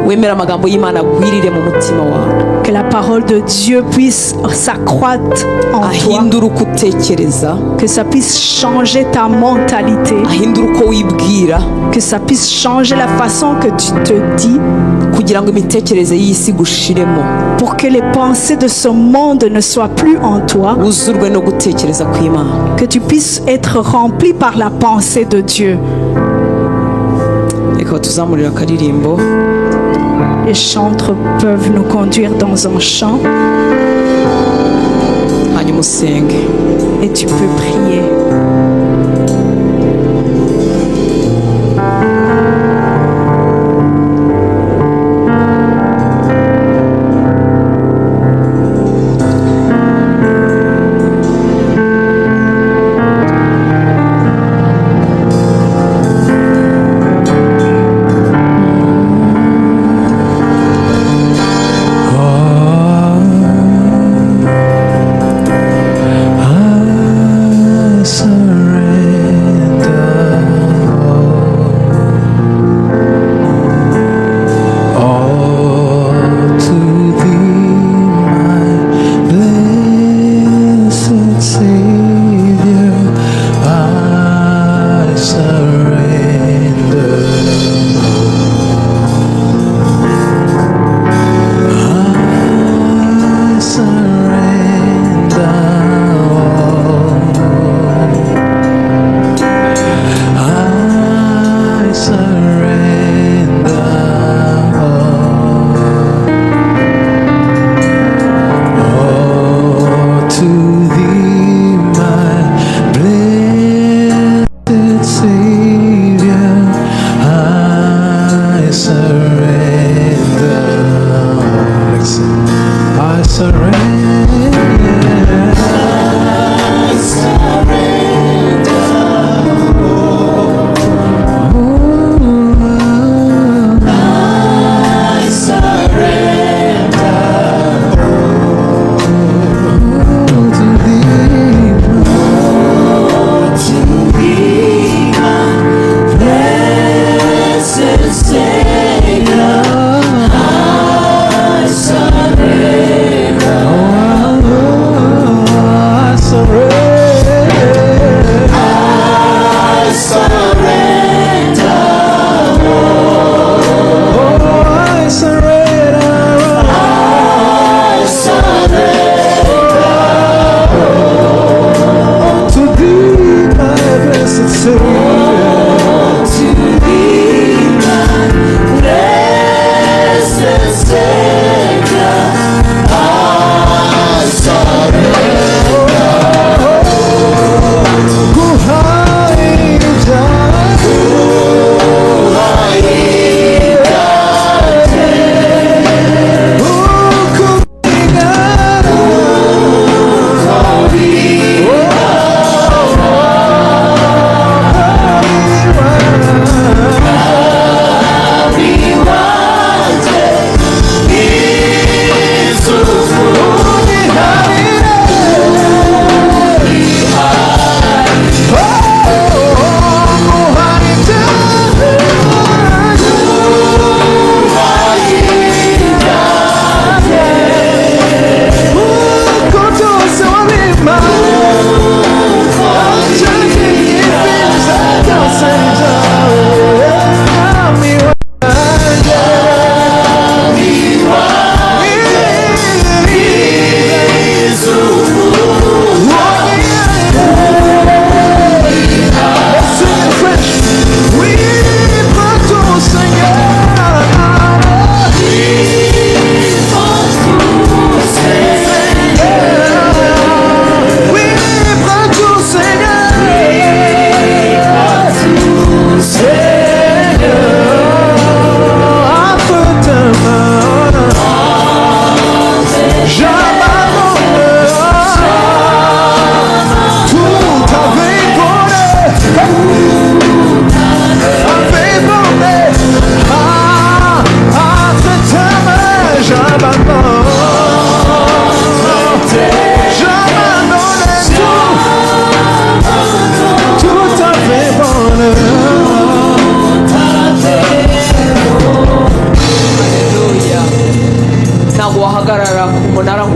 Wemere amagambo y'Imana agwirire mu mutima wawe. Que la parole de Dieu puisse s'accroître en toi. Ahindure uko utekereza. Que ça puisse changer ta mentalité. Ahindure uko wibwira. Que ça puisse changer la façon que tu te dis. Kugira ngo imitekerereze y'isi igushiremo. Pour que les pensées de ce monde ne soient plus en toi. Wuzurwe no gutekereza kw'Imana. Que tu puisses être rempli par la pensée de Dieu. Reka batuzamurire akaririmbo. Les chantres peuvent nous conduire dans un chant. Hanyuma usenge. Et tu peux prier. I surrender all to Thee, my blessed Savior. I surrender. I surrender all. I surrender all, all to Thee, my blessed Savior. I surrender. I surrender.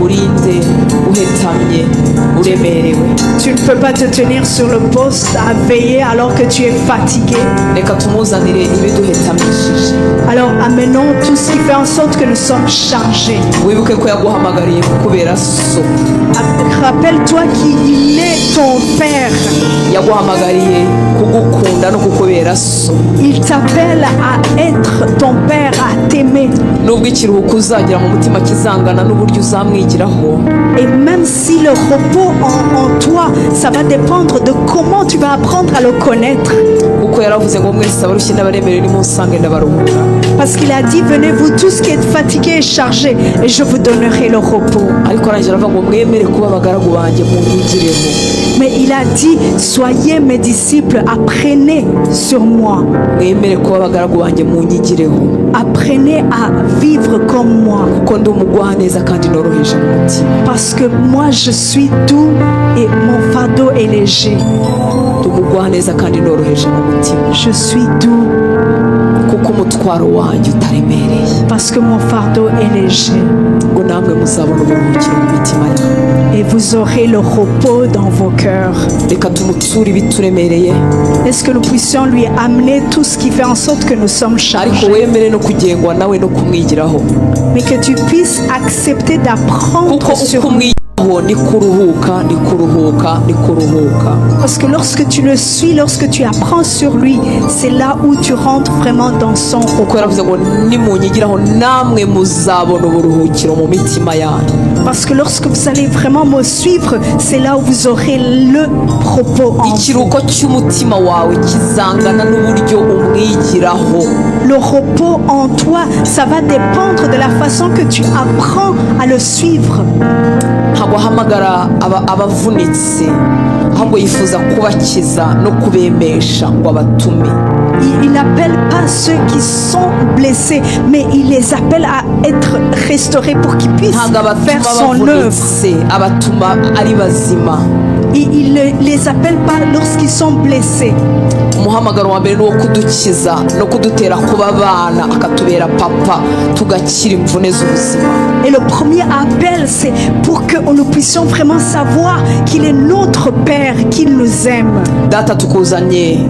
Urinde uhetamye uremerewe. Tu ne peux pas te tenir sur le poste à veiller alors que tu es fatigué. Reka tumuzanire ibiduhetamishije. Alors amenons tout ce qui fait en sorte que nous sommes chargés. Wibuke ko yaguhamagariye kukubera so. Rappelle-toi qu'il est ton Père. Yaguhamagariye kugukunda no kukubera so. Il t'appelle à être ton Père, à t'aimer. Nubwo ikiruhuko uzagira mu mutima kizangana n'uburyo uzamwigiraho, Et même si le repos en toi, ça va dépendre de comment tu vas apprendre à le connaître. Kuko yaravuze ngo mwese abarushye n'abaremerewe nimunsange ndabaruhura. Parce qu'il a dit, venez vous tous qui êtes fatigués et chargés, et je vous donnerai le repos. Ariko arangije aravuga ngo mwemere kuba abagaragu banjye munyigireho. Mais il a dit, soyez mes disciples, apprenez sur moi. Mwemere kuba abagaragu banjye munyigireho. Apprenez à vivre comme moi. Kuko ndi umugwaneza kandi noroheje mu mutima. Parce que moi, je suis doux et mon fardeau est léger. Ndi umugwaneza kandi noroheje mu mutima. Je suis doux Kuko umutwaro wanjye utaremereye. Parce que mon fardeau est léger. Ngo namwe muzabona uburuhukiro mu mitima yanyu. Et vous aurez le repos dans vos cœurs. Reka tumuture ibituremereye. Est-ce que nous puissions lui amener tout ce qui fait en sorte que nous sommes Ariko chargés? Wemere no kugengwa nawe no kumwigiraho. Mais que tu puisses accepter d'apprendre Kuko sur uko lui. Umwigiraho ni kuruhuka ni kuruhuka ni kuruhuka. Parce que lorsque tu le suis, lorsque tu apprends sur lui, c'est là où tu rentres vraiment dans son repos. Kuko yaravuze ngo nimunyigiraho namwe muzabona uburuhukiro mu mitima yanyu. Parce que lorsque vous allez vraiment me suivre, c'est là où vous aurez le repos en vous. Ikiruhuko cy'umutima wawe kizangana n'uburyo umwigiraho. Le repos en toi, ça va dépendre de la façon que tu apprends à le suivre. Ntabwo ahamagara aba- abavunitse ahubwo yifuza kubakiza no kubemesha ngo abatume. Il n'appelle pas ceux qui sont blessés, mais il les appelle à être restaurés pour qu'ils puissent Ntabwo abatuma faire son œuvre. Bavunitse abatuma ari bazima. Il ne les appelle pas lorsqu'ils sont blessés. Umuhamagaro wa mbere ni uwo kudukiza no kudutera kuba abana akatubera papa tugakira imvune z'ubuzima. Et le premier appel, c'est pour que nous puissions vraiment savoir qu'il est notre Père, qu'il nous aime. Data tukuzanye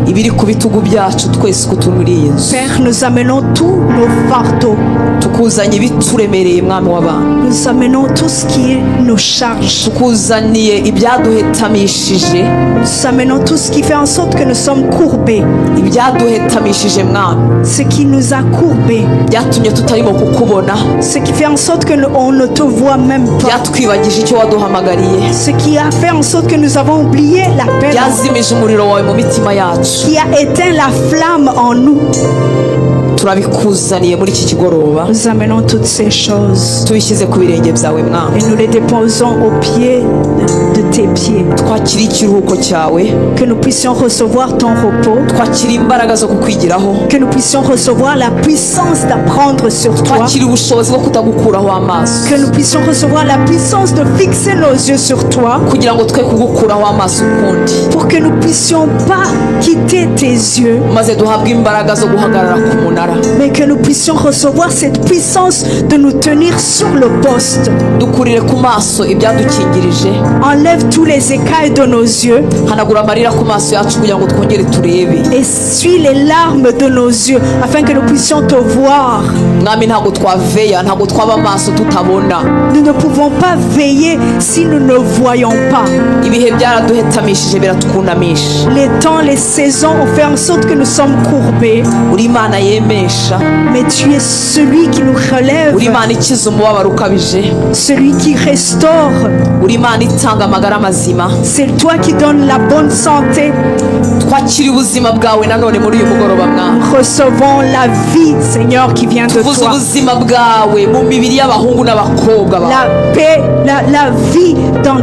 ibiri ku bitugu byacu twese uko turi muri iyi nzu. Père, nous amenons tous nos fardeaux. Tukuzanye ibituremereye mwami w'abantu. Nous amenons tout ce qui nous charge. Tukuzaniye ibyaduhetamishije. Nous amenons tout ce qui fait en sorte que nous sommes courbés. Ibyaduhetamishije mwami. Ce qui nous a courbés. Byatumye tutarimo kukubona. Ce qui fait en sorte que nous- on ne te voit même pas. Byatwibagije icyo waduhamagariye. Ce qui a fait en sorte que nous avons oublié l'appel. Byazimije umuriro wawe mu mitima yacu. Qui a éteint la flamme en nous. Turabikuzaniye muri iki kigoroba. Nous amenons toutes ces choses Tubishyize ku birenge byawe mwami. Et nous les déposons au pied de tes pieds. Twakire ikiruhuko cyawe. Que nous puissions recevoir ton repos. Twakire imbaraga zo kukwigiraho. Que nous puissions recevoir la puissance d'apprendre sur toi. Twakire ubushobozi bwo kutagukuraho amaso. Que nous puissions recevoir la puissance de fixer nos yeux sur toi. Kugira ngo twe kugukuraho amaso ukundi. Pour que nous puissions pas quitter tes yeux. Maze duhabwe imbaraga zo guhagarara ku munara. Mais que nous puissions recevoir cette puissance de nous tenir sur le poste. Dukurire ku maso ibyadukingirije. Enlève tous les écailles de nos yeux. Hanagura amarira ku maso yacu kugira ngo twongere turebe. Essuie les larmes de nos yeux afin que nous puissions te voir. Mwami ntabwo twaveya ntabwo twaba amaso tutabona. Nous ne pouvons pas veiller si nous ne voyons pas. Ibihe byaraduhetamishije biratwunamisha. Les temps, les saisons ont fait en sorte que nous sommes courbés. Uri imana yemesha. Mais tu es celui qui nous relève, Uri imana ikiza umubabaro ukabije. Celui qui restaure. Uri imana itanga amagara mazima. C'est toi qui donnes la bonne santé. Twakira ubuzima bwawe nanone muri uyu mugoroba mwami. Recevons la vie, Seigneur, qui vient de Tuvuze toi. Ubuzima bwawe mu mibiri y'abahungu n'abakobwa bawe. La paix, la vie dans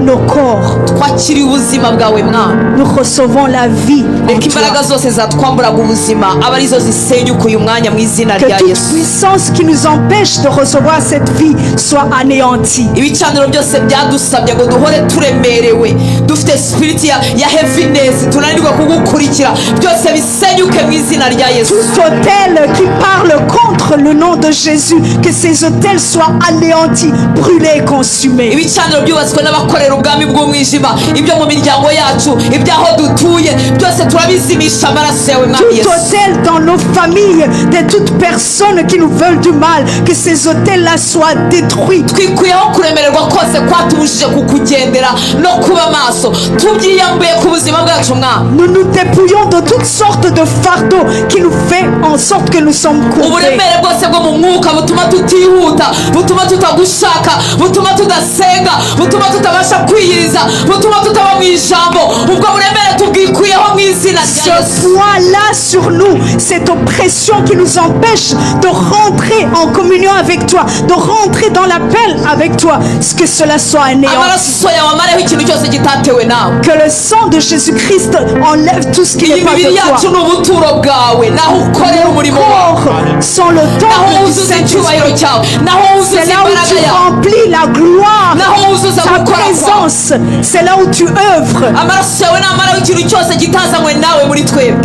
nos corps. Twakiriye ubuzima bwawe mwami. Nous recevons la vie en Reka toi. imbaraga zose zatwamburaga ubuzima abe arizo zisenyuka uyu mwanya mu izina Que rya toute Yesu. puissance qui nous empêche de recevoir cette vie soit anéantie. Ibicaniro byose byadusabye ngo duhore turemerewe dufite spirit ya, ya heaviness tunanirwa kugukurikira byose bisenyuke mu izina rya Yesu. Tout autel qui parle contre le le nom de Jésus, que ces autels soient anéantis, brûlés et consumés. Ibicaniro byubatswe n'abakorera ubwami bw'umwijima, ibyo mu miryango yacu, iby'aho dutuye, byose turabizimisha amaraso yawe, mwami Tout Yesu. autel dans nos familles, de toutes personnes qui nous veulent du mal, que ces autels-là soient détruits. Twikuyeho kuremererwa kose kwatubujije kukugendera no kuba maso, tubyiyambuye ku buzima bwacu, mwami. Nous nous dépouillons de toutes sortes de fardeaux qui nous fait en sorte que nous sommes courbés. Uburemere bwose bwo mu mwuka butuma tutihuta, butuma tutagushaka, butuma tudasenga, butuma tutabasha kwiyiriza, butuma tutaba mu ijambo, ubwo buremere tubwikuyeho mu izina rya Ce Yesu. Poids-là sur nous, cette oppression qui nous empêche de rentrer en communion avec toi, de rentrer dans l'appel avec toi, ce que cela soit anéanti. Amaraso yawe amareho ikintu cyose kitatewe nawe. Que le sang de Jésus-Christ enlève tout ce qui Iyi n'est pas mibiri de yacu toi. Ni ubuturo bwawe, naho ukorera umurimo wawe, Corps sont le naho temple du wuzuza icyubahiro Saint-Esprit. Cyawe, naho wuzuza C'est là où imbaraga tu yawe, remplis la gloire, naho wuzuza ta gukora kwawe. Présence. C'est là où tu œuvres. Amaraso yawe namaraho ikintu cyose kitazanywe nawe muri twebwe.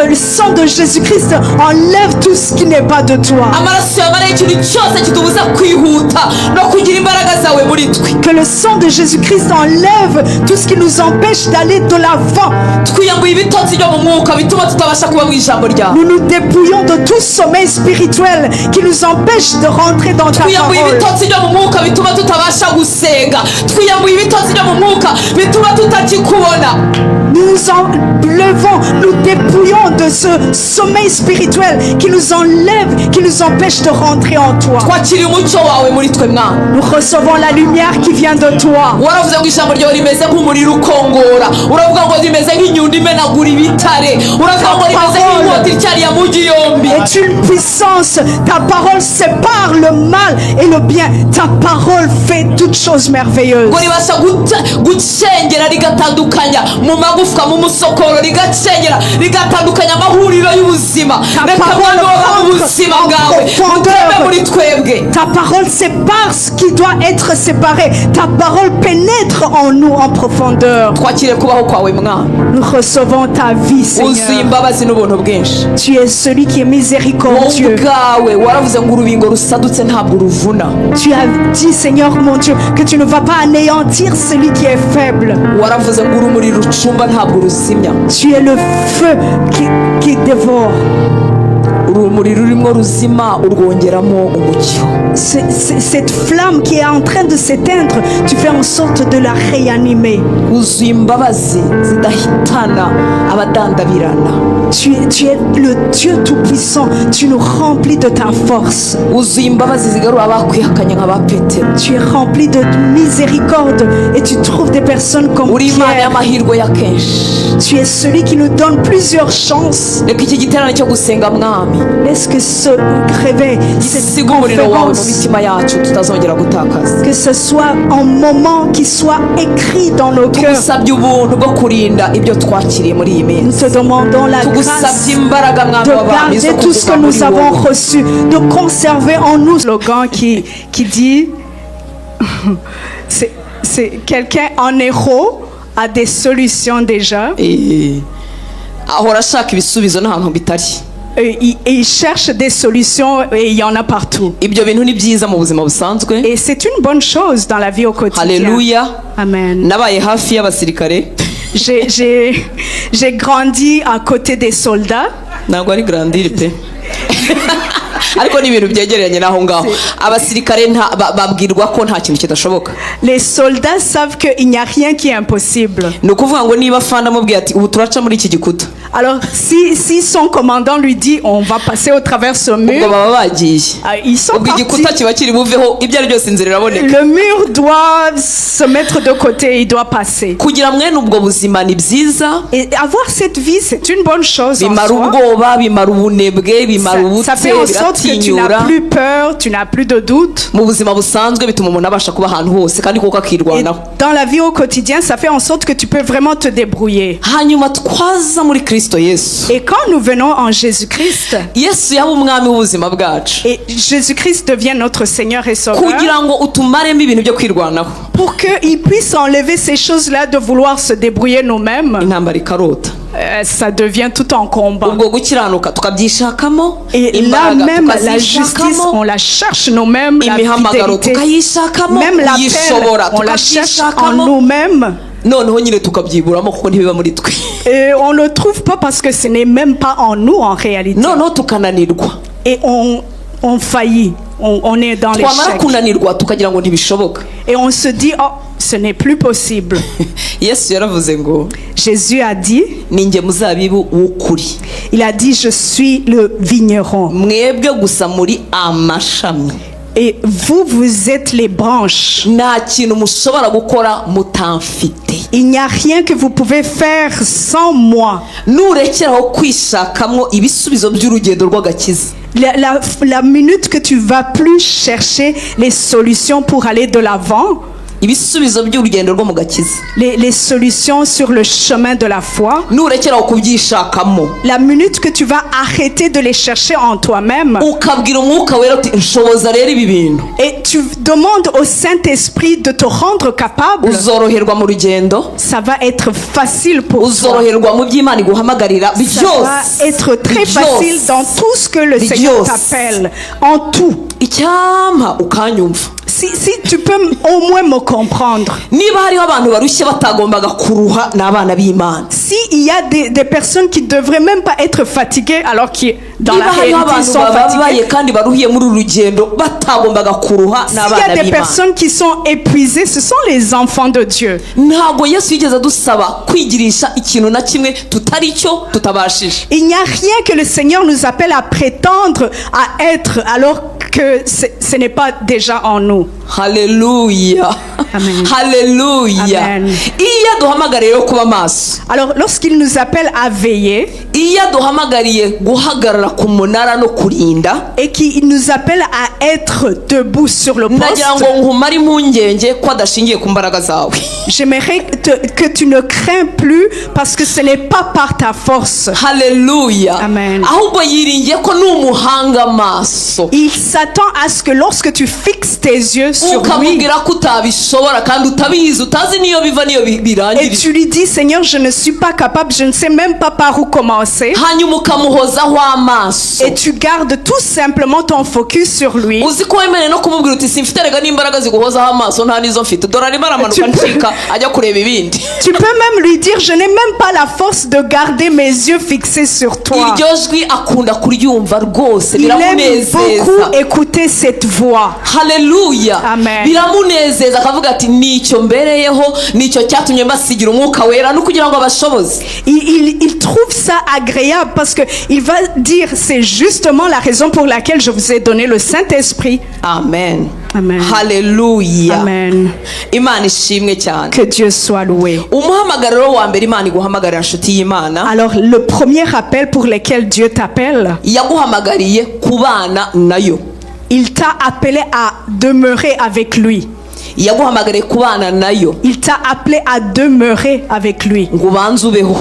Le sang de Jésus-Christ enlève tout ce qui n'est pas de toi. Amaraso yawe amaraho ikintu cyose kitubuza kwihuta no kugira imbaraga zawe muri twe. Que le sang de Jésus-Christ enlève tout ce qui nous empêche d'aller de l'avant. Twiyambuye ibitotsi byo mu mwuka bituma tutabasha kuba mu ijambo ryawe. Nous nous dépouillons de tout sommeil spirituel qui nous empêche de rentrer dans ta Twiyambuye parole. Ibitotsi byo mu mwuka bituma tutabasha gusenga. Twiyambuye ibitotsi byo mu mwuka bituma tutakikubona. Nous nous enlevons, nous dépouillons de ce sommeil spirituel qui nous enlève, qui nous empêche de rentrer en toi. Twakiriye umucyo wawe muri twe, mwana. Nous recevons la lumière qui vient de toi. Waravuze ngo ijambo ryawe rimeze nk'umuriro ukongora, uravuga ngo rimeze nk'inyundo imenagura ibitare, uravuga ngo rimeze nk'inkota ityariye amugi yombi. Est une puissance. Ta parole sépare le mal et le bien. Ta parole fait toutes choses merveilleuses. Ngo ribasha gucengera rigatandukanya mu magufwa, mu musokoro, rigacengera rigatandukanya amahuriro y'ubuzima. Ta Reka parole mwami waba mu rentre buzima en bwawe profondeur. butembe muri twebwe. Ta parole sépare ce qui doit être séparé. Ta parole pénètre en nous en profondeur. Twakire kubaho kwawe, mwana. Nous recevons ta vie, Wuzuye Seigneur. Imbabazi n'ubuntu bwinshi. Tu es celui qui est Wowe miséricordieux. Ubwawe waravuze ngo urubingo rusadutse ntabwo uruvuna. Tu as dit, Seigneur mon Dieu, que tu ne vas pas anéantir celui qui est faible. Waravuze ngo urumuri rucumba ntabwo uruzimya. Tu es le feu qui dévore. Urumuri rurimo ruzima urwongeramo umucyo. Cette flamme qui est en train de s'éteindre, tu fais en sorte de la réanimer. Wuzuye imbabazi zidahitana abadandabirana. Tu es le Dieu Tout-Puissant. Tu nous remplis de ta force. Wuzuye imbabazi zigarura abakwihakanye nka ba Petero. Tu es rempli de miséricorde et tu trouves des personnes comme Uri Imana Pierre. Y'amahirwe ya kenshi. Tu es celui qui nous donne plusieurs chances. Reka iki giterane cyo gusenga, mwami, Laisse que ce réveil, cette gisiga umuriro wawe mu conférence, mitima yacu tutazongera gutakaza. Que ce soit un moment qui soit écrit dans nos cœurs. Tugusabye ubuntu bwo kurinda ibyo twakiriye muri iyi Nous minsi. te demandons la grâce Tugusabye imbaraga, mwami de w'abami, zo garder tout ce que kuguma nous muri avons wowe. Reçu, de conserver en nous. Slogan qui dit, c'est quelqu'un en héros a des solutions déjà. Eh, ahora ashaka ibisubizo n'ahantu bitari. Et il cherche des solutions et il y en a partout. Ibyo bintu ni byiza mu buzima busanzwe. Et c'est une bonne chose dans la vie au quotidien. Haleluya. Amen. Nabaye hafi y'abasirikare. J'ai grandi à côté des soldats. Ntabwo ari grandir pe, ariko ni ibintu byegeranye n'aho ngaho. Abasirikare babwirwa ko nta kintu kidashoboka. Les soldats savent qu'il n'y a rien qui est impossible. Ni ukuvuga ngo niba afande amubwiye ati ubu turaca muri iki gikuta, Alors, si son commandant lui dit on va passer au travers ce ubwo mur, baba bagiye. Ah, ils sont Ubwo igikuta partis. Kiba kiri buveho, ibyo ari byose inzira iraboneka. Le mur doit se mettre de côté, il doit passer. Kugira mwene ubwo buzima ni byiza. Et avoir cette vie, c'est une bonne chose en Bimara soi. Ubwoba, bimara ubunebwe, bimara Ça, ubute, ça fait en sorte que tu n'as biratinyura. Plus peur, tu n'as plus de doute. Mu buzima busanzwe bituma umuntu abasha kuba ahantu hose kandi kuko Et akirwanaho. Dans la vie au quotidien, ça fait en sorte que tu peux vraiment te débrouiller. Hanyuma twaza muri Kristo Yesu, Et quand nous venons en Jésus-Christ, Yesu yaba umwami w'ubuzima bwacu, et Jésus-Christ devient notre Seigneur et Sauveur, kugira ngo utumaremo ibintu byo kwirwanaho, pour qu'il puisse enlever ces choses-là de vouloir se débrouiller nous-mêmes, intambara ikarota. Ça devient tout un combat. Ubwo gukiranuka tukabyishakamo, Et là imbaraga même, la justice, tukazishakamo, on la cherche nous-mêmes, la imihamagaro fidélité. tukayishakamo, Même l'appel, kuyishobora on la cherche en tukabyishakamo, nous-mêmes. Noneho nyine tukabyiburamo kuko ntibiba muri twe. Et on ne le trouve pas parce que ce n'est même pas en nous en réalité. Noneho tukananirwa. Et on faillit, on est dans Twamara l'échec. Kunanirwa tukagira ngo ntibishoboka. Et on se dit, oh, ce n'est plus possible. Yesu yaravuze ngo Jésus a dit, ni njye muzabibu w'ukuri, il a dit, je suis le vigneron. Mwebwe gusa muri amashami. Et vous, vous êtes les branches. Nta kintu mushobora gukora mutamfite. Il n'y a rien que vous pouvez faire sans moi. Nurekeraho kwishakamo ibisubizo by'urugendo rw'agakiza, La minute que tu vas plus chercher les solutions pour aller de l'avant, ibisubizo by'urugendo rwo mu gakiza, les solutions sur le chemin de la foi, nurekeraho kubyishakamo, la minute que tu vas arrêter de les chercher en toi-même, ukabwira Umwuka Wera uti nshoboza rero ibi bintu, et tu demandes au Saint-Esprit de te rendre capable, uzoroherwa mu rugendo, ça va être facile pour toi. Uzoroherwa mu by'Imana iguhamagarira Ça va byose. Être très Byose. Facile dans tout ce que le Seigneur Byose. T'appelle, en tout. Icyampa ukanyumva. Si tu peux au moins me comprendre. Niba hariho abantu barushye batagombaga kuruha ni abana b'Imana. S'il y a des personnes qui devraient même pas être fatiguées alors que dans la Niba hariho réalité ils abantu sont bababaye fatigués. Kandi baruhiye muri uru rugendo batagombaga kuruha ni S'il y a abana des b'Imana. Personnes qui sont épuisées, ce sont les enfants de Dieu. Ntabwo Yesu yigeze adusaba kwigirisha ikintu na kimwe tutari cyo tutabashije. Il n'y a rien que le Seigneur nous appelle à prétendre à être alors que ce n'est pas déjà en nous. Haleluya. Amen. Haleluya. Amen. Iyo aduhamagariye rero kuba maso, Alors, lorsqu'il nous appelle à veiller iyo aduhamagariye guhagarara ku munara no kurinda, et qu'il nous appelle à être debout sur le ndagira poste, ngo nkumare impungenge ko adashingiye ku mbaraga zawe. J'aimerais que tu ne crains plus parce que ce n'est pas par ta force. Haleluya. Amen. Ahubwo yiringiye ko numuhanga amaso, Il s'attend à ce que lorsque tu fixes tes yeux sur lui ukamubwira ko utabishobora kandi utabizi utazi n'iyo biva n'iyo et birangirira, tu lui dis, Seigneur, je ne suis pas capable, je ne sais même pas par où commencer. Hanyuma ukamuhozaho amaso. Et tu gardes tout simplement ton focus sur lui. Uzi ko wemerewe no kumubwira uti simfite rega n'imbaraga ziguhozaho amaso nta n'izo mfite dore arimo aramanuka ncika ajya kureba ibindi. Tu peux même lui dire, je n'ai même pas la force de garder mes yeux fixés sur toi. Iryo jwi akunda kuryumva rwose, Il aime biramunezeza. Beaucoup écouter cette voix. Haleluya. Amen. Biramunezeza akavuga ati nicyo mbereyeho nicyo cyatumye mbasigira Umwuka Wera no kugira ngo abashoboze. Il trouve ça agréable parce que il va dire, c'est justement la raison pour laquelle je vous ai donné le Saint-Esprit. Amen. Amen. Haleluya. Amen. Imana ishimwe cyane. Que Dieu soit loué. Umuhamagaro wa mbere Imana iguhamagarira nshuti y'Imana, Alors, le premier appel pour lequel Dieu t'appelle, yaguhamagariye kubana nayo. Il t'a appelé à demeurer avec lui. Yaguhamagariye kubana nayo. Il t'a appelé à demeurer avec lui. Ngo ubanze ubeho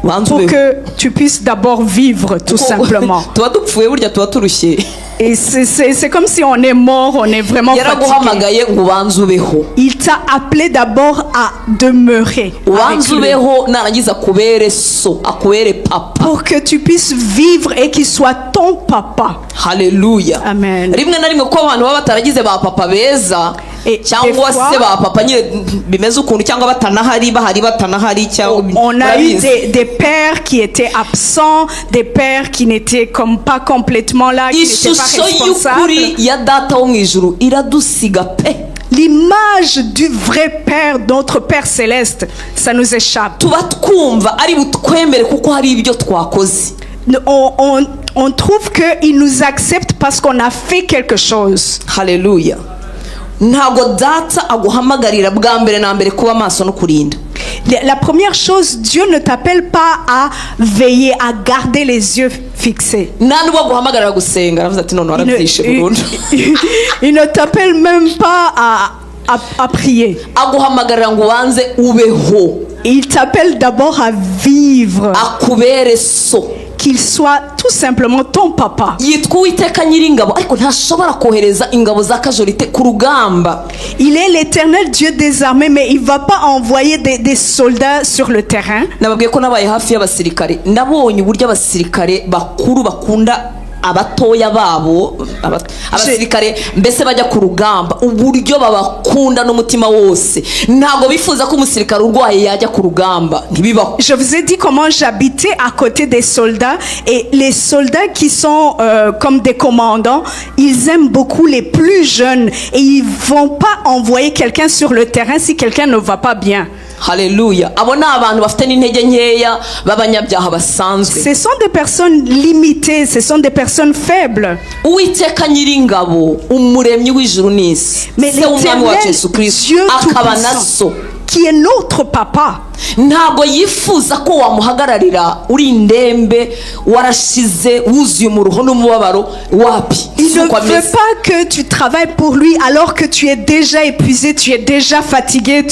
ubanze Pour ubeho. que tu puisses d'abord vivre, tout simplement. Tuba dupfuye burya tuba turushye. Et c'est comme si on est mort, on est vraiment fatigué. Yaraguhamagaye ngo ubanze ubeho. Il t'a appelé d'abord à demeurer avec Ubanze lui. Ubeho narangiza akubere so akubere papa. Pour que tu puisses vivre et qu'il soit ton papa. Haleluya. Amen. Rimwe na rimwe ko abantu baba bataragize ba papa beza Et cyangwa des fois- se ba papa nyine bimeze ukuntu cyangwa batanahari bahari batanahari cyangwa On a eu murabizi. des pères qui étaient absents, des pères qui n'étaient comme pas complètement là, qui n'étaient pas Ishusho responsables. y'ukuri ya data wo mu ijuru iradusiga pe. L'image du vrai Père, notre Père céleste, ça nous échappe. Tuba twumva ari butwemere kuko hari ibyo twakoze. On trouve qu'il nous accepte parce qu'on a fait quelque chose. Haleluya. Ntabwo data aguhamagarira bwa mbere na mbere kuba maso no kurinda. La première chose, Dieu ne t'appelle pas à veiller, à garder les yeux fixés. Nta nubwo aguhamagarira gusenga aravuze ati none Il ne, warabyishe burundu. il ne t'appelle même pas à prier. Aguhamagarira ngo ubanze ubeho. Il t'appelle d'abord à vivre, Akubere so. Qu'il qu'il soit tout simplement ton papa. Yitwa Uwiteka Nyiringabo, ariko ntashobora kohereza ingabo za kajorite ku rugamba. Il est l'Éternel Dieu des armées, mais il ne va pas envoyer des soldats sur le terrain. Nababwiye ko nabaye hafi y'abasirikare, nabonye uburyo abasirikare bakuru bakunda abatoya babo, abasirikare mbese bajya ku rugamba, uburyo babakunda n'umutima wose. Ntabwo bifuza ko umusirikare urwaye yajya ku rugamba, ntibibaho. Je vous ai dit comment j'habitais à côté des soldats et les soldats qui sont comme des commandants, ils aiment beaucoup les plus jeunes et ils vont pas envoyer quelqu'un sur le terrain si quelqu'un ne va pas bien. Haleluya! Abo ni abantu bafite n'intege nkeya b'abanyabyaha basanzwe. Ce sont des personnes limitées, ce sont des personnes faibles. Uwiteka Nyiringabo, umuremyi w'ijuru n'isi, Mais se w'Umwami wacu l'Éternel Yesu Kirisito, Dieu akaba na Tout-Puissant, so, qui est notre papa, ntabwo yifuza ko wamuhagararira uri indembe, warashize, wuzuye umuruho n'umubabaro. Wapi. il Si ne uko veut ameze. Pas que tu travailles pour lui alors que tu es déjà épuisé, tu es déjà fatigué.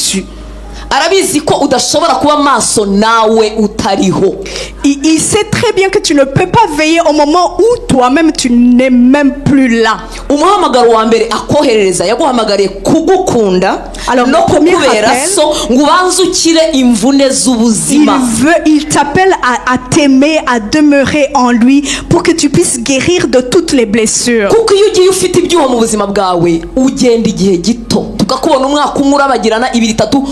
Arabizi ko udashobora kuba maso nawe utariho. Il sait très bien que tu ne peux pas veiller au moment où toi-même tu n'es même plus là. Umuhamagaro wa mbere akoherereza, yaguhamagariye kugukunda Alors, no le premier kukubera appel, so, ngo ubanze ukire imvune Il z'ubuzima. Veut, il t'appelle à t'aimer, à demeurer en lui pour que tu puisses guérir de toutes les blessures. Kuko iyo ugiye ufite ibyuho mu buzima bwawe, ugenda igihe gito, tukakubona umwaka umwe urabagirana, ibiri, itatu,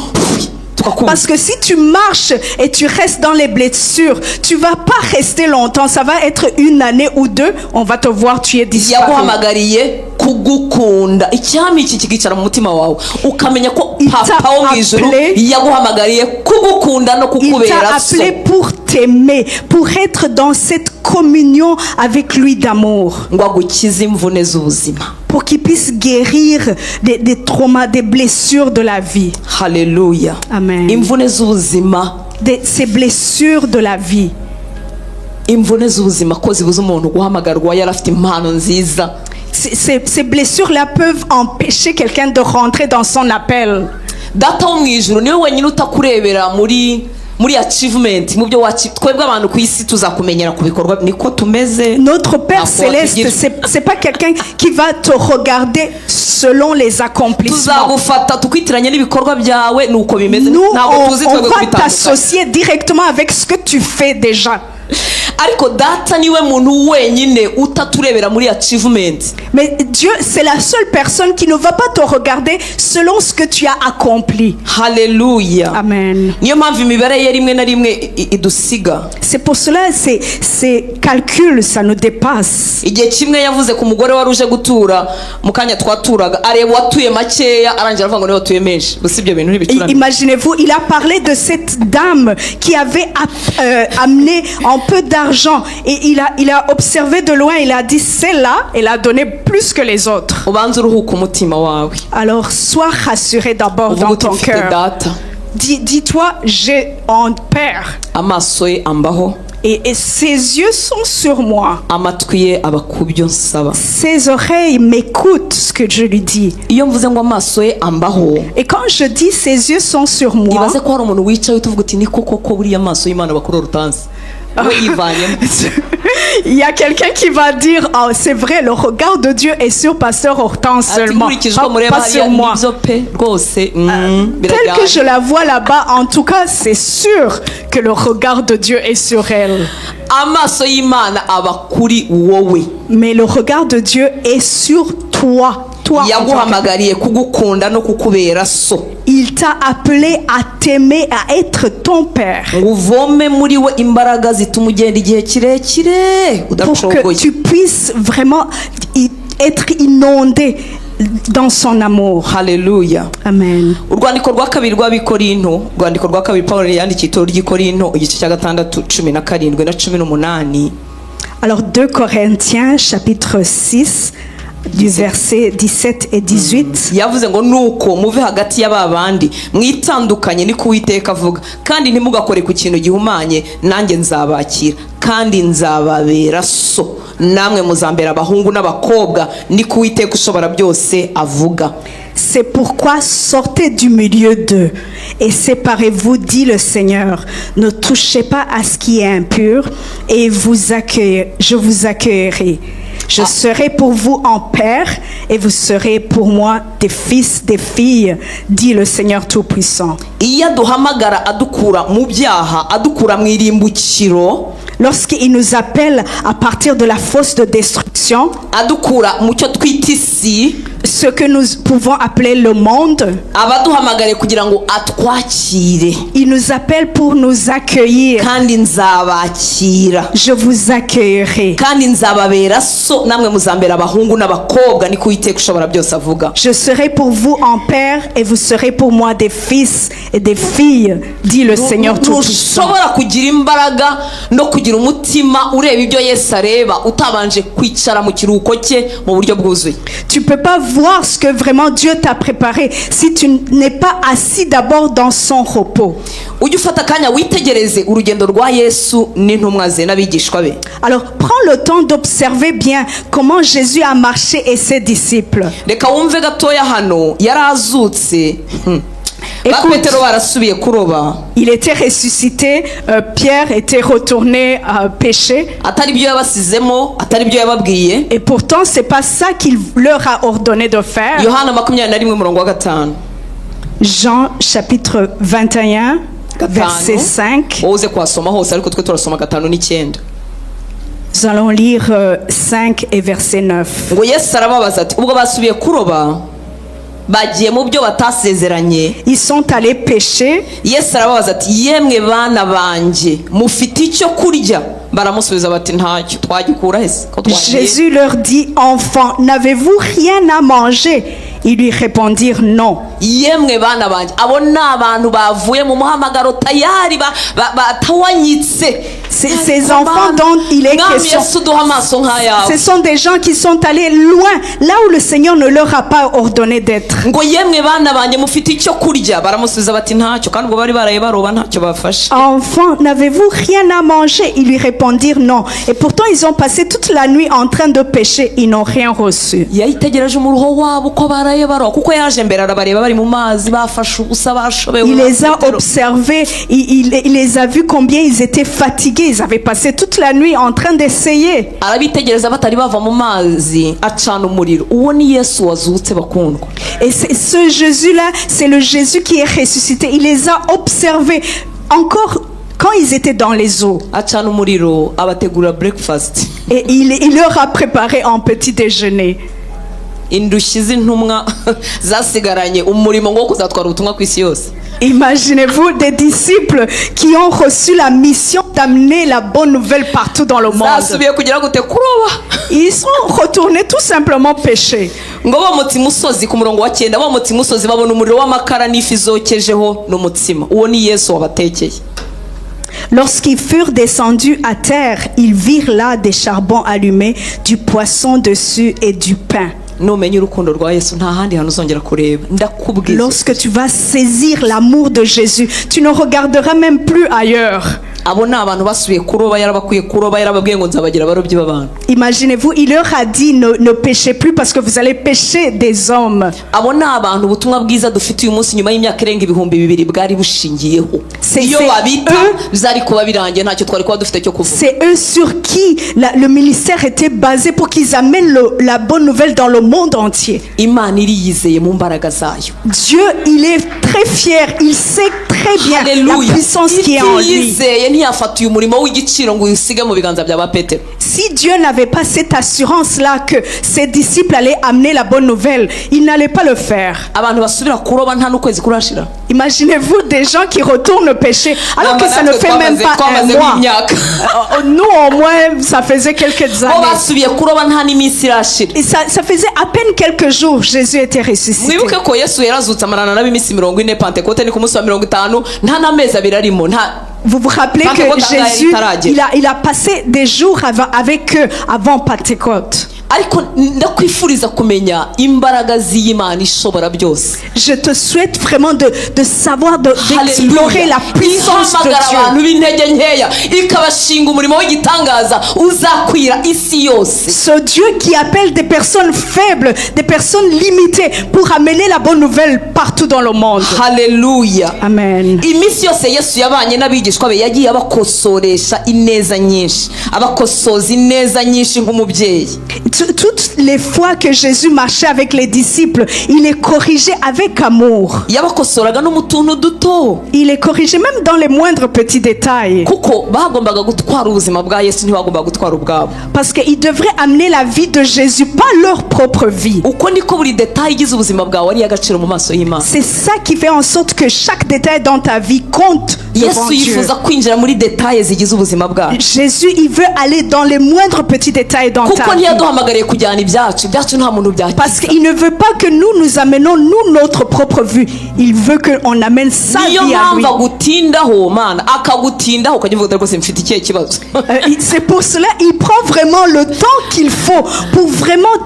tukakubona. Parce que si tu marches et tu restes dans les blessures, tu vas pas rester longtemps. Ça va être une année ou deux. On va te voir, tu es disparu. Yaguhamagariye kugukunda. Icyami iki kikicara mu mutima wawe, ukamenya ko Il t'a Papa wo mu ijuru appelé. Yaguhamagariye kugukunda no Il kukubera t'a so. Appelé pour t'aimer, pour être dans cette communion avec lui d'amour, Ngo agukize imvune z'ubuzima. Pour qu'il puisse guérir des traumas, des blessures de la vie. Haleluya! Amen. Imvune z'ubuzima. Ces blessures de la vie. Imvune z'ubuzima ko zibuza umuntu guhamagarwa yari afite impano nziza. Ces blessures-là peuvent empêcher quelqu'un de rentrer dans son appel. Data wo mu ijuru niwe wenyine utakurebera muri achievement, mu byo wachi. Twebwe abantu ku isi tuzakumenyera ku bikorwa, niko tumeze. Notre Père Ntabwo céleste, watugira. c'est pas quelqu'un qui va te regarder selon les accomplissements. Tuzagufata tukwitiranye n'ibikorwa byawe, ni uko bimeze. Nous, Ntabwo tuzi on twebwe va kubitandukanya. T'associer directement avec ce que tu fais déjà. Ariko Data niwe muntu wenyine utaturebera muri achievement. Mais Dieu, c'est la seule personne qui ne va pas te regarder selon ce que tu as accompli. Haleluya! Amen. Niyo mpamvu imibare ye rimwe na rimwe idusiga. C'est pour cela, ces calculs, ça nous dépasse. Igihe kimwe yavuze ku mugore wari uje gutura mu kanya twaturaga, areba uwatuye makeya, arangira avuga ngo niwe watuye menshi gusa. Ibyo bintu ntibicuramye. Imaginez-vous, il a parlé de cette dame qui avait amené un peu d'argent et il a observé de loin, il a dit: celle-là, elle a donné plus que les autres. Ubanze uruhuka umutima wawe. Alors sois rassuré d'abord Uvuga dans uti ton mfite cœur. Data. Dis-toi, j'ai un père Amaso ye ambaho. et ses yeux sont sur moi. Amatwi ye aba ku byo nsaba. Ses oreilles m'écoutent ce que je lui dis. Iyo mvuze ngo amaso ye ambaho, Et quand je dis ses yeux sont sur moi, ibaze ko hari umuntu wicaye utuvuga uti ni koko ko buriya amaso y'Imana bakuru Hortense we yivanyemo. Il y a quelqu'un qui va dire: oh, c'est vrai, le regard de Dieu est sur Pasteur Hortense Ati seulement, nkurikije pas, uko mureba pas hariya sur moi. nibyo pe rwose, Tel que je birajyanye. La vois là-bas, en tout cas, c'est sûr que le regard de Dieu est sur elle. Amaso y'Imana aba kuri wowe. Mais le regard de Dieu est sur toi. Toi, en tant que- Yaguhamagariye kugukunda no kukubera so. Il t'a appelé à t'aimer, à être ton père. Ngo uvome muri we imbaraga zituma ugenda igihe kirekire Pour que udacogoye. Tu puisses vraiment être inondé dans son amour. Haleluya! Amen. Urwandiko rwa kabiri rw'Abikorinto, urwandiko rwa kabiri Paul yandikiye itorero ry'Ikorinto, igice cya gatandatu, 17 na 18. Alors 2 Corinthiens chapitre 6 du verset 17 et 18. Yavuze ngo nuko muve hagati y'aba bandi, mwitandukanye, niko Uwiteka avuga, kandi ntimugakore ku kintu gihumanye, nanjye nzabakira, kandi nzababera so, namwe muzambera abahungu n'abakobwa, niko Uwiteka ushobora byose avuga. C'est pourquoi sortez du milieu d'eux et séparez-vous, dit le Seigneur. Ne touchez pas à ce qui est impur et je vous accueillerai. Je serai pour vous en père et vous serez pour moi des fils, des filles, dit le Seigneur Tout-Puissant. Iyo aduhamagara adukura mu byaha adukura mu irimbukiro Lorsqu'il nous appelle à partir de la fosse de destruction, adukura mu cyo twita isi ce que nous pouvons appeler le monde, aba aduhamagariye kugira ngo atwakire. Il nous appelle pour nous accueillir. Kandi nzabakira. Je vous accueillerai. Kandi nzababera so namwe muzambera abahungu n'abakobwa niko Uwiteka ushobora byose avuga. Je serai pour vous en père et vous serez pour moi des fils et des filles, dit le Seigneur Tout-Puissant. Ntushobora kugira imbaraga no kugira umutima ureba ibyo Yesu areba utabanje kwicara mu kiruhuko cye mu buryo bwuzuye. Tu peux pas voir ce que vraiment Dieu t'a préparé si tu n'es pas assis d'abord dans son repos. Ujye ufata akanya witegereze urugendo rwa Yesu n'intumwa ze n'abigishwa be. Alors prends le temps d'observer bien comment Jésus a marché et ses disciples. Reka wumve gatoya hano yari azutse. Ba Écoute. Petero barasubiye kuroba. Il était ressuscité, Pierre était retourné pêcher. Atari ibyo yabasizemo atari ibyo yababwiye. Et pourtant, c'est pas ça qu'il leur a ordonné de faire. Yohana makumyabiri na rimwe umurongo wa gatanu. Jean chapitre 21, Gatanu. Verset 5. Wowe uze kuhasoma hose ariko twe turasoma gatanu n'icyenda. Nous allons lire 5 et verset 9. Ngo Yesu arababaza ati ubwo basubiye kuroba bagiye mu byo batasezeranye. Ils sont allés pêcher. Yesu arababaza ati yemwe bana banjye mufite icyo kurya baramusubiza bati ntacyo twagikura he se ko twagiye. Jésus leur dit, Enfants, n'avez-vous rien à manger? Ils lui répondirent non. Yemwe bana banjye abo ni abantu bavuye mu muhamagaro tayari ba- ba- batawanyitse. Ces enfants dont il est Mwami question, Yesu duha amaso nk'ayawe. Ce sont des gens qui sont allés loin, là où le Seigneur ne leur a pas ordonné d'être. Ngo yemwe bana banjye mufite icyo kurya baramusubiza bati ntacyo kandi ubwo bari baraye baroba ntacyo bafashe. Enfants, n'avez-vous rien à manger? Ils lui répondirent non. Et pourtant, ils ont passé toute la nuit en train de pêcher. Ils n'ont rien reçu. Yayitegereje umuruho wabo uko baraye baroba kuko yaje mbere arabareba bari mu mazi bafashe ubusa bashobewe. Il les a Petero. Observés, il les a vus combien ils étaient fatigués. Ils avaient passé toute la nuit en train d'essayer. Arabitegereza batari bava mu mazi acana umuriro uwo ni Yesu wazutse bakundwa. Et ce Jésus-là, c'est le Jésus qui est ressuscité. Il les a observés encore quand ils étaient dans les eaux. Acana umuriro abategurira breakfast. Et il leur a préparé un petit déjeuner. Indushyi z'intumwa zasigaranye umurimo wo kuzatwara ubutumwa ku isi yose. Imaginez-vous des disciples qui ont reçu la mission d'amener la bonne nouvelle partout dans le monde. Zasubiye kugira gute kuroba. Ils sont retournés tout simplement pêcher. Ngo bomotse imusozi ku murongo wa cyenda bomotse imusozi babona umuriro w'amakara n'ifi zokejeho n'umutsima uwo ni Yesu wabatekeye. Lorsqu'ils furent descendus à terre, ils virent là des charbons allumés, du poisson dessus et du pain. Numenya urukundo rwa Yesu nta handi hantu uzongera kureba ndakubwiza. Lorsque tu vas saisir l'amour de Jésus, tu ne regarderas même plus ailleurs. Abo ni abantu basubiye kuroba yarabakwiye kuroba yarababwiye ngo nzabagira abarobyi b'abantu. Imaginez-vous, il leur a dit ne pêchez plus parce que vous allez pêcher des hommes. Abo ni abantu ubutumwa bwiza dufite uyu munsi nyuma y'imyaka irenga ibihumbi bibiri bwari bushingiyeho. Iyo C'est babita eux. Byari kuba birangiye ntacyo twari kuba dufite cyo kuvuga. C'est eux sur qui le ministère était basé pour qu'ils amènent la bonne nouvelle dans le monde entier. Imana iriyizeye mu mbaraga zayo. Dieu, il est très fier, il sait très bien la Haleluya. Puissance qui est en lui. Itiyizeye ntiyafata uyu murimo w'igiciro ngo uyisige mu biganza bya ba Petero. Si Dieu n'avait pas cette assurance-là que ses disciples allaient amener la bonne nouvelle, il n'allait pas le faire. Abantu basubira kuroba nta n'ukwezi kurashira. Imaginez-vous des gens qui retournent pêcher alors que ça ne fait même pas un mois. Imyaka. Nous, au moins, ça faisait quelques Bo années. Basubiye kuroba nta n'iminsi irashira. Et ça faisait à peine quelques jours, Jésus était ressuscité. Mwibuke ko Yesu yarazutse amarana nabo iminsi mirongo ine pantekote ni ku munsi wa mirongo itanu nta n'amezi abiri arimo nta Vous vous rappelez que Pentecôte, Jésus, itaragera. il a passé des jours avec eux avant Pentecôte. Ariko ndakwifuriza kumenya imbaraga z'Imana ishobora byose. Je te souhaite vraiment de savoir, d'explorer la puissance de Ihamagara Dieu. Abantu b'intege nkeya ikabashinga umurimo w'igitangaza uzakwira isi yose. Ce Dieu qui appelle des personnes faibles, des personnes limitées pour amener la bonne nouvelle partout dans le monde. Haleluya. Amen. Iminsi yose Yesu yabanye n'abigishwa be yagiye abakosoresha ineza nyinshi, abakosoza ineza nyinshi nk'umubyeyi. Toutes les fois que Jésus marchait avec les disciples, il les corrigeait avec amour. Yabakosoraga no mu tuntu duto. Il les corrigeait même dans les moindres petits détails. Kuko bagombaga gutwara ubuzima bwa Yesu, ntibagombaga gutwara ubwabo. Parce qu'ils devraient amener la vie de Jésus, pas leur propre vie. Uko niko buri détail igize ubuzima bwawe ari iy'agaciro mu maso y'Imana. C'est ça qui fait en sorte que chaque détail dans ta vie compte devant Yesu Dieu. Yifuza kwinjira muri détails zigize ubuzima bwacu. Jésus, il veut aller dans les moindres petits détails dans Kuko ta vie. Ntiyaduhamagariye kujyana ibyacu, ibyacu nta muntu byakiza. Parce qu'il ne veut pas que nous, nous amenons, nous, notre propre vie. Il veut qu'on amène sa Niyo vie à lui. Mpamvu agutindaho Mana, akagutindaho ukajya uvuga uti rwose mfite ikihe kibazo? C'est pour cela il prend vraiment le temps qu'il faut pour vraiment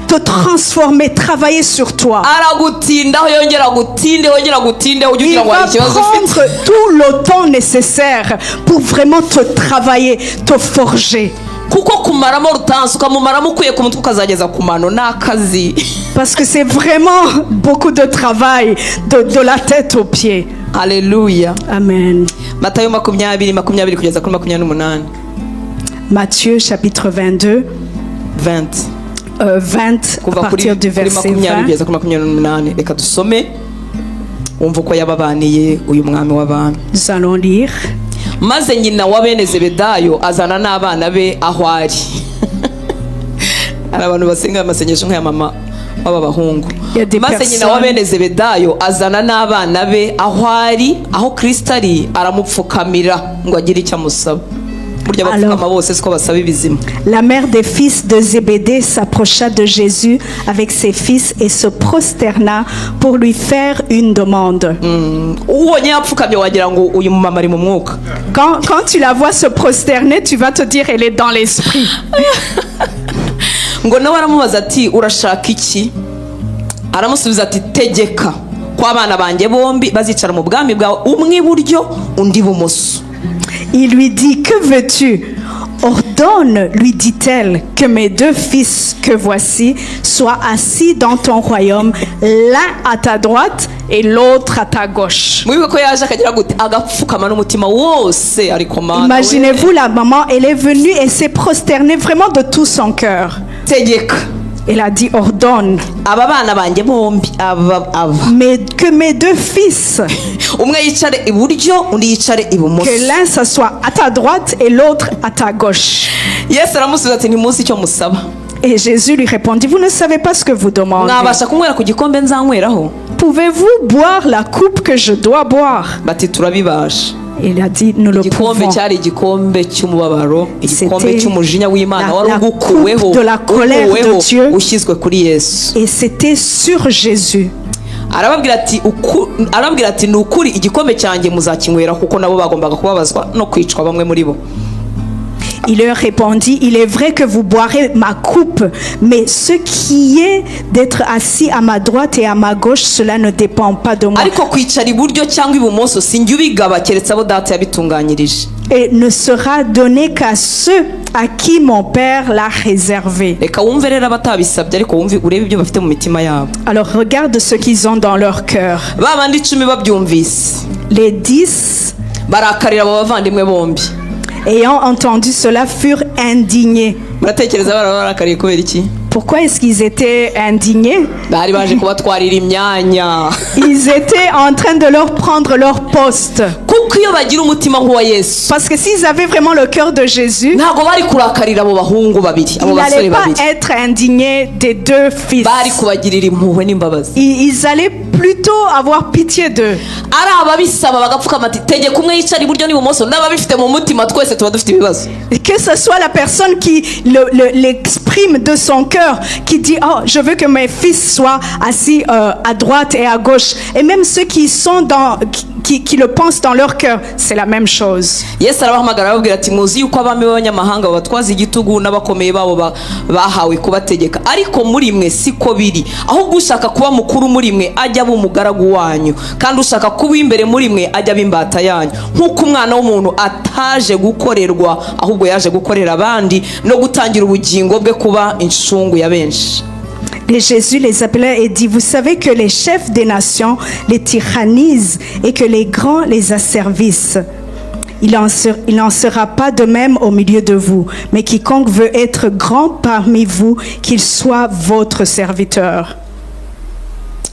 te transformer, travailler sur toi. Aragutindaho yongera agutinde, yongera agutindeho, ujya Il ugira ngo hari va ikibazo ufite. Prendre tout le temps nécessaire pour vraiment te travailler, te forger. Kuko kumaramo rutansi ukamumaramo ukuye ku mutwe ukazageza ku mano ni akazi. Parce que c'est vraiment beaucoup de travail de la tête aux pieds. Haleluya. Amen. Matayo 20 20 kugeza kuri 28. Matthieu chapitre 22, 20. 20 à Kuva kuri partir du kuri verset 20 20. Kugeza kuri 28. Reka dusome wumva uko yababaniye uyu mwami w'abami. Nous allons lire. Maze nyina wa bene Zebedayo azana n'abana be aho ari. Hari abantu basenga amasengesho nk'aya mama w'aba bahungu. Il y a des Maze nyina wa personnes- bene Zebedayo azana n'abana be aho ari, aho Kristo ari, aramupfukamira ngo agire icyo amusaba. Burya abapfukama bose siko basaba ibizima. La mère des fils de Zébédée s'approcha de Jésus avec ses fils et se prosterna pour lui faire une demande. Ubonye yapfukamye wagira ngo uyu mumama ari mu mwuka. Quand tu la vois se prosterner, tu vas te dire: elle est dans l'esprit. Ngo nawe aramubaza ati urashaka iki? Aramusubiza ati tegeka ko abana banjye bombi bazicara mu bwami bwawe, umwe iburyo undi ibumoso. Il lui dit: Que veux-tu? Ordonne, lui dit-elle, que mes deux fils que voici soient assis dans ton royaume, l'un à ta droite et l'autre à ta gauche. Mwibuke ko yaje akagira gute, agapfukama n'umutima wose, ariko Mana we. Imaginez-vous la maman, elle est venue et s'est prosternée vraiment de tout son cœur. Tegeka. Elle a dit: Ordonne, Aba bana banjye bombi aba aba mais que mes deux fils, umwe yicare iburyo undi yicare ibumoso. Que l'un s'assoie à ta droite et l'autre à ta gauche. Yesu aramusubiza ati ntimuzi icyo musaba. Et Jésus lui répondit: Vous ne savez pas ce que vous demandez. Mwabasha kunywera ku gikombe nzanyweraho? Pouvez-vous boire la coupe que je dois boire? Bati turabibasha. Il a dit: Nous le Igikombe pouvons. Cyari igikombe cy'umubabaro, igikombe C'était cy'umujinya w'Imana wari la ugukuweho coupe de la colère de ukuweho, Dieu. Ushyizwe kuri Yesu. Et c'était sur Jésus. Arababwira ati arababwira ati ni ukuri igikombe cyanjye muzakinywera, kuko nabo bagombaga kubabazwa no kwicwa bamwe muri bo. Il leur répondit: Il est vrai que vous boirez ma coupe, mais ce qui est d'être assis à ma droite et à ma gauche, cela ne dépend pas de moi Ariko kwicara iburyo cyangwa ibumoso sinjye ubigaba keretse abo Data yabitunganyirije. Et ne sera donné qu'à ceux à qui mon Père l'a réservé. Reka wumve rero abatabisabye, ariko wumve urebe ibyo bafite mu mitima yabo. Alors regarde ce qu'ils ont dans leur cœur. Ba bandi 10 babyumvise Les 10, barakarira abo bavandimwe bombi. Ayant entendu cela, furent indignés. Muratekereza barakariye kubera iki? Pourquoi est-ce qu'ils étaient indignés? Bari baje kubatwarira imyanya. Ils étaient en train de leur prendre leur poste. Kuko iyo bagira umutima nk'uwa Yesu Parce que s'ils avaient vraiment le cœur de Jésus, ntabwo bari kurakarira abo bahungu babiri, abo ils basore n'allaient pas babiri. Être indignés des deux fils. Bari kubagirira impuhwe n'imbabazi. Ils allaient plutôt avoir pitié d'eux. Ari ababisaba bagapfukama ati tegeka umwe yicara iburyo n'ibumoso n'ababifite mu mutima, twese tuba dufite ibibazo. Que ce soit la personne qui l'exprime de son cœur, qui dit: Oh, je veux que mes fils soient assis à droite et à gauche. Et même ceux qui sont dans, qui, qui le pensent dans leur cœur, c'est la même chose. Yesu arabahamagara, arababwira ati: "Muzi yuko abami b'abanyamahanga babatwaza igitugu, n'abakomeye babo bahawe kubategeka. Ariko muri mwe siko biri. Ahubwo ushaka kuba mukuru muri mwe ajya aba umugaragu wanyu, kandi ushaka kuba imbere muri mwe ajya aba imbata yanyu, nk'uko Umwana w'umuntu ataje gukorerwa, ahubwo yaje gukorera abandi no gutangira ubugingo bwe kuba incungu ya benshi." Et Jésus les appela et dit: "Vous savez que les chefs des nations les tyrannisent et que les grands les asservissent. Il n'en sera pas de même au milieu de vous, mais quiconque veut être grand parmi vous, qu'il soit votre serviteur."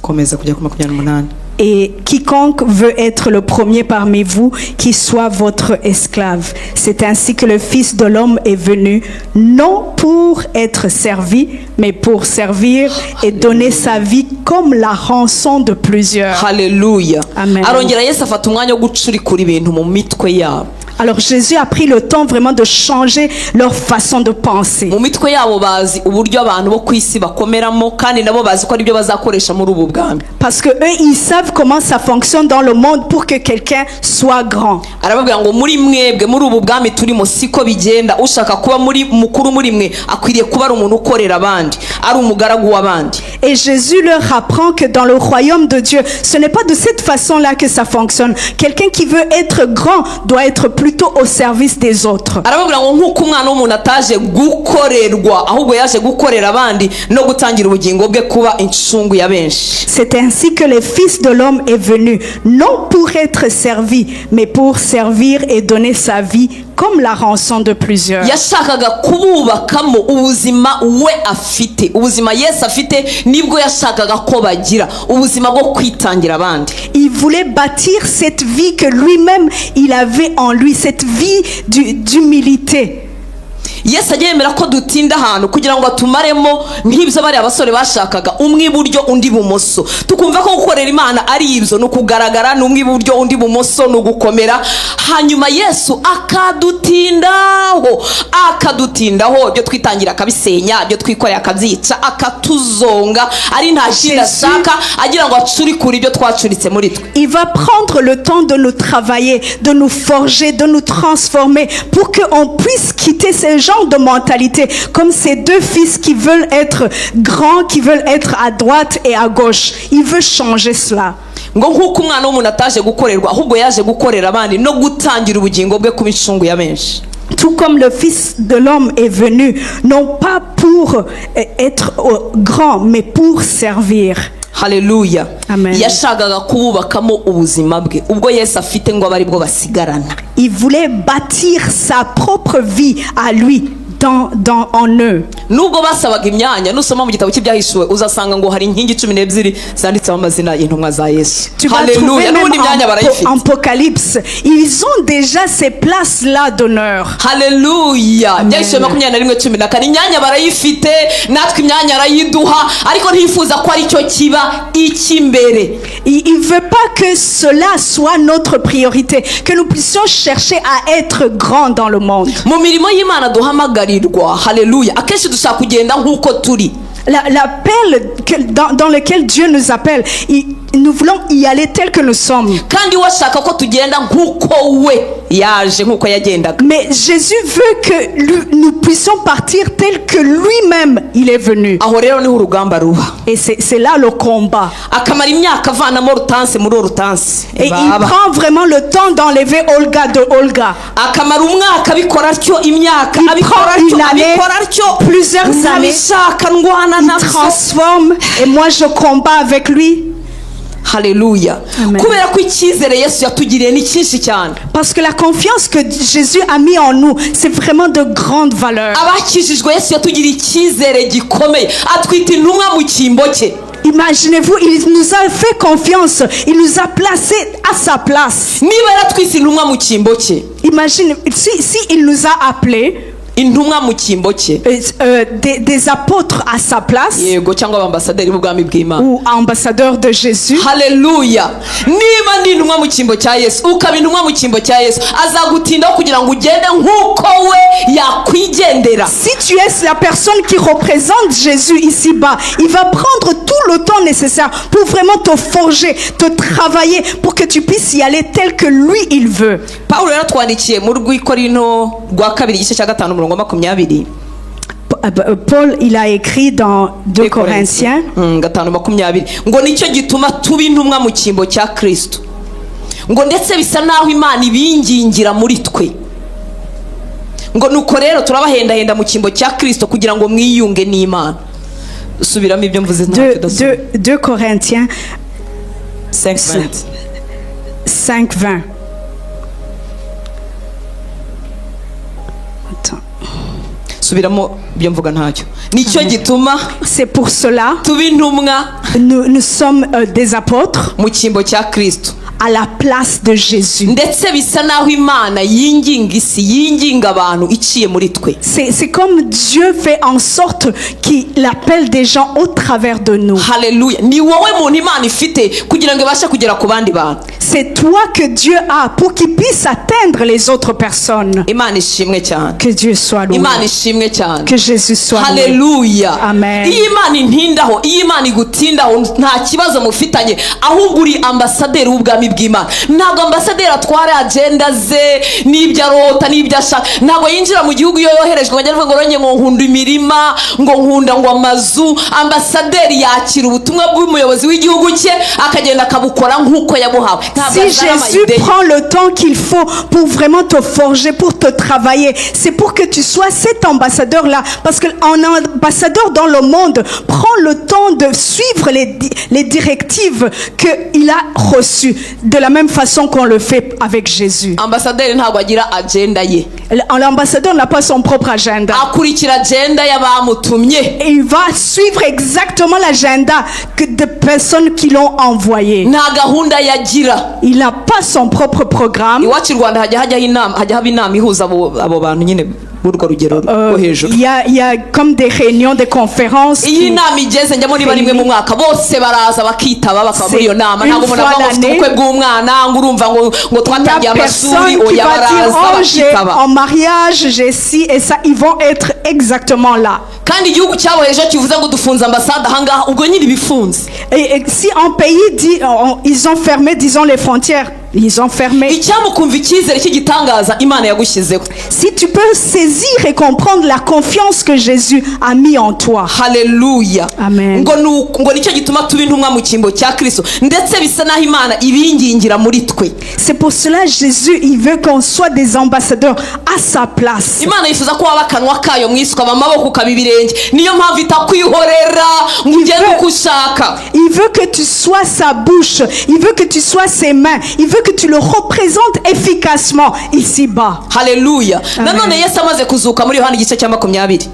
Komeza kujya ku 28. "Et quiconque veut être le premier parmi vous, qu'il soit votre esclave. C'est ainsi que le Fils de l'homme est venu, non pour être servi, mais pour servir et donner sa vie comme la rançon de plusieurs." Haleluya. Amen. Arongera Yesu afata umwanya wo gucurikura ibintu mu mitwe yabo. Alors Jésus a pris le temps vraiment de changer leur façon de penser. Mu mitwe yabo bazi uburyo abantu bo ku isi bakomeramo, kandi nabo bazi ko aribyo bazakoresha muri ubu bwami. Parce que eux, ils savent comment ça fonctionne dans le monde pour que quelqu'un soit grand. Arababwira ngo: "Muri mwebwe, muri ubu bwami turimo, siko bigenda. Ushaka kuba muri mukuru muri mwe akwiriye kuba ari umuntu ukorera abandi, ari umugaragu w'abandi." Et Jésus leur apprend que dans le royaume de Dieu, ce n'est pas de cette façon-là que ça fonctionne. Quelqu'un qui veut être grand doit être plutôt au service des autres. Arababwira ngo: "Nk'uko Umwana w'umuntu ataje gukorerwa, ahubwo yaje gukorera abandi no gutangira ubugingo bwe kuba incungu ya benshi." C'est ainsi que le Fils de l'homme est venu, non pour être servi, mais pour servir et donner sa vie comme la rançon de plusieurs. Yashakaga kububakamo ubuzima we afite. Ubuzima Yesu afite nibwo yashakaga ko bagira, ubuzima bwo kwitangira abandi. Il voulait bâtir cette vie que lui-même il avait en lui, cette vie d'humilité. Yesu ajya yemera ko dutinda ahantu kugira ngo atumaremo nk'ibyo bariya basore bashakaga, umwe iburyo, undi ibumoso, tukumva ko gukorera Imana ari ibyo, ni ukugaragara, ni umwe iburyo, undi ibumoso, ni ugukomera. Hanyuma Yesu akadutindaho, akadutindaho, ibyo twitangira akabisenya, ibyo twikoreye akabyica, akatuzonga ari nta kindi ashaka, agira ngo acurikure ibyo twacuritse muri twe. Il va prendre le temps de nous travailler, de nous forger, de nous transformer pour qu'on puisse quitter ce genre de mentalité, comme ces deux fils qui veulent être grands, qui veulent être à droite et à gauche. Il veut changer cela. Ngo: "Nk'uko Umwana w'umuntu ataje gukorerwa, ahubwo yaje gukorera abandi no gutangira ubugingo bwe kuba incungu ya benshi." Tout comme le Fils de l'homme est venu, non pas pour être grand, mais pour servir. Haleluya. Amen. Yashakaga kububakamo ubuzima bwe, ubwo Yesu afite, ngo abe aribwo basigarana. Il voulait bâtir sa propre vie à lui en eux. Nubwo basabaga imyanya, nusoma mu gitabo cy'Ibyahishuwe uzasanga ngo hari inkingi 12 zanditseho amazina y'intumwa za Yesu. Tu vas trouver Haleluya. même N'ubundi imyanya barayifite. Apocalypse, ils ont déjà ces places-là d'honneur. Haleluya. Ibyahishuwe 21:14. Imyanya barayifite, natwe imyanya arayiduha, ariko ntiyifuza ko aricyo kiba icy'imbere. Il ne veut pas que cela soit notre priorité, que nous puissions chercher à être grands dans le monde. Mu mirimo y'Imana duhamagarirwa, haleluya, akenshi dushaka kugenda nk'uko turi. L'appel dans lequel Dieu nous appelle, nous voulons y aller tel que nous sommes. Kandi we ashaka ko tugenda nk'uko we yaje, nk'uko yagendaga. Mais Jésus veut que nous puissions partir tel que lui-même il est venu. Aho rero niho urugamba ruba. Et c'est là le combat. Akamara imyaka avanamo Hortense muri Hortense. Et il prend vraiment le temps d'enlever Olga de Olga. Akamara umwaka abikora atyo, imyaka Il abikora prend atyo, une année, abikora atyo, plusieurs années. Ntabishaka, ndwana Il nabyo. transforme et moi je combats avec lui. Haleluya. Amen. Kubera ko icyizere Yesu yatugiriye ni cyinshi cyane. Parce que la confiance que Jésus a mis en nous, c'est vraiment de grande valeur. Abakijijwe, Yesu yatugiriye icyizere gikomeye, atwita intumwa mu cyimbo cye. Imaginez-vous, il nous a fait confiance, il nous a placés à sa place. Niba yaratwise intumwa mu cyimbo cye, Imagine, si il nous a appelés Intumwa mu cyimbo cye. Des apôtres à sa place Yego, cyangwa abambasaderi b'ubwami bw'Imana. Ou ambassadeurs de Jésus. Haleluya! Niba ndi intumwa mu cyimbo cya Yesu, ukaba intumwa mu cyimbo cya Yesu, azagutindaho kugira ngo ugende nk'uko we yakwigendera. Si tu es la personne qui représente Jésus ici-bas, il va prendre tout le temps nécessaire pour vraiment te forger, te travailler, pour que tu puisses y aller tel que lui, il veut. Pawulo yaratwandikiye mu rw'Ikorinto rwa kabiri, igice cya gatanu, umurongo wa 20. Paul, il a écrit dans 2 Corinthiens, 5:20 ngo nicyo gituma tuba intumwa mu cyimbo cya Kristo, ngo ndetse bisa naho Imana ibingingira muri twe, ngo nuko rero turabahendahenda mu cyimbo cya Kristo kugira ngo mwiyunge n'Imana. Subiramo ibyo mvuze ntacyo. 2, Udasubira. 2 Corinthiens 5:20. 5, 20. Attends. Subiramo ibyo mvuga ntacyo. Nicyo gituma C'est pour cela tuba intumwa nous sommes des apôtres mu cyimbo cya Kristo, à la place de Jésus. Ndetse bisa naho Imana yinginga isi, yinginga abantu iciye muri twe. C'est comme Dieu fait en sorte qu'il appelle des gens au travers de nous. Haleluya! Ni wowe muntu Imana ifite kugira ngo ibashe kugera ku bandi bantu. C'est toi que Dieu a pour qu'il puisse atteindre les autres personnes. Imana ishimwe cyane. Que Dieu soit loué. Imana ishimwe cyane. Que Jésus soit loué. Haleluya! Amen. Iyo Imana intindaho, iyo Imana igutindaho, nta kibazo mufitanye, ahubwo uri ambasaderi w'ubwami bw'Imana. Ntabwo ambasaderi atwara agenda ze n'ibyo arota n'ibyo ashaka. Ntabwo yinjira mu gihugu iyo yoherejwe ngo ajye avuga ngo ronye ngo nkunda imirima, ngo nkunda ngo amazu. Ambasaderi yakira ubutumwa bw'umuyobozi w'igihugu cye, akagenda akabukora nk'uko yabuhawe. Ntabwo Si azana Jésus ama idées. Prend le temps qu'il faut pour vraiment te forger, pour te travailler, c'est pour que tu sois cet ambassadeur-là. Parce qu'un ambassadeur dans le monde prend le temps de suivre les directives qu'il a reçues, de la même façon qu'on le fait avec Jésus. Ambasaderi ntabwo agira agenda ye. L'ambassadeur n'a pas son propre agenda. Akurikira agenda y'abamutumye. Et il va suivre exactement l'agenda que de personnes qui l'ont envoyé. Nta gahunda yagira. Il n'a pas son propre programme. Iwacu i Rwanda hajya hajyaho inama, hajya haba inama ihuza abo abo bantu nyine b'urwo rugero rwo hejuru. Il y a comme des réunions, des conférences. Iyo inama igeze, njyamo niba rimwe mu mwaka, bose baraza bakitaba, bakaba muri iyo nama. Ntabwo umuntu avuga ngo mfite ubukwe bw'umwana, ngo urumva ngo twatangiye amashuri. Oya, baraza Oh, j'ai bakitaba. En mariage, j'ai ci et ça, ils vont être exactement là. Kandi igihugu cyabohereje kivuze ngo dufunze ambasade ahangaha, ubwo nyine ibifunze. Et si un pays dit, ils ont fermé, disons, les frontières, ils ont fermé. Icyampa ukumva icyizere cy'igitangaza Imana yagushyizeho. Si tu peux saisir et comprendre la confiance que Jésus a mis en toi. Haleluya! Amen. Ngo ngo nicyo gituma tuba intumwa mu cyimbo cya Kristo, ndetse bisa n'aho Imana ibingingira muri twe. C'est pour cela Jésus, il veut qu'on soit des ambassadeurs à sa place. Imana yifuza ko waba akanwa kayo mu isi, ukaba amaboko, ukaba ibirenge. Niyo mpamvu itakwihorera ngo ugende uko ushaka. Il veut que tu sois sa bouche, il veut que tu sois ses mains, il veut que tu le représentes efficacement ici-bas. Haleluya! Amen. Nanone Yesu amaze kuzuka, muri Yohani igice cya 20,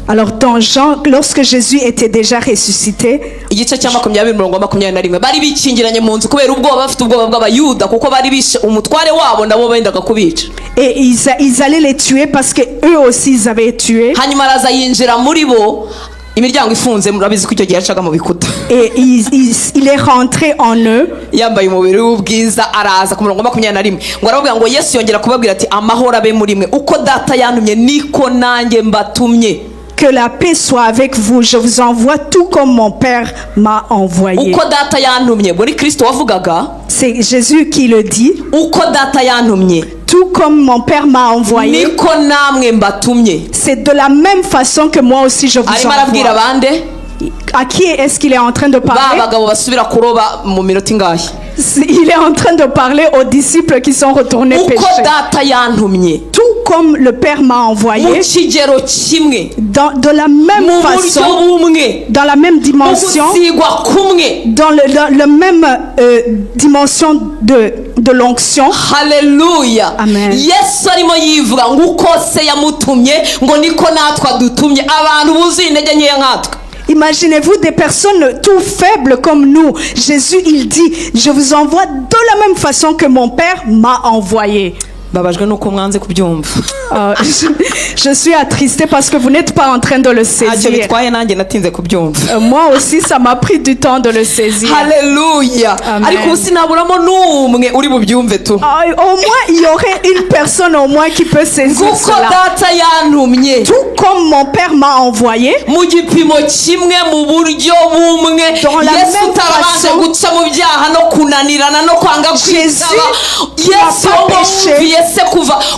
Alors dans Jean, lorsque Jésus était déjà ressuscité, igice cya 20, umurongo wa 21, bari bikingiranye mu nzu kubera ubwoba, bafite ubwoba bw'Abayuda kuko bari bishe umutware wabo, nabo bendaga kubica. Et ils allaient les tuer parce que eux aussi ils avaient tué. Hanyuma araza yinjira muri bo imiryango ifunze. Murabizi ko icyo gihe yacaga mu bikuta. Et il est rentré en eux. Yambaye umubiri w'ubwiza, araza ku murongo wa 21, ngo arababwira ngo Yesu yongera kubabwira ati amahoro abe muri mwe, uko Data yantumye niko nanjye mbatumye. Que la paix soit avec vous. Je vous envoie tout comme mon Père m'a envoyé. Uko Data yantumye, muri Kristo wavugaga. C'est Jésus qui le dit. Uko Data yantumye Tout comme mon Père m'a envoyé, niko namwe mbatumye. C'est de la même façon que moi aussi je vous Arimo arabwira envoie. bande? À qui est-ce qu'il est en train de Ba parler? bagabo basubira kuroba mu minota ingahe. Il est en train de parler aux disciples qui sont retournés Uko pécher. Data yantumye, Tout comme le Père m'a mu envoyé, kigero kimwe, de la même mu buryo façon, bumwe, dans la même mu dimension, gusigwa kumwe. dans le même dimension de l'onction. Haleluya! Amen. Yesu arimo yivuga ngo uko Se yamutumye, ngo niko natwe adutumye, abantu buzuye intege nkeya nkatwe. Imaginez-vous des personnes tout faibles comme nous. Jésus, il dit, je vous envoie de la même façon que mon Père m'a envoyé. Mbabajwe nuko mwanze kubyumva. Je suis attristée parce que vous n'êtes pas en train de le Ntacyo saisir. bitwaye, nanjye natinze kubyumva. Moi aussi, ça m'a pris du temps de le saisir. Haleluya. Amen. Ariko ubu sinaburamo n'umwe uri bubyumve tu. Ah, au moins, il y aurait une personne au moins qui peut saisir Kuko cela. Data yantumye, Tout comme mon Père m'a envoyé, mu gipimo kimwe, mu buryo bumwe, Dans la Yesu même utarabanje façon, guca mu byaha no kunanirana no kwanga Jésus kwitaba, Yesu n'a pas wo péché. wumviye se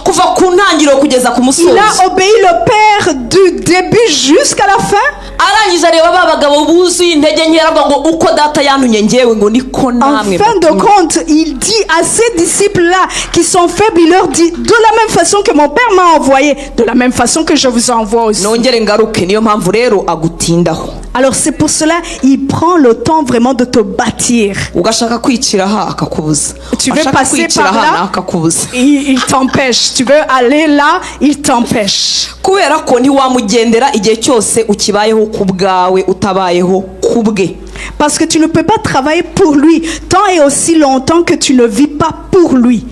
kuva ku ntangiriro kugeza ku musozo, il a obéi le Père du début jusqu'à la fin. Arangije areba ba bagabo buzuye intege nke, aravuga ngo uko Data yantumye ngewe, ngo niko En namwe fin de mbatumye. Compte, il dit à ces disciples-là qui sont faibles, il leur dit, de la même façon que mon Père m'a envoyé, de la même façon que je vous envoie aussi. Nongere ngaruke, niyo mpamvu rero agutindaho. Alors c'est pour cela, il prend le temps vraiment de te bâtir. Ugashaka kwicira aha, akakubuza. Tu veux Washaka passer kwicira par aha, là? Akakubuza. Il t'empêche. Tu veux aller là, il t'empêche. Kubera ko ntiwamugendera igihe cyose ukibayeho ku bwawe, utabayeho ku bwe. Parce que tu ne peux pas travailler pour lui tant et aussi longtemps que tu ne vis pas pour lui.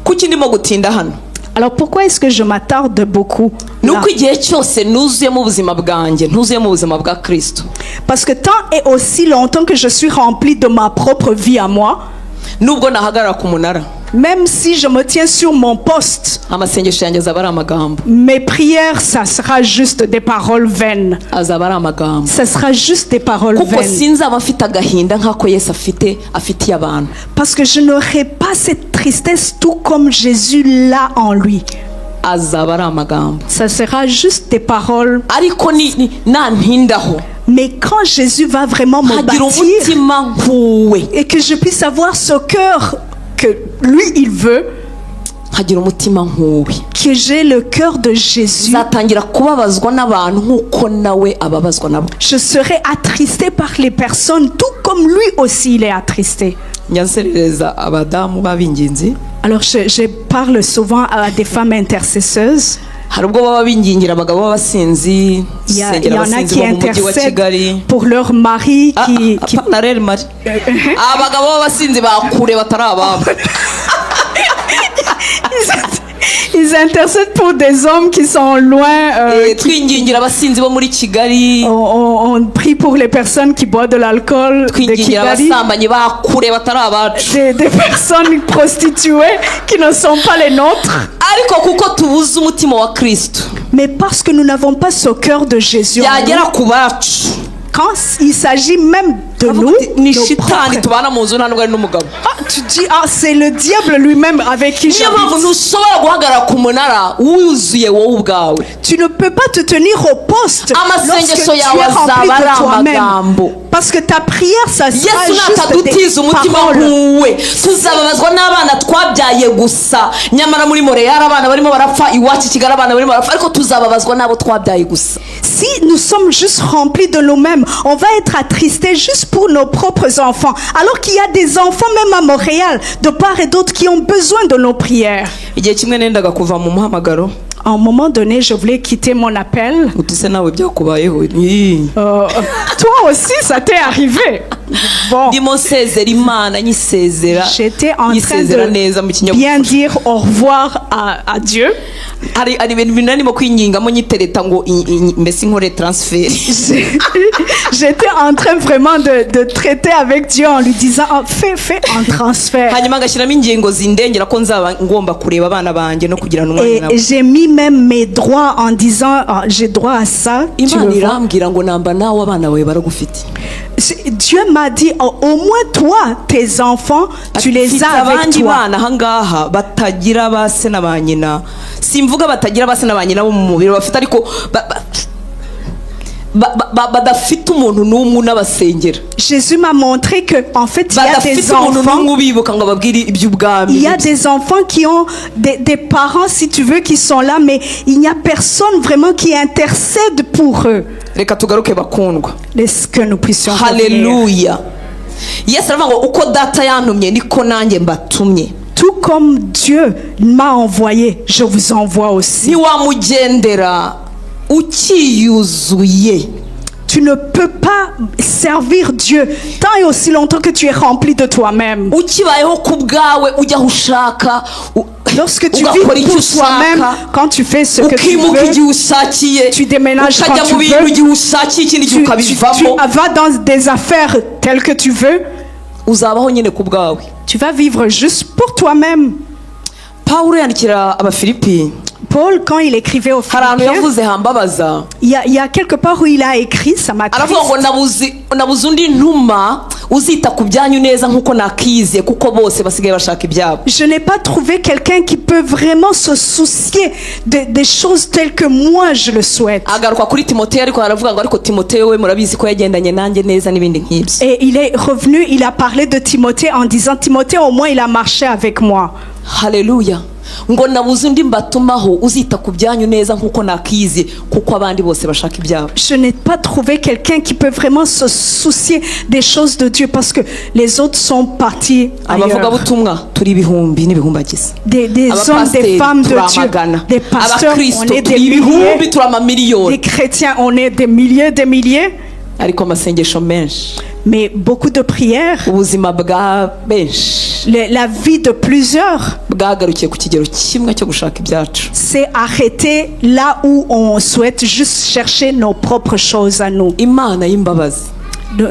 Kuki ndimo gutinda hano? Alors pourquoi est-ce que je m'attarde beaucoup Ni là? Uko igihe cyose nuzuyemo ubuzima bwanjye, ntuzuyemo ubuzima bwa Kirisito, Parce que tant et aussi longtemps que je suis rempli de ma propre vie à moi, nubwo nahagarara ku munara, même si je me tiens sur mon poste, amasengesho yanjye azaba ari amagambo. Mes prières, ça sera juste des paroles vaines. Azaba ari amagambo. Ça sera juste des paroles Kuko vaines. Sinzaba mfite agahinda nk'ako Yesu afite afitiye abantu. Parce que je n'aurai pas cette tristesse tout comme Jésus l'a en lui. Azaba ari amagambo. Ça sera juste des paroles. Ariko ni nantindaho, Mais quand Jésus va vraiment me nkagira bâtir umutima nk'uwe, et que je puisse avoir ce cœur que lui, il veut, nkagira umutima nk'uwe, que j'ai le cœur de Jésus, nzatangira kubabazwa n'abantu nk'uko nawe ababazwa nabo. Je serai attristé par les personnes, tout comme lui aussi il est attristé. Njya nserereza abadamu b'abinginzi. Alors je parle souvent à des femmes intercesseuses. Hari ubwo baba bingingira abagabo b'abasinzi. Il Dusengera y en a abasinzi qui bo mu mujyi wa intercèdent Kigali. Pour leur mari qui, Ah, qui ah, apana rero mari, abagabo b'abasinzi bakure batari ababo. Ils intercèdent pour des hommes qui sont loin. Eh, twingingira abasinzi bo muri Kigali. On prie pour les personnes qui boivent de l'alcool de Twingingira Kigali, abasambanyi bakure batari abacu. des personnes prostituées qui ne sont pas les nôtres. Ariko kuko tubuze umutima wa Kristo, Mais parce que nous n'avons pas ce cœur de Jésus en nous, byagera ku bacu, quand il s'agit même de avuga nous, uti, ni nos shitani propres- tubana mu nzu, nta nubwo ari n'umugabo. Ah, tu dis, ah, c'est le diable lui-même avec qui Niyo mpamvu j'habite. Ntushobora guhagarara ku munara wuzuye wowe ubwawe. Tu ne peux pas te tenir au poste Amasengesho lorsque tu yawe es rempli azaba de ari toi-même. amagambo. Parce que ta prière, ça sera Yesu juste natadutiza des umutima paroles. nk'uwe, tuzababazwa n'abana twabyaye gusa. Nyamara muri Montreal abana barimo barapfa, iwacu i Kigali abana barimo barapfa, ariko tuzababazwa n'abo twabyaye gusa. Si nous sommes juste remplis de nous-mêmes, on va être attristés juste pour nos propres enfants. Alors qu'il y a des enfants même à Montréal, de part et d'autre, qui ont besoin de nos prières. Igihe kimwe nendaga kuva mu muhamagaro. À un moment donné, je voulais quitter mon appel. Uti se nawe byakubayeho? Ii. Toi aussi, ça t'est arrivé. Bon, Ndimo nsezera Imana, nyisezera, j'étais en train nyisezera neza mu de kinyabupfura. Bien dire au revoir à Dieu. Hari ibintu bintu ndimo kwingingamo nyitereta ngo mbese inkore transfert. J'étais en train vraiment de traiter avec Dieu en lui disant, ah, fais un transfert. Hanyuma ngashyiramo ingingo zindengera ko nzaba ngomba kureba abana banjye no kugirana umwanya Et nabo. J'ai mis même mes droits en disant, ah, j'ai droit à ça. Tu Imana le vois. irambwira ngo namba nawe abana bawe baragufite. Dieu m'a dit, oh, au moins toi, tes enfants, tu les Mfite as avec abandi toi. Bana ahangaha batagira ba se na ba nyina. Simvuga batagira ba se na ba nyina bo mu mubiri bafite, ariko badafite umuntu n'umwe unabasengera. Jésus m'a montré que, en fait, il y a Badafite des umuntu enfants. N'umwe ubibuka ngo ababwire iby'ubwami. Il y a des enfants qui ont des parents, si tu veux, qui sont là, mais il n'y a personne vraiment qui intercède pour eux. Reka tugaruke, bakundwa. Laisse que nous puissions revenir. Haleluya. Yesu aravuga ngo uko Data yantumye niko nanjye mbatumye. Tout comme Dieu m'a envoyé, je vous envoie aussi. Ntiwamugendera ukiyuzuye. Tu ne peux pas servir Dieu tant et aussi longtemps que tu es rempli de toi-même. Ukibayeho ku bwawe, ujya aho ushaka Lorsque tu vis Ugakora icyo pour toi-même, ushaka, quand tu fais ce que tu ukimuka veux, igihe ushakiye, tu déménages ukajya quand mu tu bintu veux, igihe ushakiye, ikindi gihe tu ukabivamo, vas dans des affaires telles que tu veux, uzabaho nyine ku bwawe. Tu vas vivre juste pour toi-même. Pawulo yandikira Abafilipi, Paul, quand il écrivait aux hari ahantu Philippiens, yavuze hambabaza. il y a quelque part où il a écrit, ça m'attriste. Aravuga ngo nabuze nabuze undi ntuma uzita ku byanyu neza nk'uko nakize, kuko bose basigaye bashaka ibyabo. Je n'ai pas trouvé quelqu'un qui peut vraiment se soucier des choses telles que moi je le souhaite. Agaruka kuri Timoteyo, ariko aravuga ngo ariko Timoteyo we murabizi ko yagendanye nanjye neza n'ibindi nk'ibyo. Et il est revenu, il a parlé de Timothée en disant, Timothée, au moins il a marché avec moi. Haleluya. Ngo nabuze undi mbatumaho uzita ku byanyu neza nk'uko nakize, kuko abandi bose bashaka ibyabo. Je n'ai pas trouvé quelqu'un qui peut vraiment se soucier des choses de Dieu parce que les autres sont partis ailleurs. Abavugabutumwa turi ibihumbi n'ibihumbagiza. Des hommes, des Abapasiteri femmes de Dieu, turamagana, des pasteurs, on abakristo est des turi ibihumbi, milliers, turi amamiliyoni, des chrétiens, on est des milliers, des milliers, ariko amasengesho menshi, mais beaucoup de prières, ubuzima bwa benshi la vie de plusieurs bwagarukiye ku kigero kimwe cyo gushaka ibyacu. S'est arrêtée là où on souhaite juste chercher nos propres choses à nous. Imana y'imbabazi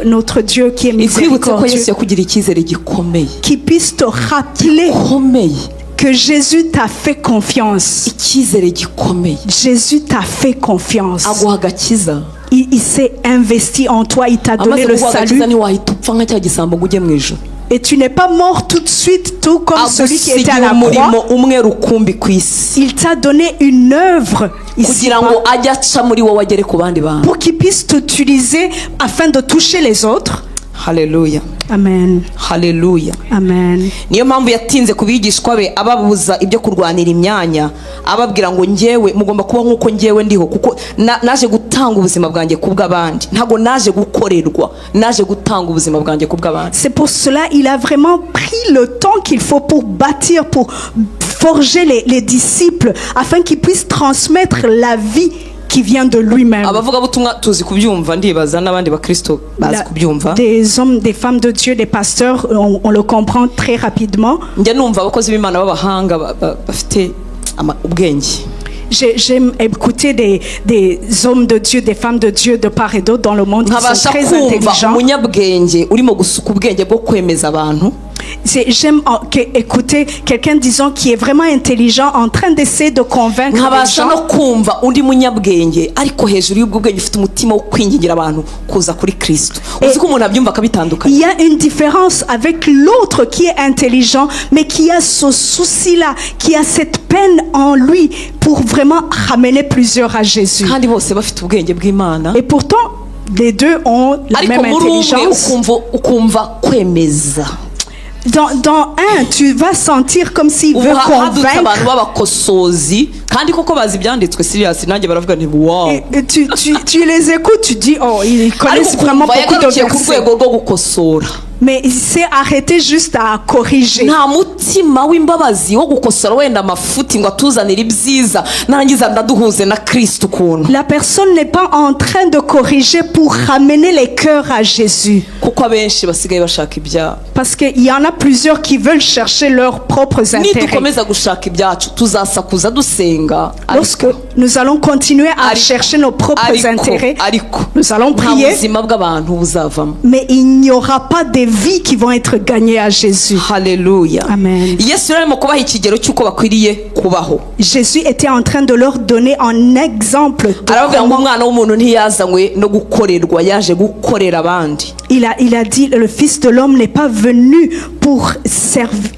Notre Dieu qui est ikwibutse ko Yesu miséricordieux, yakugiriye icyizere gikomeye, qui puisse te rappeler gikomeye, que Jésus t'a fait confiance. Icyizere gikomeye. Jésus t'a fait confiance. Aguha agakiza. Il s'est investi en toi, il t'a donné Amaze le kuguha agakiza, salut. ntiwahita upfa nka cya gisambo ngo ujye mu ijuru. Et tu n'es pas mort tout de suite, tout comme celui qui était à Agusigira la umurimo croix. Umwe rukumbi ku isi, Il t'a donné une œuvre ici kugira ngo ajye aca muri wowe agere ku bandi bantu. Pour qu'il puisse t'utiliser afin de toucher les autres. Haleluya. Amen. Haleluya. Amen. Niyo mpamvu yatinze ku bigishwa be, ababuza ibyo kurwanira imyanya, ababwira ngo ngewe mugomba kuba nk'uko ngewe ndiho, kuko naje gutanga ubuzima bwanjye ku bw'abandi, ntabwo naje gukorerwa, naje gutanga ubuzima bwanjye ku bw'abandi. C'est pour cela il a vraiment pris le temps qu'il faut pour bâtir, pour forger les disciples, afin qu'ils puissent transmettre la vie qui vient de lui-même. Abavugabutumwa tuzi kubyumva, ndibaza n'abandi bakristo bazi kubyumva. Des hommes, des femmes de Dieu, des pasteurs, on le comprend très rapidement. Njya numva abakozi b'Imana b'abahanga bafite ubwenge. J'aime écouter des hommes de Dieu, des femmes de Dieu de part et d'autre dans le monde qui sont Nkabasha très kumva intelligents. Umunyabwenge urimo gusuka ubwenge bwo kwemeza abantu. J'aime écouter quelqu'un, disant, qui est vraiment intelligent, en train d'essayer de convaincre les Nkabasha gens. No kumva undi munyabwenge, ariko hejuru y'ubwo bwenge ufite umutima wo kwingingira abantu kuza kuri Kristo. Uzi ko umuntu abyumva akabitandukanya. Il y a une différence avec l'autre qui est intelligent, mais qui a ce souci-là, qui a cette peine en lui pour vraiment ramener plusieurs à Jésus. Kandi bose bafite ubwenge bw'Imana. Et pourtant, les deux ont la Ariko même muri umwe intelligence. Ukumva ukumva kwemeza. Dans un, tu vas sentir comme s'il Ubu veut hadutse abantu convaincre. B'abakosozi kandi koko bazi ibyanditswe, serious, nanjye baravuga nti wow. Et tu les écoutes, tu dis, oh, ils Ariko connaissent vraiment ukumva beaucoup de yagarukiye ku versets. Rwego rwo gukosora. Mais il s'est arrêté juste à corriger. Nta mutima w'imbabazi wo gukosora wenda amafuti ngo atuzanire ibyiza, narangiza ndaduhuze na Kristo ukuntu. La personne n'est pas en train de corriger pour ramener les cœurs à Jésus. Kuko abenshi basigaye bashaka ibyabo. Parce qu'il y en a plusieurs qui veulent chercher leurs propres intérêts. Nidukomeza gushaka ibyacu tuzasakuza dusenga, ariko- Lorsque nous allons continuer à Ariko- chercher nos propres ariko intérêts, ariko nous allons nta prier, buzima bw'abantu buzavamo. Mais il n'y aura pas des vies qui vont être gagnées à Jésus. Haleluya. Amen. Yesu yari arimo kubaha ikigero cy'uko bakwiriye kubaho. Jésus était en train de leur donner un exemple de Arababwira ngo comment umwana w'umuntu ntiyazanywe no gukorerwa, yaje gukorera abandi. il a dit, le Fils de l'homme n'est pas venu pour servir,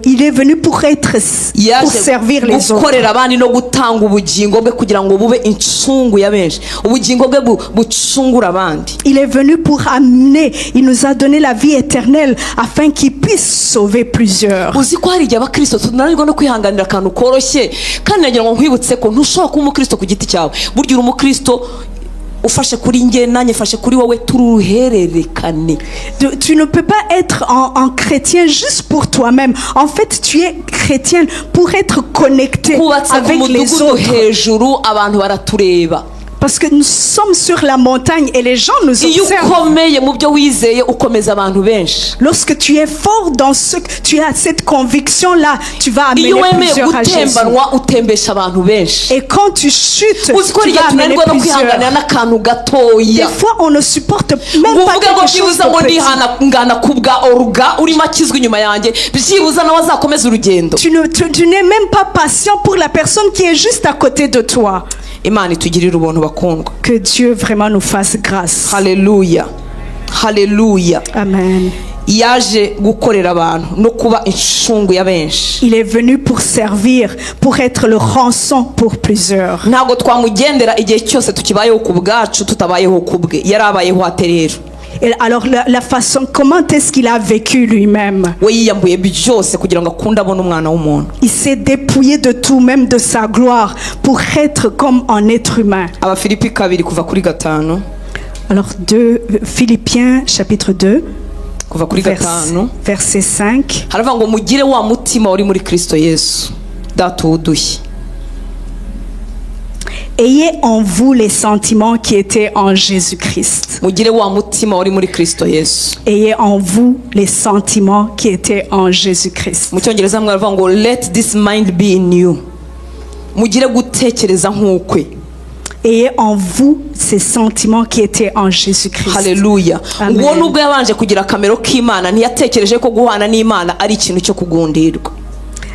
il est venu pour Yaje servir les autres. Gukorera abandi no gutanga ubugingo bwe kugira ngo bube incungu ya benshi, ubugingo bwe bucungure abandi. Il est venu pour amener, il nous a donné la vie éternelle afin qu'il puisse sauver plusieurs. Uzi ko hari igihe abakristo tunanirwa no kwihanganira akantu koroshye? Kandi nagira ngo nkwibutse ko ntushobora kuba umukristo ku giti cyawe. Burya uri umukristo ufashe kuri njye, nanjye mfashe kuri wowe, turi uruhererekane. Tu ne peux pas être en chrétien juste pour toi-même. En fait, tu es chrétien pour être connecté Twubatse ku avec les mudugudu autres. hejuru, abantu baratureba. Parce que nous sommes sur la montagne et les gens nous Iyo observent. Ukomeye mu byo wizeye ukomeza abantu benshi. Lorsque tu es fort dans ce que tu as, cette conviction-là, tu vas amener Iyo wemeye plusieurs à Jésus. Gutembanwa utembesha abantu benshi. Et quand tu chutes, Uzi ko tu igihe vas amener tunanirwa no plusieurs. Kwihanganira n'akantu gatoya. Des fois, on ne supporte même Ngo pas uvuge ngo quelque chose byibuze ngo de petit. Ndihangana ku bwa Oruga urimo akizwa inyuma yanjye byibuze nawe azakomeza urugendo. Tu n'es même pas patient pour la personne qui est juste à côté de toi. Imana itugirire ubuntu bakundwa. Que Dieu vraiment nous fasse grâce. Haleluya, haleluya. Amen. Yaje gukorera abantu no kuba incungu ya benshi. Il est venu pour servir, pour être le rançon pour plusieurs. Ntabwo twamugendera igihe cyose tukibayeho ku bwacu tutabayeho ku bwe. Yari abayeho ate rero? Et alors, la façon, comment est-ce qu'il a vécu lui-même? We yiyambuye byose kugira ngo akunde abone umwana w'umuntu. Il s'est dépouillé de tout, même de sa gloire, pour être comme un être humain. Abafilipi kabiri kuva kuri gatanu. Alors, 2, Philippiens chapitre 2, Kuva kuri gatanu. Verset 5. Haravuga ngo mugire wa mutima wari muri Kristo Yesu data uwuduhe. Ayez en vous les sentiments qui étaient en Jésus-Christ. Mugire wa mutima wari muri Kristo Yesu. Ayez en vous les sentiments qui étaient en Jésus-Christ. Mu cyongereza hamwe baravuga ngo let this mind be in you, mugire gutekereza nk'ukwe. Ayez en vous ces sentiments qui étaient en Jésus-Christ. Haleluya. Amen. Nguwo nubwo yabanje kugira akamero k'Imana ntiyatekereje ko guhana n'Imana ari ikintu cyo kugundirwa.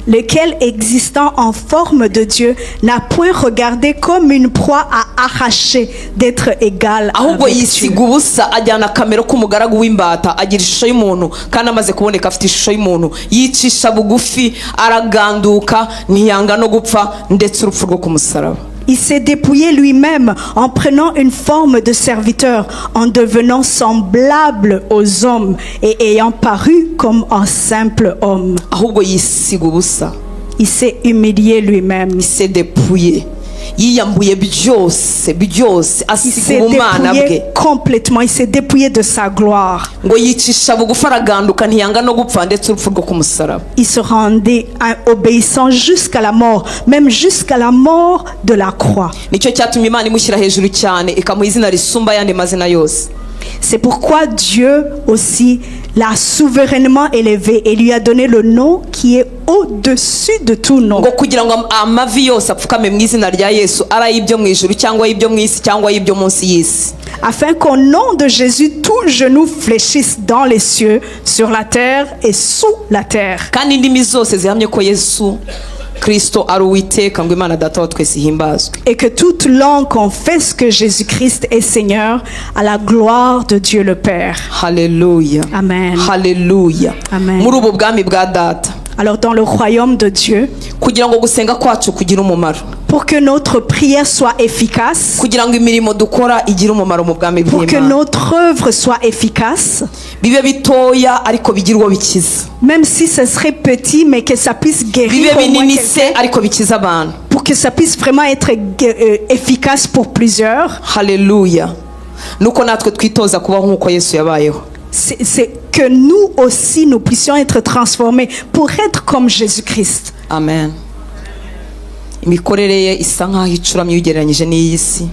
Lequel, existant en forme de Dieu, n'a point regardé comme une proie à arracher d'être égal Ahubwo avec Dieu. Yisiga ubusa ajyana akamero k'umugaragu w'imbata agira ishusho y'umuntu kandi amaze kuboneka afite ishusho y'umuntu yicisha bugufi araganduka ntiyanga no gupfa ndetse urupfu rwo ku musaraba. Il s'est dépouillé lui-même en prenant une forme de serviteur, en devenant semblable aux hommes et ayant paru comme un simple homme. Ahubwo yisiga ubusa. Il s'est humilié lui-même. S'est dépouillé, yiyambuye byose byose Il asiga s'est ubumana bwe. Dépouillé complètement. Il s'est dépouillé de sa gloire. Ngo yicisha bugufi araganduka ntiyanga no gupfa ndetse urupfu rwo ku musaraba. Il se rendait obéissant jusqu'à la mort, même jusqu'à la mort de la croix. Nicyo cyatumye Imana imushyira hejuru cyane ikamuha izina risumba ayandi mazina yose. C'est pourquoi Dieu aussi l'a souverainement élevé et lui a donné le nom qui est au-dessus de tout nom. Ngo kugira ngo amavi yose apfukame mu izina rya Yesu ari ay'ibyo mu ijuru cyangwa ay'ibyo mu isi cyangwa ay'ibyo munsi y'isi. Afin qu'au nom de Jésus, tout genou fléchisse dans les cieux, sur la terre et sous la terre. Kandi indimi zose zihamye ko Yesu Kirisito ari Uwiteka ngo Imana Data wa twese ihimbazwe. Et que toute langue confesse que Jésus-Christ est Seigneur, à la gloire de Dieu le Père. Haleluya. Amen. Haleluya. Amen. Muri ubu bwami bwa Data, Alors, dans le royaume de Dieu, kugira ngo gusenga kwacu kugire umumaro, pour que notre prière soit efficace, kugira ngo imirimo dukora igire umumaro mu bwami pour que bw'Imana, notre œuvre soit efficace, bibe bitoya ariko bigire uwo bikiza, même si ce serait petit, mais que ça puisse guérir bibe au moins binini se quelqu'un, ariko bikiza abantu. Pour que ça puisse vraiment être efficace pour plusieurs, Haleluya. Nuko natwe twitoza kubaho nk'uko Yesu yabayeho. c'est que nous aussi, nous puissions être transformés pour être comme Jésus-Christ. Amen. Imikorere ye isa nk'aho icuramye ugereranyije n'iyi si.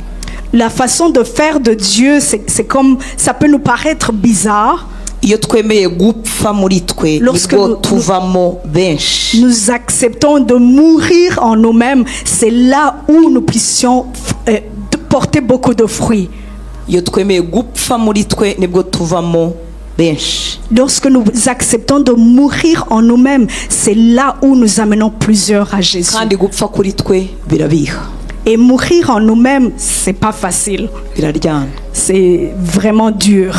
La façon de faire de Dieu, c'est comme, ça peut nous paraître bizarre. Iyo twemeye gupfa muri twe Lorsque nibwo tuvamo benshi. Nous acceptons de mourir en nous-mêmes, c'est là où nous puissions porter beaucoup de fruits. Iyo twemeye gupfa muri twe nibwo tuvamo benshi. Lorsque nous acceptons de mourir en nous-mêmes, c'est là où nous amenons plusieurs à Jésus. Kandi gupfa kuri twe birabiha. Et mourir en nous-mêmes, c'est pas facile. Biraryana. C'est vraiment dur.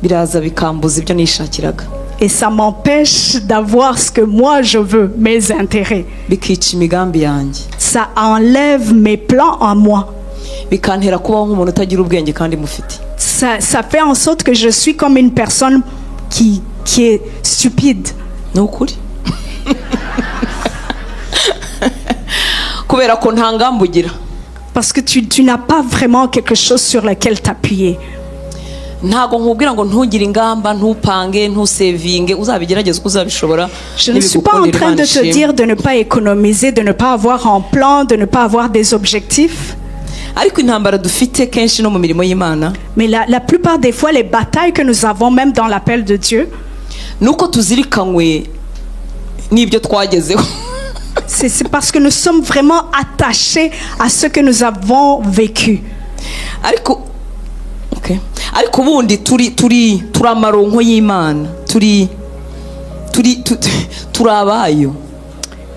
Biraza bikambuza ibyo nishakiraga. Et ça m'empêche d'avoir ce que moi je veux, mes intérêts. Bikica imigambi yanjye. Ça enlève mes plans en moi. Bikantera kubaho nk'umuntu utagira ubwenge kandi mufite. Ça fait en sorte que je suis comme une personne qui est stupide. Ni ukuri kubera ko nta ngamba ugira. Parce que tu n'as pas vraiment quelque chose sur lequel t'appuyer. Ntabwo nkubwira ngo ntugire ingamba ntupange ntusevinge uzabigerageze uko uzabishobora. Je ne suis pas en Nibigukundira, train Imana de te ishimwe. Dire de ne pas économiser, de ne pas avoir un plan, de ne pas avoir des objectifs. Ariko intambara dufite kenshi no mu mirimo y'Imana, Mais la plupart des fois, les batailles que nous avons, même dans l'appel de Dieu, ni uko tuzirikanywe n'ibyo twagezeho. c'est parce que nous sommes vraiment attachés à ce que nous avons vécu. Ariko okay. Ariko ubundi turi amaronko y'Imana, turi abayo.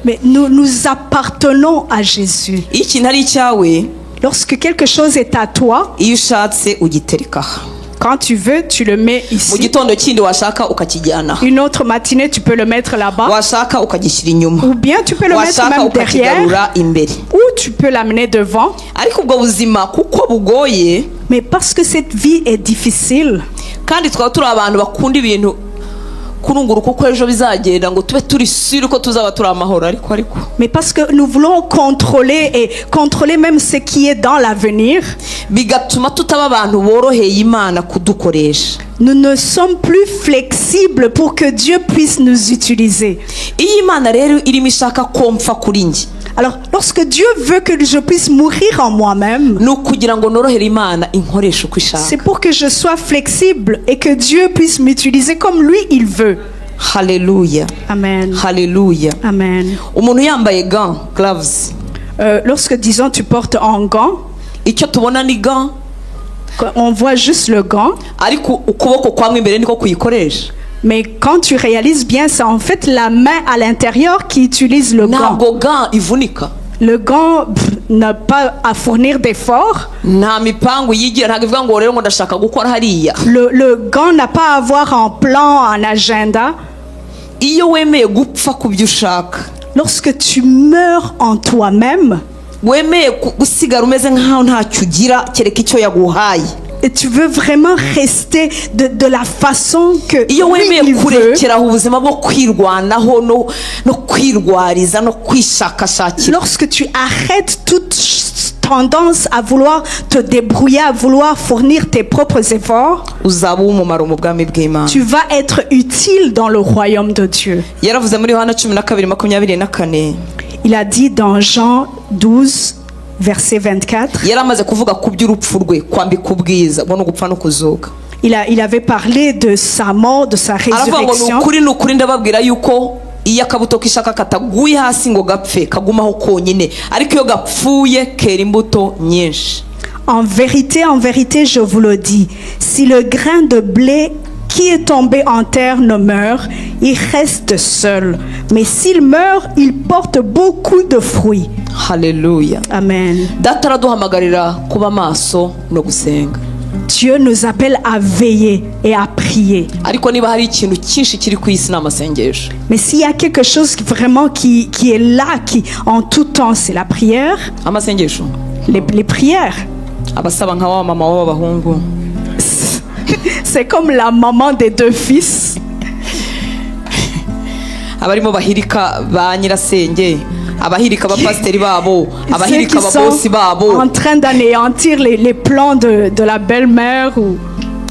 Mais nous, nous appartenons à Jésus. Iyo ikintu ari icyawe, Lorsque quelque chose est à toi, iyo ushatse ugitereka aha. quand tu veux, tu le mets Mu ici. Gitondo kindi washaka ukakijyana aha. Une autre matinée, tu peux le mettre là-bas. Washaka ukagishyira inyuma. Ou bien tu peux le mettre Washaka même derrière. ukakigarura imbere. Ou tu peux l'amener devant. Ariko ubwo buzima kuko bugoye, Mais parce que cette vie est difficile, kandi twaba turi abantu bakunda ibintu kurunguruka uko ejo bizagenda ngo tube turi sûr ko tuzaba turi amahoro, ariko mais parce que nous voulons contrôler et contrôler même ce qui est dans l'avenir, bigatuma tutaba abantu boroheye Imana kudukoresha. Nous ne sommes plus flexibles pour que Dieu puisse nous utiliser. Iyo Imana rero irimo ishaka ko mpfa kuri njye, Alors, lorsque Dieu veut que je puisse mourir en moi-même, ni ukugira ngo norohere Imana inkoreshe uko ishaka. C'est pour que je sois flexible et que Dieu puisse m'utiliser comme lui, il veut. Haleluya. Amen. Haleluya. Amen. Umuntu yambaye gants, gloves, Lorsque, disons, tu portes un gant, icyo tubona ni gant, on voit juste le gant, ariko ukuboko kwamwe imbere niko kuyikoresha. Mais quand tu réalises bien, c'est en fait la main à l'intérieur qui utilise le gant. Ntabwo gant ivunika. Le gant, pff, n'a pas à fournir d'efforts. Nta mipangu yigira, ntabwo ivuga ngo rero ngo ndashaka gukora hariya. Le gant n'a pas à avoir un plan, un agenda. Iyo wemeye gupfa ku byo ushaka, Lorsque tu meurs en toi-même, wemeye gusigara umeze nk'aho ntacyo ugira kereka icyo yaguhaye, et tu veux vraiment rester de la façon que iyo lui, wemeye il veut, kurekeraho ubuzima bwo kwirwanaho no kwirwariza no kwishakashakira, lorsque tu arrêtes toute tendance à vouloir te débrouiller, à vouloir fournir tes propres efforts, uzaba uw'umumaro mu bwami bw'Imana. Tu vas être utile dans le royaume de Dieu. Yaravuze muri Yohana 12:24. Il a dit dans Jean 12, verset 24, Yari amaze kuvuga ku by'urupfu rwe kwambika ubwiza ubwo ni ugupfa no kuzuka. il avait parlé de sa mort, de sa Aravuga ngo ni résurrection. ukuri, ni ukuri ndababwira yuko iyo akabuto k'ishaka kataguye hasi ngo gapfe kagumaho konyine, ariko iyo gapfuye kera imbuto nyinshi. En vérité, je vous le dis, si le grain de blé qui est tombé en terre ne meurt, il reste seul. Mais s'il meurt, il porte beaucoup de fruits. Haleluya. Amen. Data araduhamagarira kuba maso no gusenga. Dieu nous appelle à veiller et à prier. Ariko niba hari ikintu cyinshi kiri ku isi ni amasengesho. Mais s'il y a quelque chose vraiment qui est là, qui en tout temps, c'est la prière, Amasengesho les prières. Abasaba nka wa mama w'abahungu. C'est comme la maman des deux fils. Abarimo bahirika ba nyirasenge, abahirika abapasiteri babo, Ceux abahirika qui sont ababosi babo, en train d'anéantir les plans de la belle-mère ou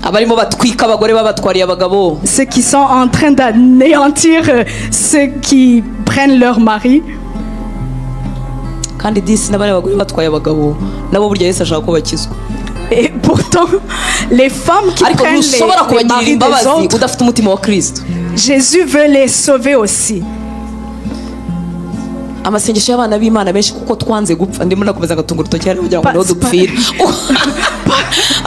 abarimo batwika abagore babatwariye abagabo. Ceux qui sont en train d'anéantir ceux qui prennent leur mari. Kandi disi n'abari abagore batwaye abagabo nabo burya Yesu ashaka ko bakizwa. Et pourtant, les femmes qui Ariko prennent ntushobora les kubagirira maris des imbabazi autres, udafite umutima wa Kirisito. Jésus veut les sauver aussi. Amasengesho y'abana b'Imana benshi kuko twanze gupfa, ndimo nakomeza ngatunga urutoki hariya kugira ngo niho dupfira.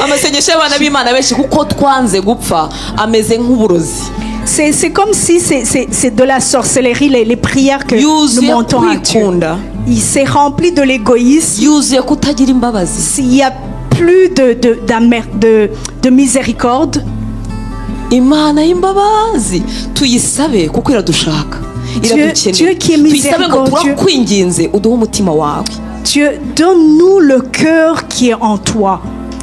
Amasengesho y'abana b'Imana benshi kuko twanze gupfa ameze nk'uburozi. C'est comme si c'est de la sorcellerie, les prières que nous Yuzuye montons à Dieu. kwikunda. Il s'est rempli de l'égoïsme. Yuzuye kutagira imbabazi. S'il n'y a plus de miséricorde, Imana y'imbabazi tuyisabe kuko iradushaka, iradukeneye. Dieu qui est Tuyisabe ngo miséricordieux. Turakwinginze uduhe umutima wawe. Dieu, donne-nous le cœur qui est en toi.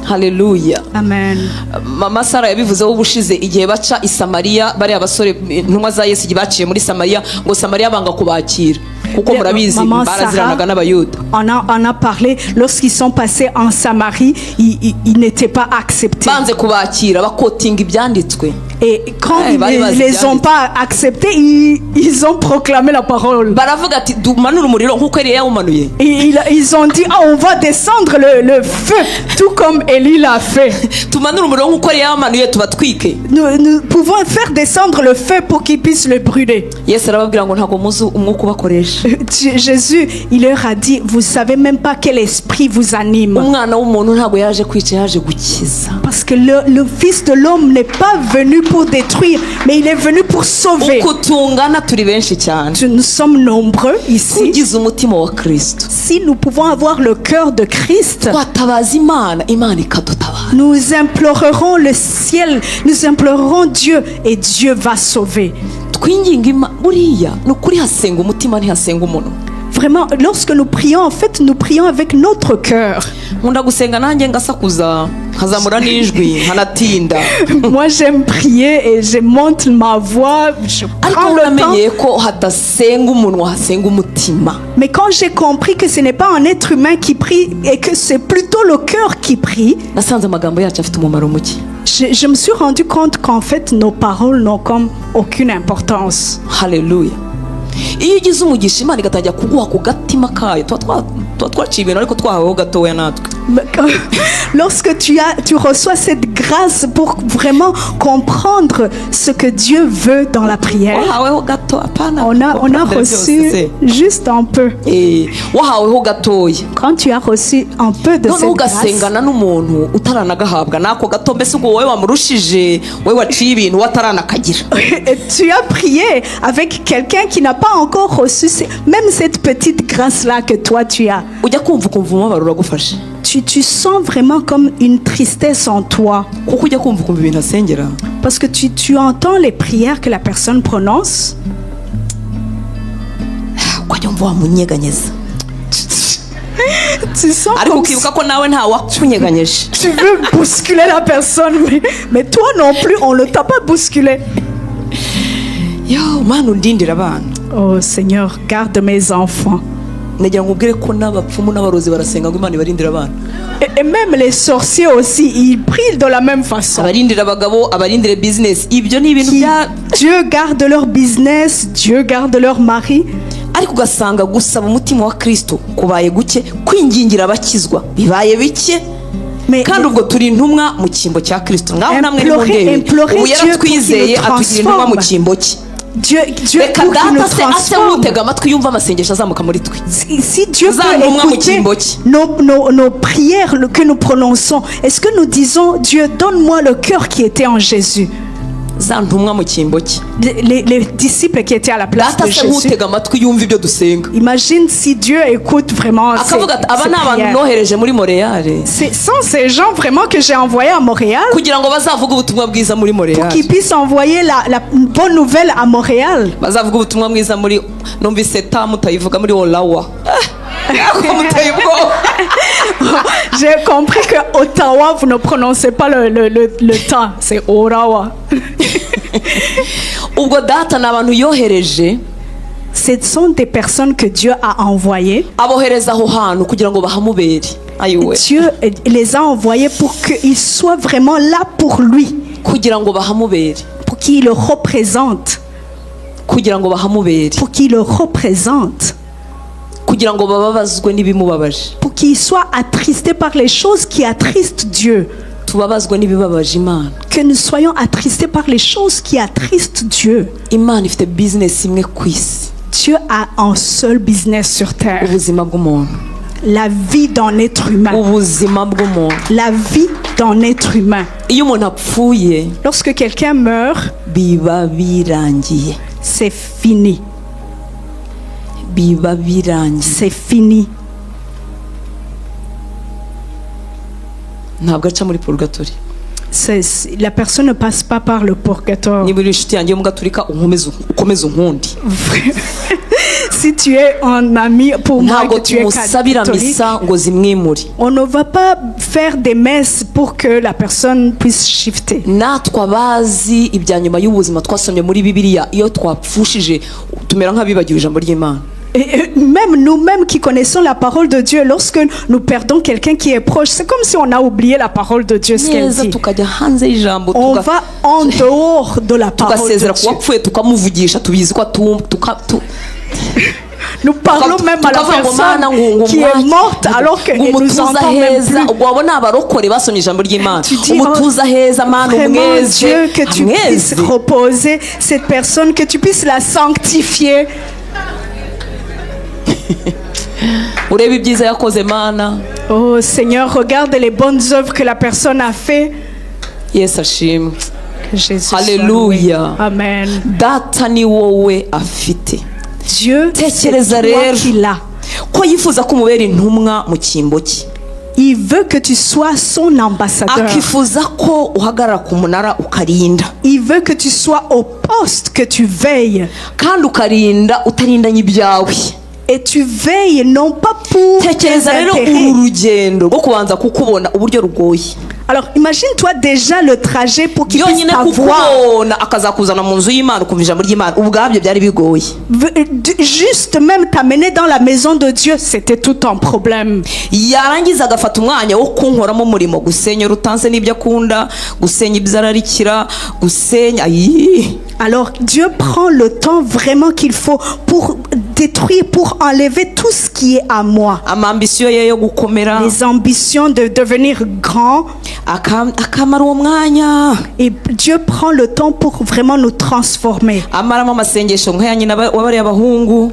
Haleluya. Amen. Mama Sara yabivuzeho ubushize igihe baca i Samariya bariya basore intumwa za Yesu igihe baciye muri Samariya ngo Samariya banga kubakira kuko murabizi Maman baraziranaga Sarah n'Abayuda. en a parlé. Lorsqu'ils sont passés en Samarie, ils n'étaient pas acceptés. Banze kubakira baquotinga ibyanditswe. Et quand Ouais, ils bah, ne vas-y, les ont bien. Pas acceptés, ils ont proclamé la parole. Baravuga ati dumanure umuriro nk'uko Eliya yawumanuye. Et ils ont dit, ah, on va descendre le feu, tout comme Élie l'a fait. Tumanure umuriro nk'uko Eliya yawumanuye tubatwike. Nous pouvons faire descendre le feu pour qu'ils puissent le brûler. Yesu arababwira ngo ntabwo muzi umwuka ubakoresha. Jésus, il leur a dit, vous savez même pas quel esprit vous anime. Umwana w'umuntu ntabwo yaje kwica, yaje gukiza. Parce que le Fils de l'homme n'est pas venu pour détruire, mais il est venu pour sauver. Uko tungana turi benshi cyane, Nous sommes nombreux ici. Tugize umutima wa Kristo, Si nous pouvons avoir le cœur de Christ, twatabaza Imana, Imana ikadutabara. Nous implorerons le ciel, nous implorerons Dieu et Dieu va sauver. Twinginga Imana. Buriya ni ukuri hasenga umutima, ntihasenga umunwa. Vraiment, lorsque nous prions, en fait, nous prions avec notre cœur. Nkunda gusenga nanjye ngasakuza nkazamura n'ijwi nkanatinda. Moi, j'aime prier et je monte ma voix, je Ariko prends le temps. namenye ko hadasenga umunwa, hasenga umutima. Mais quand j'ai compris que ce n'est pas un être humain qui prie et que c'est plutôt le cœur qui prie, nasanze amagambo yacu afite umumaro muke. je me suis rendu compte qu'en fait, nos paroles n'ont comme aucune importance. Haleluya. Iyo ugize umugisha Imana igatangira kuguha ku gatima kayo, tuba twaciye ibintu ariko twahaweho gatoya natwe. Mais lorsque tu reçois cette grâce pour vraiment comprendre ce que Dieu veut dans la prière, Wahaweho gato, apana on a comprendre reçu byose se. Juste un peu. Eh, wahaweho gatoya, Quand tu as reçu un peu de noneho cette grâce, ugasengana n'umuntu utaranagahabwa n'ako gato, mbese ubwo wowe wamurushije, wowe waciye ibintu we ataranakagira. Et tu as prié avec quelqu'un qui n'a pas encore reçu même cette petite grâce-là que toi tu as. Ujya kumva ukumva umubabaro uragufashe. Tu sens vraiment comme une tristesse en toi. Kuko ujya kumva ukumva ibintu asengera. Parce que tu entends les prières que la personne prononce. Ukajya wumva wamunyeganyeza. Tu sens Ariko comme si ukibuka ko nawe nta wakunyeganyeje. Tu veux bousculer la personne, mais toi non plus, on ne t'a pas bousculé. Yo Mana, undindira abana. Oh Seigneur, garde mes enfants. Nagira ngo ubwire ko n'abapfumu n'abarozi barasenga ngo Imana ibarindire abana. Et même les sorciers aussi, ils prient de la même façon. Abarindire abagabo, abarindire bizinesi, ibyo ni ibintu bya Dieu garde leur business, Dieu garde leur mari. Ariko ugasanga gusaba umutima wa Kristo kubaye guke, kwingingira abakizwa bibaye bike. Mais Kandi ubwo turi intumwa mu cyimbo cya Kristo, ngaho namwe Implorer, nimundebe. Implorer Ubu Dieu pour qu'il yaratwizeye nous atugira intumwa mu transforme. cyimbo cye. Dieu Reka pour qu'il nous data se ase transforme. nk'utega amatwi yumva amasengesho azamuka muri twe. Si Dieu peut Za ntumwa mu écouter cyimbo cye. nos prières que nous prononçons, est-ce que nous disons, Dieu, donne-moi le cœur qui était en Jésus? Za ntumwa mu cyimbo cye. Les disciples qui étaient à la place Data de se Jésus. nk'utega amatwi yumva ibyo dusenga. Imagine si Dieu écoute vraiment Akavuga ati aba ces ni abantu prières. nohereje muri Montréal Ce sont ces gens vraiment que j'ai envoyés à Montréal kugira ngo bazavuge ubutumwa bwiza muri pour Montréal, qu'ils puissent envoyer la bonne nouvelle à Montréal. Bazavuga ubutumwa bwiza muri, numvise ta mutayivuga, muri Ottawa. Ako muteye ubwoba. J'ai compris que Ottawa, vous ne prononcez pas le temps, c'est Orawa. Ubwo data ni abantu yohereje. Ce sont des personnes que Dieu a envoyées. Abohereza aho hantu kugira ngo bahamubere, ayiwe. Dieu les a envoyés pour qu'ils soient vraiment là pour lui, Kugira ngo bahamubere. Pour qu'il le représente, Kugira ngo bahamubere. Pour qu'il le représente, Kugira ngo bababazwe n'ibimubabaje. Pour qu'il soit attristé par les choses qui attristent Dieu. Tubabazwe n'ibibabaje Imana. Que nous soyons attristés par les choses qui attristent Dieu. Imana ifite bizinesi imwe ku isi. Dieu a un seul business sur terre, Ubuzima bw'umuntu. La vie d'un être humain. Ubuzima bw'umuntu. La vie d'un être humain. Iyo umuntu apfuye, Lorsque quelqu'un meurt, biba birangiye. C'est fini. Biba birangiye. C'est fini. Ntabwo aca muri purgatori. La personne ne passe pas par le purgatoire. Niba uri inshuti yanjye y'umugaturika unkomeze ukomeze unkunde. Si tu es un ami pour moi, Ntabwo que tu es tumusabira catholique, misa ngo zimwimure. On ne va pas faire des messes pour que la personne puisse shifter. Natwe abazi ibya nyuma y'ubuzima twasomye muri Bibiliya, iyo twapfushije tumera nk'abibagiwe ijambo ry'Imana. Et même nous-mêmes qui connaissons la parole de Dieu, lorsque nous perdons quelqu'un qui est proche, c'est comme si on a oublié la parole de Dieu, ce qu'elle Neza dit. Tukajya hanze y'ijambo On tuga- va en dehors de la parole de tugasezera ku Dieu. Wapfuye tukamuvugisha tubizi ko atumva tuka- tu- Nous parlons même à la tukavuga ngo personne Mana ngo ngo qui est mwake, morte alors qu'elle ngo nous umutuze entend même aheza plus. Ubwo wabona abarokore basomye ijambo ry'Imana Tu dis, umutuze aheza Mana vraiment, umweze Dieu, que tu puisses amweze reposer cette personne, que tu puisses la sanctifier. Urebe ibyiza yakoze Mana. Oh Seigneur, regarde les bonnes œuvres que la personne a fait. Yesu ashimwe. Que Jésus soit Alléluia. Loué. Amen. Data ni wowe afite. Dieu, c'est Tekereza toi rero qui l'as. Ko yifuza ko umubera intumwa mu cyimbo cye. Il veut que tu sois son ambassadeur. Akifuza ko uhagarara ku munara ukarinda. Il veut que tu sois au poste, que tu veilles. Kandi ukarinda utarindanye ibyawe. Et tu veilles non pas pour tes Tekereza rero intérêts. uru rugendo rwo kubanza kukubona uburyo rugoye. Alors imagine-toi déjà le trajet pour qu'il puisse Byonyine t'avoir. Kukubona akazakuzana mu nzu y'Imana ukumva ijambo ry'Imana ubwabyo byari bigoye. Juste même t'amener dans la maison de Dieu, c'était tout un problème. Yarangiza agafata umwanya wo kunkoramo umurimo gusenya urutanse n'ibyo akunda gusenya ibyo ararikira gusenya ayi. Alors Dieu prend le temps vraiment qu'il faut pour détruire, pour enlever tout ce qui est à moi. Ama ambitions ye yo gukomera. Les ambitions de devenir grand. Akamara uwo mwanya. Et Dieu prend le temps pour vraiment nous transformer. Amaramo amasengesho nk'aya nyina wa bariya bahungu.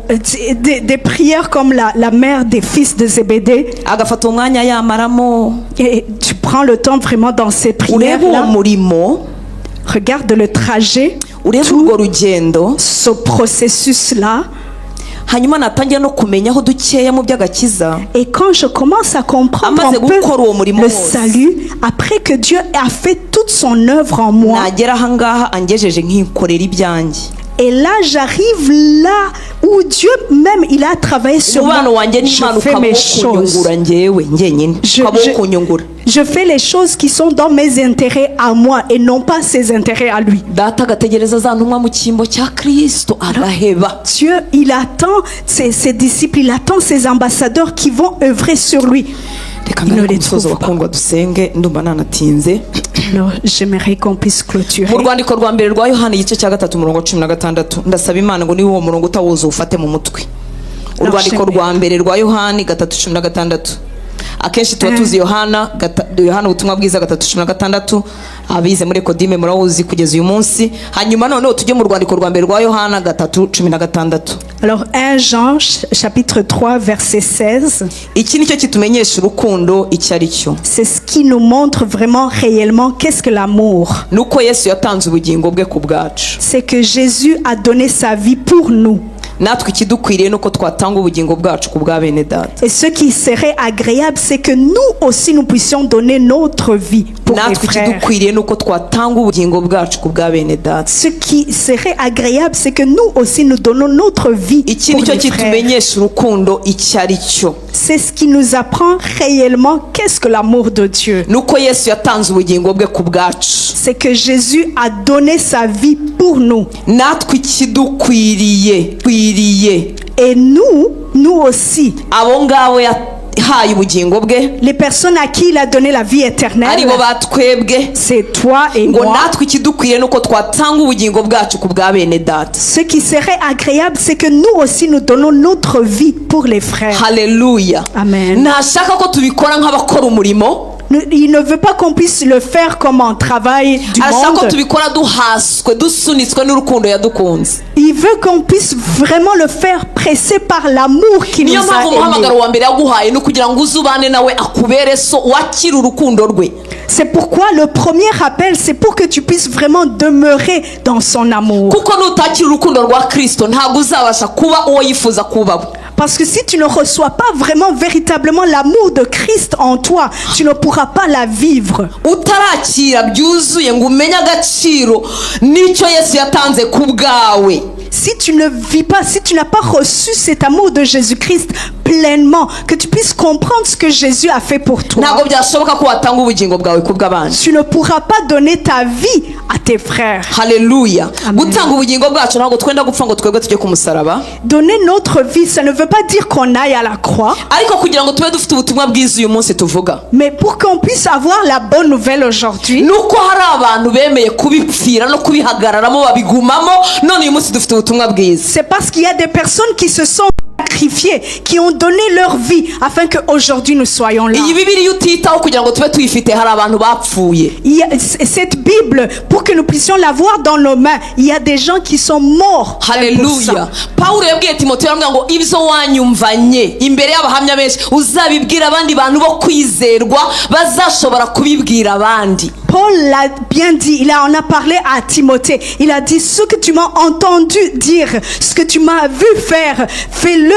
Des prières comme la mère des fils de Zébédée. Agafata uwo mwanya yamaramo. Et tu prends le temps vraiment dans ces Urebe uwo prières-là. Murimo. Regarde le trajet, Urebe urwo rugendo. Ce processus-là. Hanyuma natangira no kumenyaho dukeya mu by'agakiza. Et quand je commence à comprendre Amaze un peu gukora uwo murimo le wose. Salut, après que Dieu a fait toute son œuvre en moi, Nagera ahangaha angejeje nkikorera ibyanjye. Et là, j'arrive là où Dieu même, il a travaillé sur moi. Umubano wanjye Je n'Imana fais ukaba mes uwo choses. kunyungura njyewe njyenyine ukaba uwo kunyungura. Je fais les choses qui sont dans mes intérêts à moi et non pas ses intérêts à lui. Data agategereza za ntumwa mu cyimbo cya Kirisito agaheba. Dieu, il attend ses disciples, il attend ses ambassadeurs qui vont œuvrer sur lui. Reka Il ne ngane ku les musozo trouve pas. bakundwa dusenge ndumva nanatinze. Alors, j'aimerais qu'on puisse clôturer. Mu rwandiko rwa mbere rwa Yohani igice cya gatatu umurongo wa cumi na gatandatu ndasaba Imana ngo niba uwo murongo utawuzi ufate mu mutwe. Urwandiko rwa mbere rwa Yohani gatatu cumi na gatandatu akenshi tuba tuzi Yohana Yohana ubutumwa bwiza gatatu cumi na gatandatu abize muri ekodime murawuzi kugeza uyu munsi hanyuma noneho tujye mu rwandiko rwa mbere rwa Yohana gatatu cumi na gatandatu. Alors, 1 Jean, chapitre 3, verset 16, Iki nicyo kitumenyesha urukundo icyo ari cyo. C'est ce qui nous montre vraiment réellement qu'est-ce que l'amour. Ni uko Yesu yatanze ubugingo bwe ku bwacu. C'est que Jésus a donné sa vie pour nous. Natwe ikidukwiriye ni uko twatanga ubugingo bwacu ku bwa bene data. Et ce qui serait agréable, c'est que nous aussi, nous puissions donner notre vie pour les Natwe frères. Ikidukwiriye ni uko twatanga ubugingo bwacu ku bwa bene data. Ce qui serait agréable, c'est que nous aussi, nous donnons notre vie Iki pour nicyo les frères. kitumenyesha urukundo icyo ari cyo. C'est ce qui nous apprend réellement qu'est-ce que l'amour de Dieu. Ni uko Yesu yatanze ubugingo bwe ku bwacu. C'est que Jésus a donné sa vie pour nous. Natwe ikidukwiriye kwiriye Et nous, nous aussi, abo ngabo yahaye ubugingo bwe les personnes à qui il a donné la vie éternelle, aribo batwebwe c'est toi et ngo moi. Natwe ikidukwiriye ni uko twatanga ubugingo bwacu ku bwa bene data. Ce qui serait agréable, c'est que nous aussi, nous donnons notre vie pour les frères. Haleluya. Amen. Ntashaka ko tubikora nk'abakora umurimo. Il ne veut pas qu'on puisse le faire comme un travail du Arashaka ko monde. Tubikora duhaswe dusunitswe n'urukundo yadukunze. Il veut qu'on puisse vraiment le faire pressé par l'amour qu'il Niyo nous mpamvu a umuhamagaro aimés. Wa mbere yaguhaye ni ukugira ngo uze ubane nawe akubere so wakire urukundo rwe. C'est pourquoi le premier appel, c'est pour que tu puisses vraiment demeurer dans son amour. Kuko nutakira urukundo rwa Kirisito ntabwo uzabasha kuba uwo yifuza kubaho. Parce que si tu ne reçois pas vraiment, véritablement l'amour de Christ en toi, tu ne pourras pas la vivre. Utarakira byuzuye ngo umenye agaciro n'icyo Yesu yatanze ku bwawe. Si tu ne vis pas, si tu n'as pas reçu cet amour de Jésus-Christ pleinement, que tu puisses comprendre ce que Jésus a fait pour toi, ntabwo byashoboka ko watanga ubugingo bwawe ku bw'abandi. Tu ne pourras pas donner ta vie à tes frères. Haleluya. Amen. Gutanga ubugingo bwacu ntabwo twenda gupfa ngo twebwe tujye ku musaraba. Donner notre vie, ça ne veut pas dire qu'on aille à la croix, Ariko kugira ngo tube dufite ubutumwa bwiza uyu munsi tuvuga, mais pour qu'on puisse avoir la bonne nouvelle aujourd'hui, ni uko hari abantu bemeye kubipfira no kubihagararamo babigumamo none uyu munsi dufite ubutumwa bwiza. C'est parce qu'il y a des personnes qui se sont sacrifiées, qui ont donné leur vie afin qu'aujourd'hui nous soyons là. Iyi Bibiliya utitaho kugira ngo tube tuyifite hari abantu bapfuye. Il y a cette Bible, pour que nous puissions l'avoir dans nos mains, il y a des gens qui sont morts pour Haleluya. Ça. Pawulo yabwiye Timoteyo aramubwira ngo ibyo wanyumvanye imbere y'abahamya benshi uzabibwira abandi bantu bo kwizerwa bazashobora kubibwira abandi. Paul l'a bien dit, il en a parlé à Timothée. Il a dit: ce que tu m'as entendu dire, ce que tu m'as vu faire, fais-le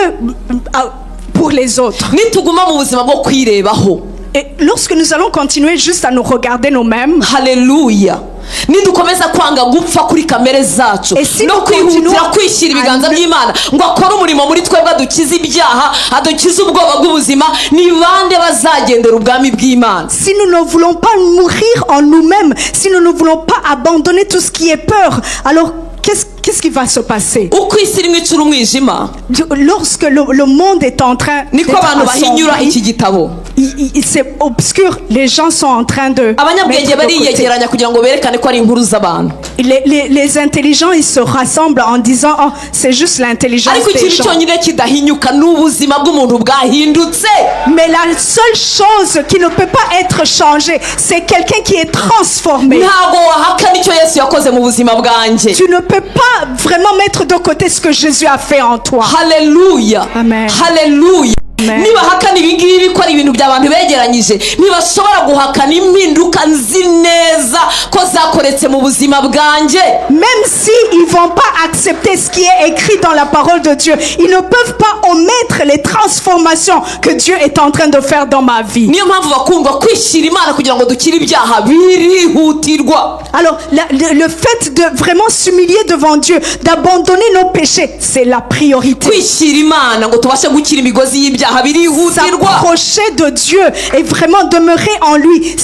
pour les autres. Nituguma mu buzima bwo kwirebaho, Et lorsque nous allons continuer juste à nous regarder nous-mêmes, haleluya, nidukomeza kwanga gupfa kuri kamere zacu Et si no nous kwihutira continuons kwishyira ibiganza by'Imana ngo akore umurimo muri twebwe adukize ibyaha adukize ubwoba bw'ubuzima, ni bande bazagendera ubwami bw'Imana? Si nous ne voulons pas mourir en nous-mêmes, si nous ne voulons pas abandonner tout ce qui est peur, alors qu'est-ce qui va se passer? Uko isi irimo icura umwijima, Lorsque le monde est en train niko d'être abantu bahinyura assombri, iki gitabo. C'est obscur, les gens sont en train de Abanyabwenge mettre de côté. bariyegeranya kugira ngo berekane ko ari inkuru z'abantu. Les intelligents, ils se rassemblent en disant: oh, c'est juste l'intelligence Ariko des ikintu gens. Cyonyine kidahinyuka ni ubuzima bw'umuntu bwahindutse. Mais la seule chose qui ne peut pas être changée, c'est quelqu'un qui est transformé. Ntabwo wahakana icyo Yesu yakoze mu buzima bwanjye. Tu ne peux pas vraiment mettre de côté ce que Jésus a fait en toi. Haleluya. Amen. Haleluya. Amen. Nibahakana ibi ngibi ko ari ibintu by'abantu begeranyije ntibashobora guhakana impinduka nzi neza ko zakoretse mu buzima bwanjye. Même si ils vont pas accepter ce qui est écrit dans la parole de Dieu, ils ne peuvent pas omettre les transformations que Dieu est en train de faire dans ma vie. Niyo mpamvu bakundwa kwishyira Imana kugira ngo dukire ibyaha birihutirwa. Alors, le fait de vraiment s'humilier devant Dieu, d'abandonner nos péchés, c'est la priorité. Kwishyira Imana ngo tubashe gukira imigozi y'ibyaha birihutirwa. S'approcher de Dieu et vraiment demeurer en lui,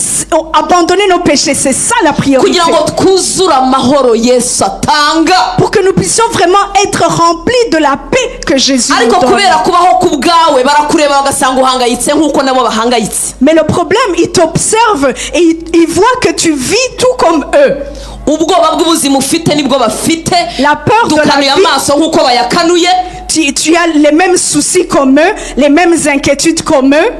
abandonner nos péchés, c'est ça la priorité. Kugira ngo twuzure amahoro Yesu atanga. Pour que nous puissions vraiment être remplis de la paix que Jésus nous Ariko donne. Kubera kubaho ku bwawe barakureba bagasanga uhangayitse nk'uko nabo bahangayitse. Mais le problème, ils t'observent et ils voient que tu vis tout comme eux. Ubwoba bw'ubuzima ufite nibwo bafite. La peur de la Dukanuye vie. Amaso nk'uko bayakanuye. Tu as les mêmes soucis comme eux, les mêmes inquiétudes comme eux.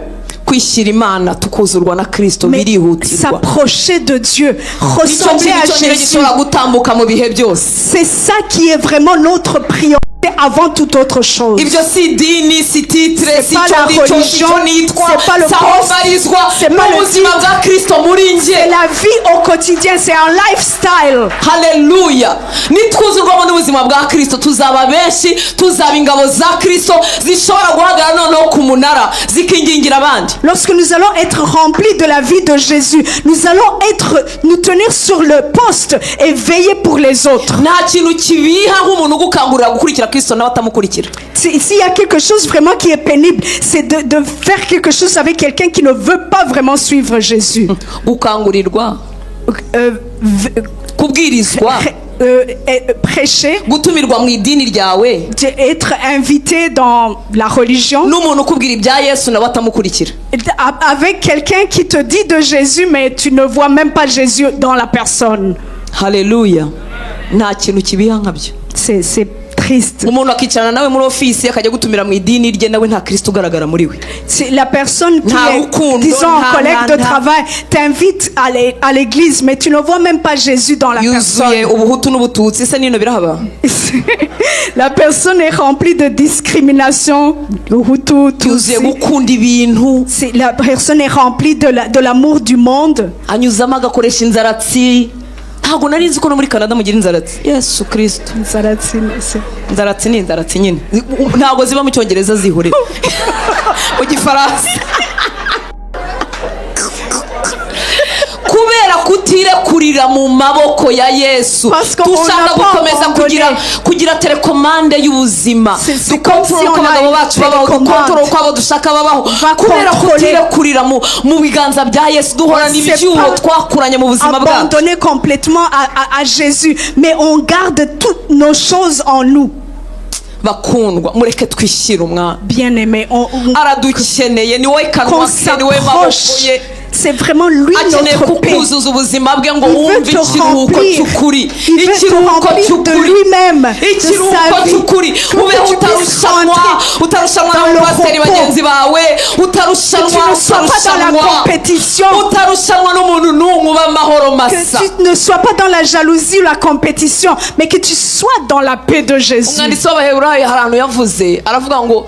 Kwishyira Imana tukuzurwa na Kirisito Mais birihutirwa. S'approcher de Dieu, Nicyo ressembler kintu à cyonyine Jésus, gishobora gutambuka mu bihe byose. C'est ça qui est vraiment notre priorité avant toute autre chose. Ibyo si idini si titre C'est si pas icyo la ndi cyo si icyo religion, nitwa c'est pas le si aho poste, mbarizwa c'est pas le n'ubuzima titre. Bwa Kirisito muri njye. C'est la vie au quotidien, c'est un lifestyle. Haleluya. Nitwuzurwamo n'ubuzima bwa Kirisito tuzaba benshi tuzaba ingabo za Kirisito zishobora guhagarara noneho ku munara zikingingira abandi. Lorsque nous allons être remplis de la vie de Jésus, nous allons nous tenir sur le poste et veiller pour les autres. Nta kintu kibiha nk'umuntu ugukangurira gukurikira Kirisito nawe atamukurikira. S'il y a quelque chose vraiment qui est pénible, c'est de faire quelque chose avec quelqu'un qui ne veut pas vraiment suivre Jésus. Gukangurirwa kubwirizwa Prêcher, gutumirwa mu idini ryawe être invité dans la religion, n'umuntu ukubwira ibya Yesu nawe atamukurikira. Avec quelqu'un qui te dit de Jésus, mais tu ne vois même pas Jésus dans la personne. Haleluya. Nta kintu kibiha nkabyo. C'est triste. Umuntu akicarana nawe muri ofisi akajya gutumira mu idini rye nawe nta Kirisito ugaragara muri we. C'est la personne qui Nta est, rukundo, disons, nta- collègue nta- de nta. Travail, t'invite à l'église, mais tu ne vois même pas Jésus dans la Yuzuye personne. ubuhutu n'ubututsi se nino birahaba. La personne est remplie de discrimination, Hutu, Yuzuye Tutsi. Gukunda ibintu. La personne est remplie de l'amour du monde. Anyuzamo agakoresha inzaratsi ntabwo nari nzi ko no muri Canada mugira inzaratsi Yesu Kirisito. Inzaratsi ni inzaratsi nyine ntabwo ziba mu Cyongereza zihurira mu Gifaransa kubera Kubera kutirekurira mu maboko ya Yesu. Parce qu'on Dushaka n'a pas gukomeza abandonné. kugira télécommande y'ubuzima. C'est comme si Dukontorora uko on a abagabo une bacu babaho, télécommande. Dukontorora uko abo dushaka babaho. Va Kubera contrôler. Kutirekurira mu biganza bya Yesu, duhorana C'est ibyuho pas twakuranye mu buzima bwacu. abandonné complètement à Jésus, mais on garde toutes nos choses en nous. Bakundwa, mureke twishyire Umwami. Bien-aimé, on Aradukeneye, ni wowe kanwa qu'on ke, ni wowe maboko s'approche. ye. C'est vraiment lui Akeneye notre paix. Kukuzuza ubuzima bwe ngo Il veut wumve te ikiruhuko remplir. cy'ukuri. Il veut te Ikiruhuko remplir de cy'ukuri. lui-même, de Ikiruhuko sa vie. cy'ukuri. Pour Ubeho que tu puisses utarushanwa, rentrer utarushanwa dans le n'abapasiteri repos. Bagenzi bawe, Que utarushanwa, tu ne sois pas dans la utarushanwa, compétition. Utarushanwa n'umuntu n'umwe, uba amahoro Que masa. Tu ne sois pas dans la jalousie ou la compétition, mais que tu sois dans la paix de Jésus. Umwanditsi w'Abaheburayo hari ahantu yavuze, aravuga ngo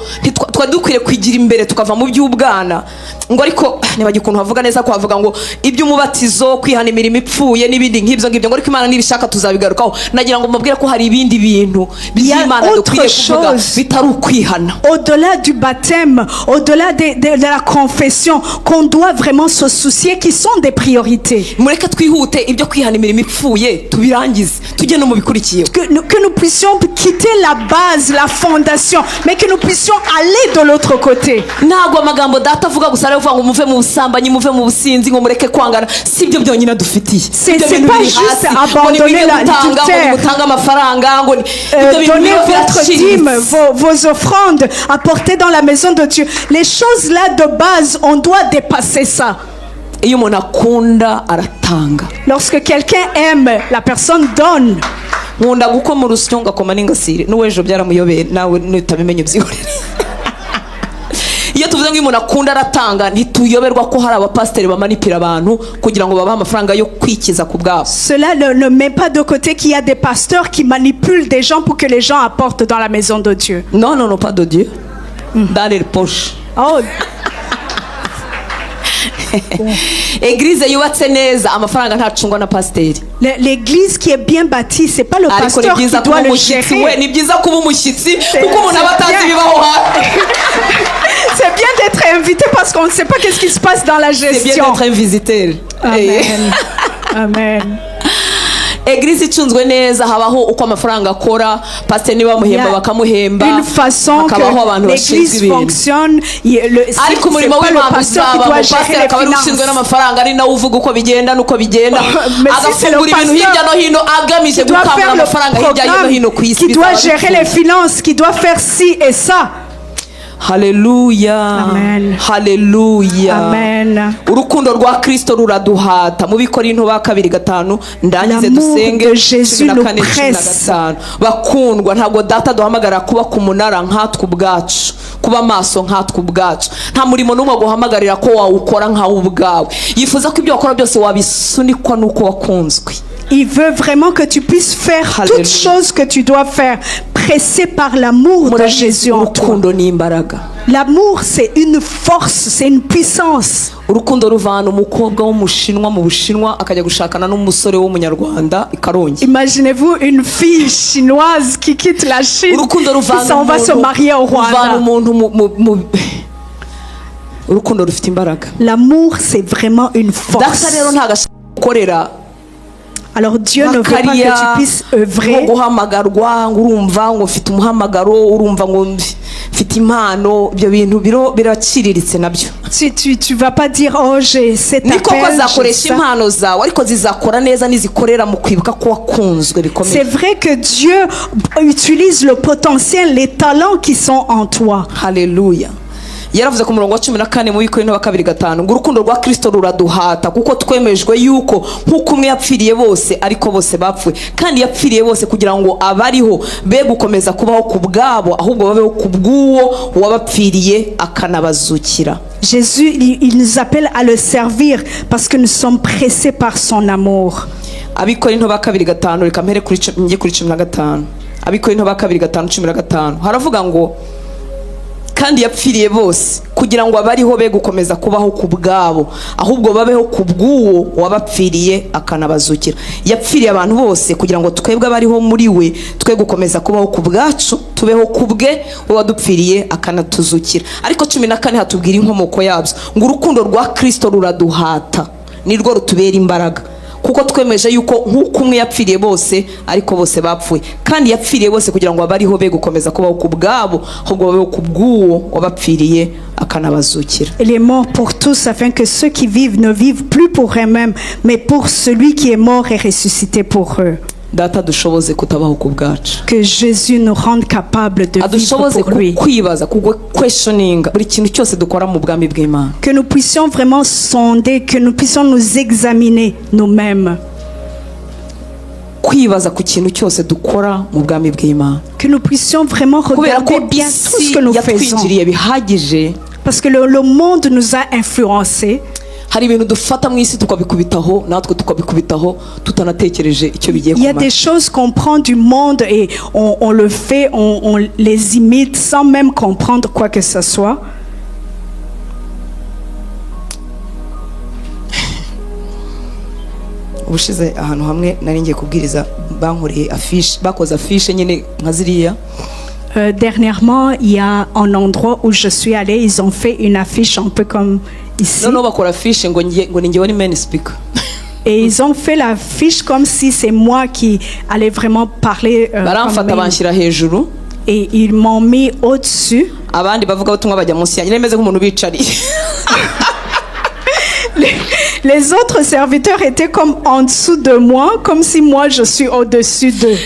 twari dukwiye kwigira imbere tukava mu by'ubwana, ngo ariko nibagiwe ukuntu havuga neza, ko havuga ngo iby'umubatizo, kwihana imirimo ipfuye n'ibindi nk'ibyo ngibyo, ngo ariko Imana nibishaka tuzabigarukaho. Nagira ngo mubwire ko hari ibindi bintu by'Imana Autre dukwiye kuvuga chose. Bitari ukwihana. Au-delà du baptême, au-delà de la confession, qu'on doit vraiment se soucier, qui sont des priorités. Mureke twihute, ibyo kwihana imirimo ipfuye tubirangize, tujye no mu bikurikiyeho. Que nous puissions quitter la base, la fondation, mais que nous puissions aller de l'autre côté. Ntabwo amagambo Data avuga gusa ari kuvuga ngo muve mu busambanyi, muve mu businzi, ngo mureke kwangana, si ibyo byonyine dufitiye. Ibyo C'est bintu pas biri juste hasi, ngo abandonner nimwige gutanga, ngo l'adultère. Nimutange amafaranga, ngo ibyo bintu Donnez biba votre biraciriritse. Dîme, vos offrandes, apportez dans la maison de Dieu. Les choses là de base, on doit dépasser ça. Iyo umuntu akunda aratanga. Lorsque quelqu'un aime, la personne donne. Nkunda gukoma urusyo ngakoma n'ingasire, n'uw'ejo byaramuyobeye, nawe nutabimenya ubyihorere. Iyo tuvuze ngo iyo umuntu akunda aratanga, ntituyoberwa ko hari abapasiteri bamanipira abantu kugira ngo babahe amafaranga yo kwikiza ku bwabo. Cela ne met pas de côté qu'il y a des pasteurs qui manipulent des gens pour que les gens apportent dans la maison de Dieu. Non, non, non, pas de Dieu, dans les poches. Oh, Église yubatse neza, amafaranga ntacungwa na pasiteri. L'église qui est bien bâtie, c'est pas le Ariko ni pasteur qui byiza kuba doit le umushyitsi we. gérer. Ni byiza kuba umushyitsi kuko umuntu aba C'est atazi bien. Ibibaho hanze. C'est bien d'être invité parce qu'on ne sait pas qu'est-ce qui se passe dans la C'est bien gestion. D'être un visiteur. Amen. Amen. Église icunzwe neza, habaho uko amafaranga akora, pasiteri niba bamuhemba bakamuhemba, Une façon hakabaho abantu que bashinzwe l'église ibintu. Fonctionne. Ariko C'est umurimo pas le w'Imana pasteur qui uzaba doit mu gérer pasiteri les akaba ari ushinzwe finances. N'amafaranga, ari nawe uvuga uko bigenda n'uko bigenda, Mais si c'est le agafungura ibintu pasteur hirya no hino agamije qui doit gukamura faire le amafaranga hirya no hino ku programme, isi, qui doit bizaba gérer les bipfuye. Finances, qui doit faire ci et ça. Haleluya. Amen. Haleluya. Amen. Urukundo rwa Kristo ruraduhata, mu Bikorinto ba kabiri gatanu, ndangize L'amour dusenge, de Jésus cumi na nous kane, cumi na presse. gatanu. Bakundwa, ntabwo Data duhamagarira kuba ku munara nkatwe ubwacu, kuba maso nkatwe ubwacu. Nta murimo n'umwe aguhamagarira ko wawukora nkawe ubwawe. Yifuza ko ibyo wakora byose wabisunikwa n'uko wakunzwe. Il veut vraiment que tu puisses faire Alléluia. Toutes choses que tu dois faire, pressé par l'amour de Murabizi, Jésus en toi. urukundo ni imbaraga. L'amour, c'est une force, c'est une puissance. Urukundo ruvana umukobwa w'Umushinwa mu Bushinwa akajya gushakana n'umusore w'Umunyarwanda i Karongi. Imaginez-vous une fille chinoise qui quitte la Chine, Urukundo qui ruvana s'en va se umuntu, marier au ruvana Rwanda. Umuntu mu urukundo rufite imbaraga. L'amour, c'est vraiment une Data force. Rero ntabwo ashaka gukorera Alors Dieu ne veut pas que kariya tu puisses nko œuvrer. Guhamagarwa, ngo urumva ngo mfite umuhamagaro, urumva ngo mfite impano, ibyo bintu biraciriritse nabyo. Tu vas pas dire, oh, j'ai cet Ni koko appel, j'ai azakoresha ça. Impano zawe, ariko zizakora neza nizikorera mu kwibuka ko wakunzwe bikomeye. C'est vrai que Dieu utilise le potentiel, les talents qui sont en toi. Haleluya. Yaravuze ku murongo wa 14 mu Bikorinto wa kabiri gatanu ngo urukundo rwa Kristo ruraduhata, kuko twemejwe yuko nk'uko umwe yapfiriye bose, ariko bose bapfuye, kandi yapfiriye bose kugira ngo abariho be gukomeza kubaho ku bwabo, ahubwo babeho ku bw'uwo wabapfiriye akanabazukira. Jésus, il nous appelle à le servir parce que nous sommes pressés par son amour. Abikorinto ba kabiri gatanu, reka mpere kuri njye kuri 15. Abikorinto ba kabiri gatanu 15 haravuga ngo kandi yapfiriye bose kugira ngo abariho be gukomeza kubaho ku bwabo, ahubwo babeho ku bw'uwo wabapfiriye akanabazukira. Yapfiriye abantu bose kugira ngo twebwe abariho muri we twe gukomeza kubaho ku bwacu, tubeho ku bwe we wadupfiriye akanatuzukira. Ariko 14 hatubwira inkomoko yabyo, ngo urukundo rwa Kristo ruraduhata. Nirwo rutubera imbaraga, kuko twemeje yuko nk'uko umwe yapfiriye bose, ariko bose bapfuye, kandi yapfiriye bose kugira ngo abariho be gukomeza kubaho ku bwabo, ahubwo babeho ku bw'uwo wabapfiriye akanabazukira. Il est mort pour tous afin que ceux qui vivent ne vivent plus pour eux-mêmes, mais pour celui qui est mort et ressuscité pour eux. Data, dushoboze kutabaho ku bwacu. Que Jésus nous rende capables de vivre Adushoboze pour lui. Kwibaza, questioninga buri kintu cyose dukora mu bwami bw'Imana. Que nous puissions vraiment sonder, que nous puissions nous examiner nous-mêmes. Kwibaza ku kintu cyose dukora mu bwami bw'Imana. Que nous puissions vraiment Kubera ko regarder bien tout ce isi que nous faisons. Yatwinjiriye bihagije. Parce que le monde nous a influencés. Hari ibintu dufata mu isi tukabikubitaho, natwe tukabikubitaho tutanatekereje icyo bigiye Il y a kumara. Des choses qu'on prend du monde et on le fait, on les imite sans même comprendre quoi que ce soit. Ubushize ahantu hamwe nari ngiye kubwiriza, bankoreye affiche, bakoze affiche nyine nka ziriya. Dernièrement, il y a un endroit où je suis allée, ils ont fait une affiche un peu comme ici. Noneho bakora affiche ngo ngiye ngo ni njyewe ni main speaker. Et ils ont fait l'affiche comme si c'est moi qui allais vraiment parler comme Baramfata, banshyira hejuru. Et ils m'ont mis au-dessus. Abandi bavugabutumwa bajya munsi yanjye, meze nk'umuntu ubicariye. Les autres serviteurs étaient comme en dessous de moi, comme si moi je suis au-dessus d'eux.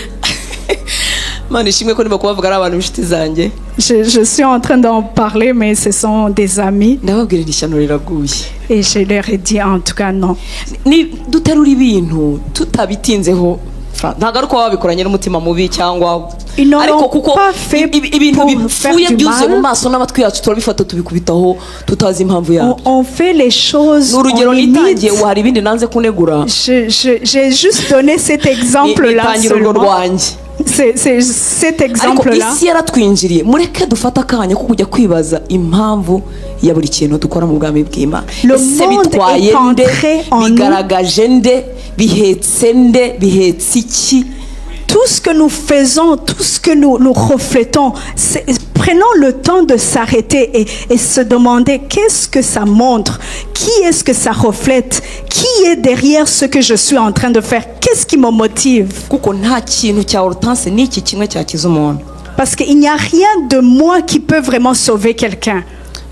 Imana ishimwe ko ndimo kubavuga ari abantu b'inshuti zanjye. Je suis en train d'en parler, mais ce sont des amis. Ndababwira, iri shyano riraguye. Et je leur ai dit, en tout cas, non. Ni duterura ibintu tutabitinzeho. Ntabwo ari uko baba babikoranye n'umutima mubi cyangwa Ils n'ont ariko kuko pas fait ibintu pour bipfuye faire du byuzuye mu mal. Maso n'amatwi yacu, turabifata tubikubitaho tutazi impamvu yabyo. On fait les choses, Ni urugero on nitangiye imite. ubu, hari ibindi nanze kunegura. J'ai juste donné cet exemple-là Nitangira urwo seulement. rwanjye. C'est cet Ariko exemple-là. Isi yaratwinjiriye, mureke dufate akanya ko kujya kwibaza impamvu ya buri kintu dukora mu bwami bw'Imana. Le Ese monde bitwaye est nde? Entré en nous. Bigaragaje nde? Bihetse nde? Bihetse iki? Tout ce que nous faisons, tout ce que nous, nous reflétons, prenons le temps de s'arrêter et se demander qu'est-ce que ça montre, qui est-ce que ça reflète, qui est derrière ce que je suis en train de faire, qu'est-ce qui me motive. Kuko nta kintu cya Hortense n'iki kimwe cyakiza umuntu. Parce qu'il n'y a rien de moi qui peut vraiment sauver quelqu'un.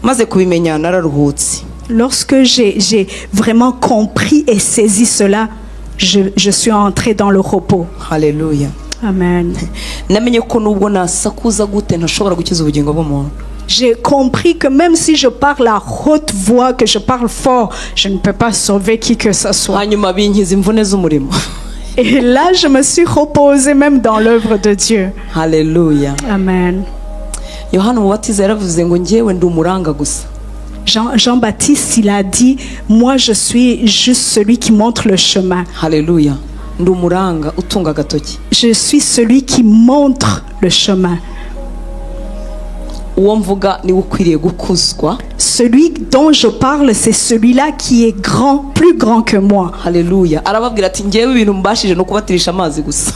Maze kubimenya nararuhutse. Lorsque j'ai vraiment compris et saisi cela, je suis entrée dans le repos. Haleluya. Amen. Namenye ko nubwo nasakuza gute ntashobora gukiza ubugingo bw'umuntu. J'ai compris que même si je parle à haute voix, que je parle fort, je ne peux pas sauver qui que ce soit. Hanyuma binkiza imvune z'umurimo. Et là, je me suis reposée même dans l'œuvre de Dieu. Haleluya. Amen. Yohana Umubatiza yaravuze ngo njyewe ndi umuranga gusa. Jean-Baptiste, il a dit, moi je suis juste celui qui montre le chemin. Haleluya, ndi umuranga utunga agatoki. Je suis celui qui montre le chemin. Uwo mvuga niwe ukwiriye gukuzwa. Celui dont je parle, c'est celui-là qui est grand, plus grand que moi. Haleluya, arababwira ati ngewe ibintu mbashije no kubatirisha amazi gusa.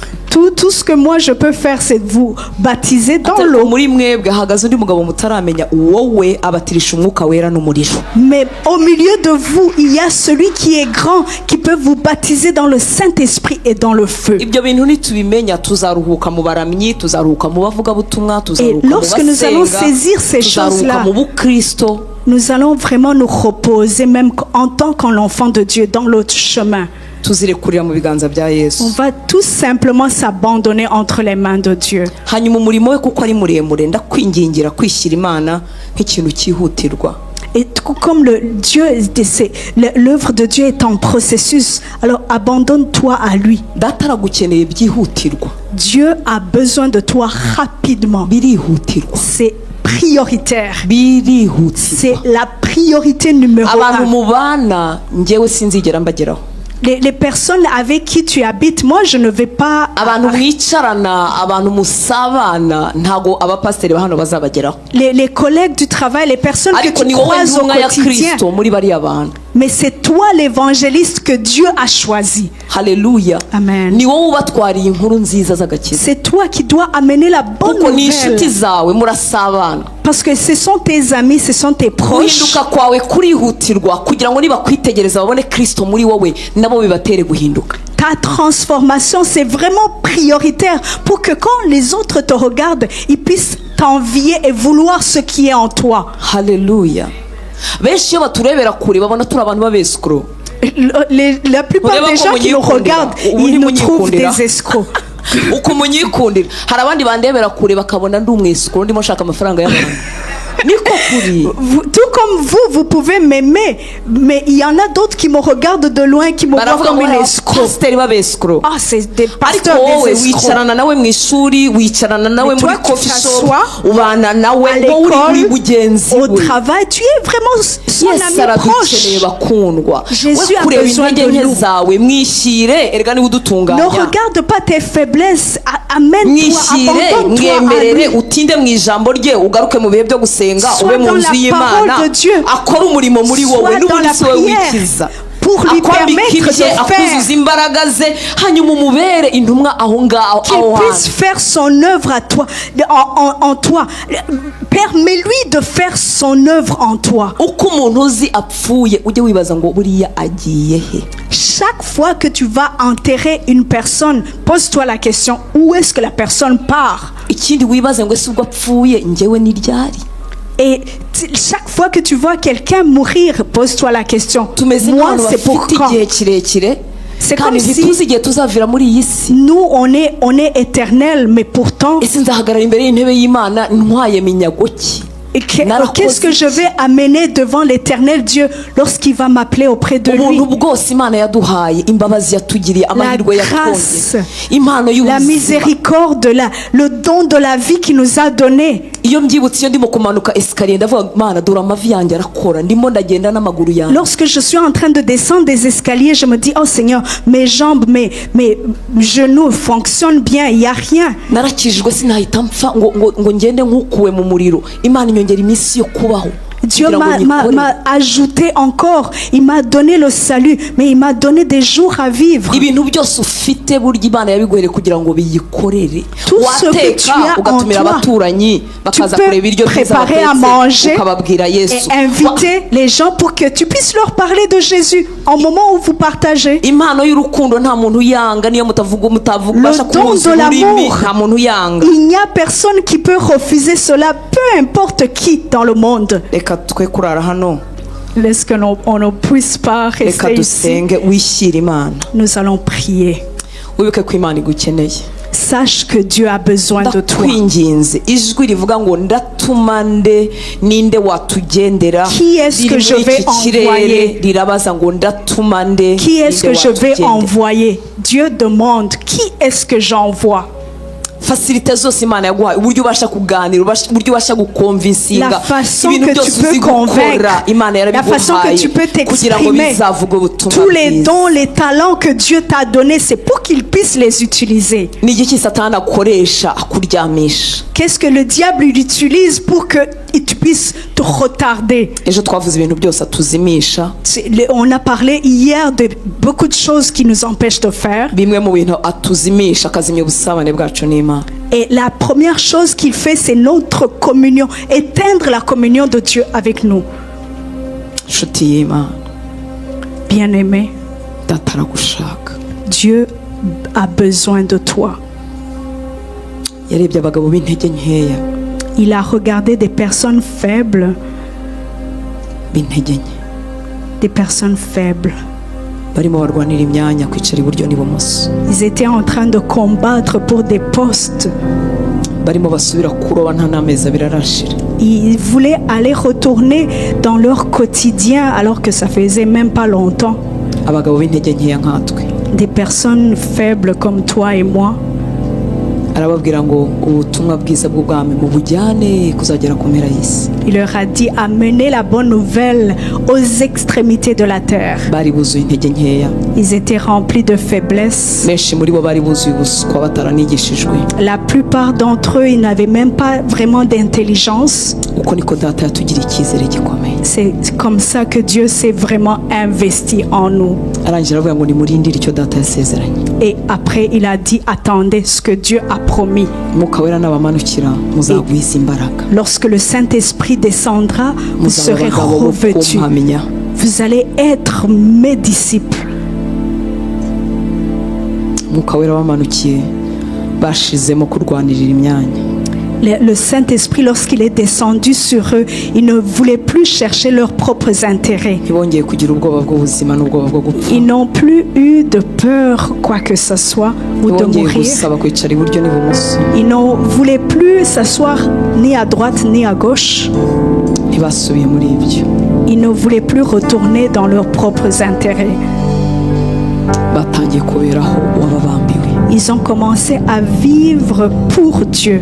Tout ce que moi je peux faire, c'est de vous baptiser dans Ariko l'eau. Muri mwebwe hahagaze undi mugabo mutaramenya, wowe abatirisha umwuka wera n'umuriro. Mais au milieu de vous, il y a celui qui est grand, qui peut vous baptiser dans le Saint-Esprit et dans le feu. Ibyo bintu nitubimenya tuzaruhuka mu baramyi, tuzaruhuka mu bavugabutumwa, tuzaruhuka mu Lorsque nous allons basenga, saisir ces tuzaruhuka choses-là, mu bukristo. nous allons vraiment nous reposer, même en tant qu'enfant de Dieu, dans l'autre chemin. Tuzirekurira mu biganza bya Yesu. On va tout simplement s'abandonner entre les mains de Dieu. Hanyuma umurimo we kuko ari muremure, ndakwingingira kwishyira Imana nk'ikintu cyihutirwa. Et tout comme le Dieu, l'œuvre de Dieu est en processus, alors abandonne-toi à lui. Data aragukeneye byihutirwa. Dieu a besoin de toi rapidement. Birihutirwa. C'est prioritaire. Birihutirwa. C'est la priorité numéro Abantu un. Mubana njyewe sinzigera mbageraho. Les personnes avec qui tu habites, moi, je ne vais pas. Abantu mwicarana, abantu musabana, ntago abapasiteri ba hano bazabageraho. Les collègues du travail, les personnes que Ariko tu ni wowe croises au ntumwa ya quotidien. Kristo muri bariya bantu. Mais c'est toi l'évangéliste que Dieu a choisi. Haleluya. Amen. Ni wowe ubatwariye inkuru nziza z'agakiza. C'est toi qui dois amener la bonne Kuko ni inshuti nouvelle. Zawe, murasabana. Parce que ce sont tes amis, ce sont tes proches. Guhinduka kwawe kurihutirwa kugira ngo nibakwitegereza babone Kirisito muri wowe, nabo bibatere guhinduka. Ta transformation, c'est vraiment prioritaire pour que quand les autres te regardent, ils puissent t'envier et vouloir ce qui est en toi. Haleluya. Benshi iyo baturebera kure babona turi abantu b'abesikoro. La plupart Ureba des ko gens qui nous munyikundira. Regardent, Ubu ils nous trouvent ntimunyikundira. Des escrocs. Uko munyikundira, hari abandi bandebera kure bakabona ndi umwesikoro, ndimo nshaka amafaranga y'abantu. Niko kuri. Tout comme vous, vous pouvez m'aimer, mais il y en a d'autres qui me regardent de loin, qui me voient Baravuga comme ngo une escroc. pasiteri b'abesikoro. Ah, c'est des Ariko pasteurs wowe des escrocs. wicarana nawe mu ishuri, wicarana nawe Mais toi, muri tu coffee shop, t'assois ubana nawe, à wowe uri uri l'école, mugenzi au we. Travail, tu es vraiment son Yesu ami aradukeneye proche. Bakundwa. Jésus We a kureba besoin intege de nke nous. Zawe, mwishyire, erega niwe Ne udutunganya. regarde pas tes faiblesses, amène-toi, Mwishyire, abandonne-toi à mwemerere lui. utinde mu ijambo rye, ugaruke mu bihe byo gusenga, Sois ube mu dans nzu la y'Imana, parole de Dieu. Akore umurimo muri wowe. Sois dans N'ubundi la si wowe prière wikiza. Pour lui Akwambike permettre ibye, de faire. Akuzuza imbaraga ze, hanyuma umubere intumwa aho ngaho, Qu'il aho puisse hantu. Faire son œuvre à toi, en toi. Permets-lui de faire son œuvre en toi. Uko umuntu uzi apfuye, ujye wibaza ngo buriya agiye he? Chaque fois que tu vas enterrer une personne, pose-toi la question, où est-ce que la personne part? Ikindi wibaze ngo ese ubwo apfuye njyewe ni ryari? Et chaque fois que tu vois quelqu'un mourir, pose-toi la question, Tumeze moi, nk'abantu c'est pour bafite quand? Igihe kirekire C'est kandi comme si- ntituzi igihe tuzavira muri iyi si. Nous, on est éternel, mais pourtant, Ese nzahagarara imbere y'intebe y'Imana ntwaye minyago ki? Narakoze qu'est-ce que je vais amener devant l'Éternel Dieu lorsqu'il va m'appeler auprès de lui? Ubuntu bwose Imana yaduhaye, imbabazi yatugiriye, amahirwe Grâce, yatwongeye, impano la y'ubuzima. Miséricorde, le don de la vie qu'il nous a donné. Iyo mbyibutse, iyo ndimo kumanuka escalier, ndavuga Mana dore amavi yanjye arakora, ndimo ndagenda n'amaguru yanjye. Lorsque je suis en train de descendre des escaliers, je me dis, oh Seigneur, mes jambes, mes genoux fonctionnent bien, il n'y a rien. Narakijijwe sinahita mpfa ngo, ngo, ngo ngende nk'ukuwe mu muriro. Imana inyongera iminsi yo kubaho Dieu kugira ngo nyikorere. m'a ajouté encore, il m'a donné le salut, mais il m'a donné des jours à vivre. Ibintu byose ufite burya Imana yabiguhereye kugira ngo biyikorere. Tout ce que Wateka tu as en ugatumira toi, abaturanyi bakaza tu peux kureba ibiryo byiza préparer à watetse, manger ukababwira Yesu. et inviter les gens pour que tu puisses leur parler de Jésus au moment où vous partagez. Impano y'urukundo nta muntu uyanga, niyo mutavuga mutavuga Le ubasha don kuhuza de ururimi, l'amour. nta muntu uyanga. Il n'y a personne qui peut refuser cela, peu importe qui dans le monde. Reka twe kurara hano. Laisse que l'on on ne puisse pas Reka rester ici. Dusenge, wishyire Imana. Nous allons prier. Wibuke ko Imana igukeneye. Sache que Dieu a besoin de toi. Ndakwinginze, ijwi rivuga ngo ndatuma nde, ninde watugendera, Qui est-ce riri que je muri vais iki kirere envoyer? Rirabaza ngo ndatuma nde, Qui est-ce ninde que je vais watugendera? Envoyer? Dieu demande, qui est-ce que j'envoie? Facilité zose Imana yaguhaye, uburyo ubasha kuganira, uburyo ubasha guconvincinga, La façon ibintu que tu byose peux uzi gukora, convaincre, Imana la façon que tu peux yarabiguhaye kugira ngo t'exprimer, bizavuge ubutumwa tous les bwiza. Dons, les talents que Dieu t'a donnés, c'est pour qu'il puisse les utiliser. Ni igiki Satani akoresha akuryamisha? Qu'est-ce que le diable il utilise pour que tu puisses te retarder? Ejo twavuze ibintu byose atuzimisha. On a parlé hier de beaucoup de choses qui nous empêchent de faire. Bimwe mu bintu atuzimisha, akazimya ubusabane bwacu n'Imana. Et la première chose qu'il fait, c'est notre communion, éteindre la communion de Dieu avec nous. Inshuti y'Imana, Bien-aimé, Data aragushaka. Dieu a besoin de toi. Yarebye abagabo b'intege nkeya. Il a regardé des personnes faibles, B'intege nke, des personnes faibles. Barimo barwanira imyanya kwicara iburyo n'ibumoso. Ils étaient en train de combattre pour des postes. Barimo basubira kuroba nta n'amezi abiri arashira. Ils voulaient aller retourner dans leur quotidien alors que ça faisait même pas longtemps. Abagabo b'intege nkeya nkatwe. Des personnes faibles comme toi et moi. Arababwira ngo ubutumwa bwiza bw'ubwami mubujyane kuzagera ku mpera y'isi. Il leur a dit, amenez la bonne nouvelle aux extrémités de la terre. Bari buzuye intege nkeya. Ils étaient remplis de faiblesse. Benshi muri bo bari buzuye ubuswa bataranigishijwe. La plupart d'entre eux, ils n'avaient même pas vraiment d'intelligence. Uko niko data yatugiriye icyizere gikomeye. C'est comme ça que Dieu s'est vraiment investi en nous. Arangira aravuga ngo nimurindire icyo data yasezeranye. Et après, il a dit, attendez ce que Dieu a promis. Umwuka wera nabamanukira muzagwiza imbaraga. Lorsque le Saint-Esprit descendra, vous Muzaba serez abagabo bo revêtus. Kumpamya. Vous allez être mes disciples. Umwuka wera wamanukiye bashizemo kurwanirira imyanya. Le Saint-Esprit, lorsqu'il est descendu sur eux, ils ne voulaient plus chercher leurs propres intérêts. Ntibongeye kugira ubwoba bw'ubuzima n'ubwoba bwo gupfa. Ils n'ont plus eu de peur, quoi que ce soit, ou de Ntibongeye mourir. Gusaba kwicara iburyo n'ibumoso. Ils ne voulaient plus s'asseoir ni à droite ni à gauche. Ntibasubiye muri ibyo. Ils ne voulaient plus retourner dans leurs propres intérêts. Batangiye kuberaho uwababambiwe. Ils ont commencé à vivre pour Dieu.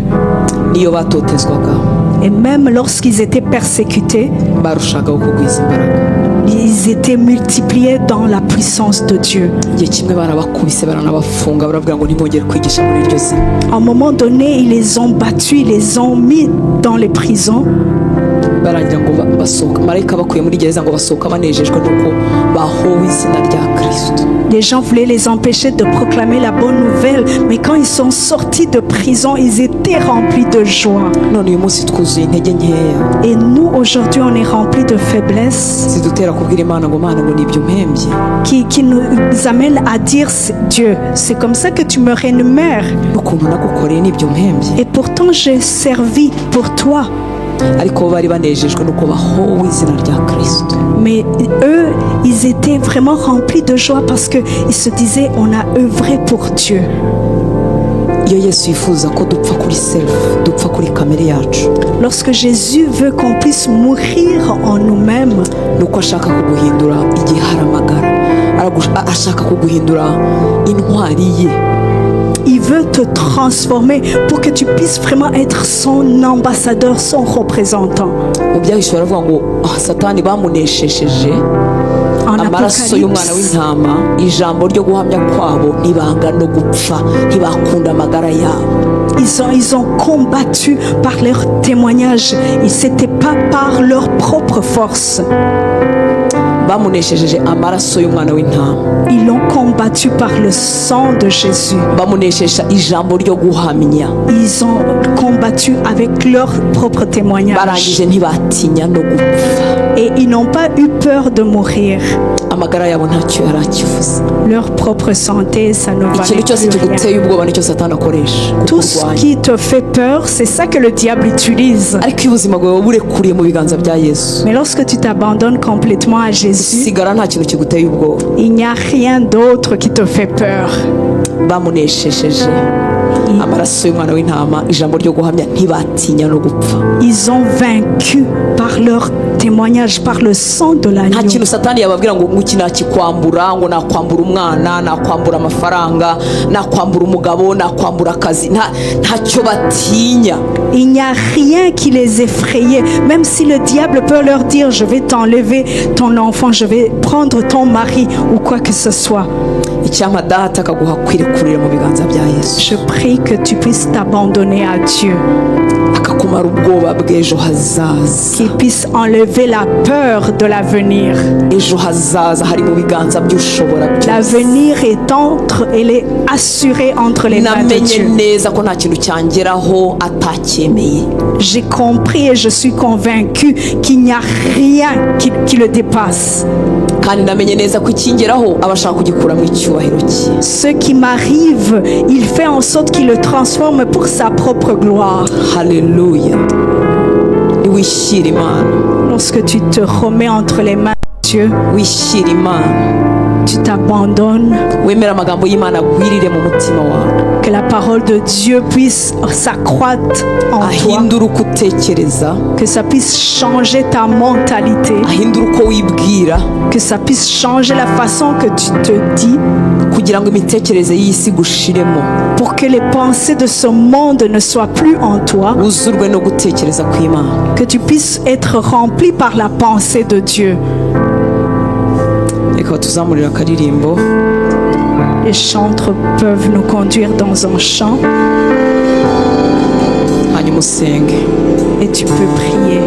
Niyo batotezwaga, Et même lorsqu'ils étaient persécutés, barushagaho kugwiza imbaraga. Ils étaient multipliés dans la puissance de Dieu. Igihe kimwe barabakubise baranabafunga baravuga ngo ntibongere kwigisha muri iryo zina. À un moment donné, ils les ont battus, ils les ont mis dans les prisons. Barangira ngo basohoka marayika bakuye muri gereza ngo basohoka banejejwe n'uko bahowe izina rya Kirisito. Les gens voulaient les empêcher de proclamer la bonne nouvelle, mais quand ils sont sortis de prison, ils étaient remplis de joie. None uyu munsi twuzuye intege nkeya Et nous, aujourd'hui, on est remplis de faiblesse zidutera kubwira Imana ngo Mana ngo nibyo umpembye. qui nous amène à dire, Dieu, c'est comme ça que tu me rémunères. N'ukuntu nagukoreye nibyo umpembye. Et pourtant, j'ai servi pour toi. Ariko bo bari banejejwe n'uko bahowe izina rya Kirisito. Mais eux, ils étaient vraiment remplis de joie parce qu'ils se disaient, on a œuvré pour Dieu. Iyo Yesu yifuza ko dupfa kuri self, dupfa kuri kamere yacu, Lorsque Jésus veut qu'on puisse mourir en nous-mêmes, ni uko ashaka kuguhindura igiharamagara. Ashaka kuguhindura intwari ye. Il veut te transformer pour que tu puisses vraiment être son ambassadeur, son représentant. Mu byahishuwe baravuga ngo ah, Satani bamuneshesheje En amaraso y'umwana Apocalypse, w'intama, ijambo ryo guhamya kwabo, ntibanga no gupfa, ntibakunda amagara yabo. ils ont combattu par leur témoignage. Et c'était pas par leur propre force. Bamuneshejeje amaraso y'umwana w'intama. Ils l'ont combattu par le sang de Jésus. Bamuneshesha ijambo ryo guhamya. Ils ont combattu avec leur propre témoignage. Barangije ntibatinya no gupfa. Et ils n'ont pas eu peur de mourir. Amagara yabo ntacyo yari akivuze. Leur propre santé, ça ne valait Ikintu cyose plus rien. kiguteye ubwoba nicyo Satani akoresha Tout ce kukurwanya. qui te fait peur, c'est ça que le diable utilise. Ariko iyo ubuzima bwawe burekuriye mu biganza bya Yesu, Mais lorsque tu t'abandonnes complètement à Jésus, sigara nta kintu kiguteye ubwoba. Il n'y a rien d'autre qui te fait peur. Bamuneshesheje amaraso y'umwana w'intama, ijambo ryo guhamya, ntibatinya no gupfa. Ils ont vaincu par leur témoignage, par le sang de Nta l'agneau. Kintu Satani yababwira ngo nguki nakikwambura, ngo nakwambura umwana, nakwambura amafaranga, nakwambura umugabo, nakwambura akazi, ntacyo batinya. Il n'y a rien qui les effrayait. Même si le diable peut leur dire, je vais t'enlever ton enfant, je vais prendre ton mari ou quoi que ce soit. Icyampa data akaguha kwirekurira mu biganza bya Yesu, Je prie que tu puisses t'abandonner à Dieu, akakumara ubwoba bw'ejo hazaza. Qu'il puisse enlever la peur de l'avenir. Ejo hazaza hari mu biganza by'ushobora byose. L'avenir est entre, elle est assurée entre les mains de Namenye Dieu. Neza ko nta kintu cyangeraho atacyemeye. J'ai compris et je suis convaincu qu'il n'y a rien qui le dépasse. Kandi namenye neza ko ikingeraho aba ashaka kugikuramo icyubahiro cye. Ce qui m'arrive, il fait en sorte qu'il le transforme pour sa propre gloire. Haleluya, niwishyira Imana, Lorsque tu te remets entre les mains de Dieu, wishyira Imana, Tu t'abandonnes. Wemera amagambo y'Imana agwirire mu mutima wawe. Que la parole de Dieu puisse s'accroître en toi. Ahindura uko utekereza. Que ça puisse changer ta mentalité. Ahindura uko wibwira. Que ça puisse changer la façon que tu te dis. Kugira ngo imitekerereze y'isi gushiremo. Pour que les pensées de ce monde ne soient plus en toi. Wuzurwe no gutekereza kw'Imana. Que tu puisses être rempli par la pensée de Dieu. Reka tuzamurire akaririmbo. Les chantres peuvent nous conduire dans un chant Hanyuma usenge. Et tu peux prier.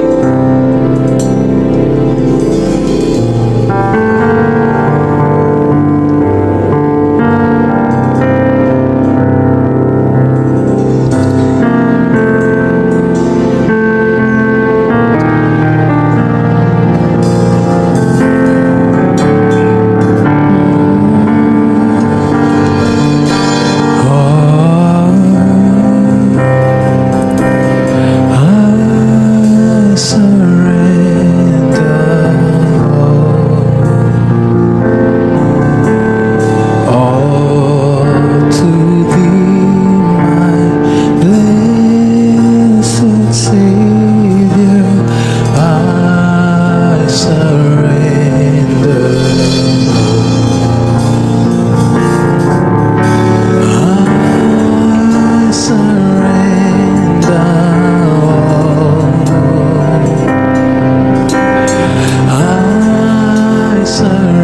I surrender all to Thee, my blessed Savior. I surrender. I surrender all. I surrender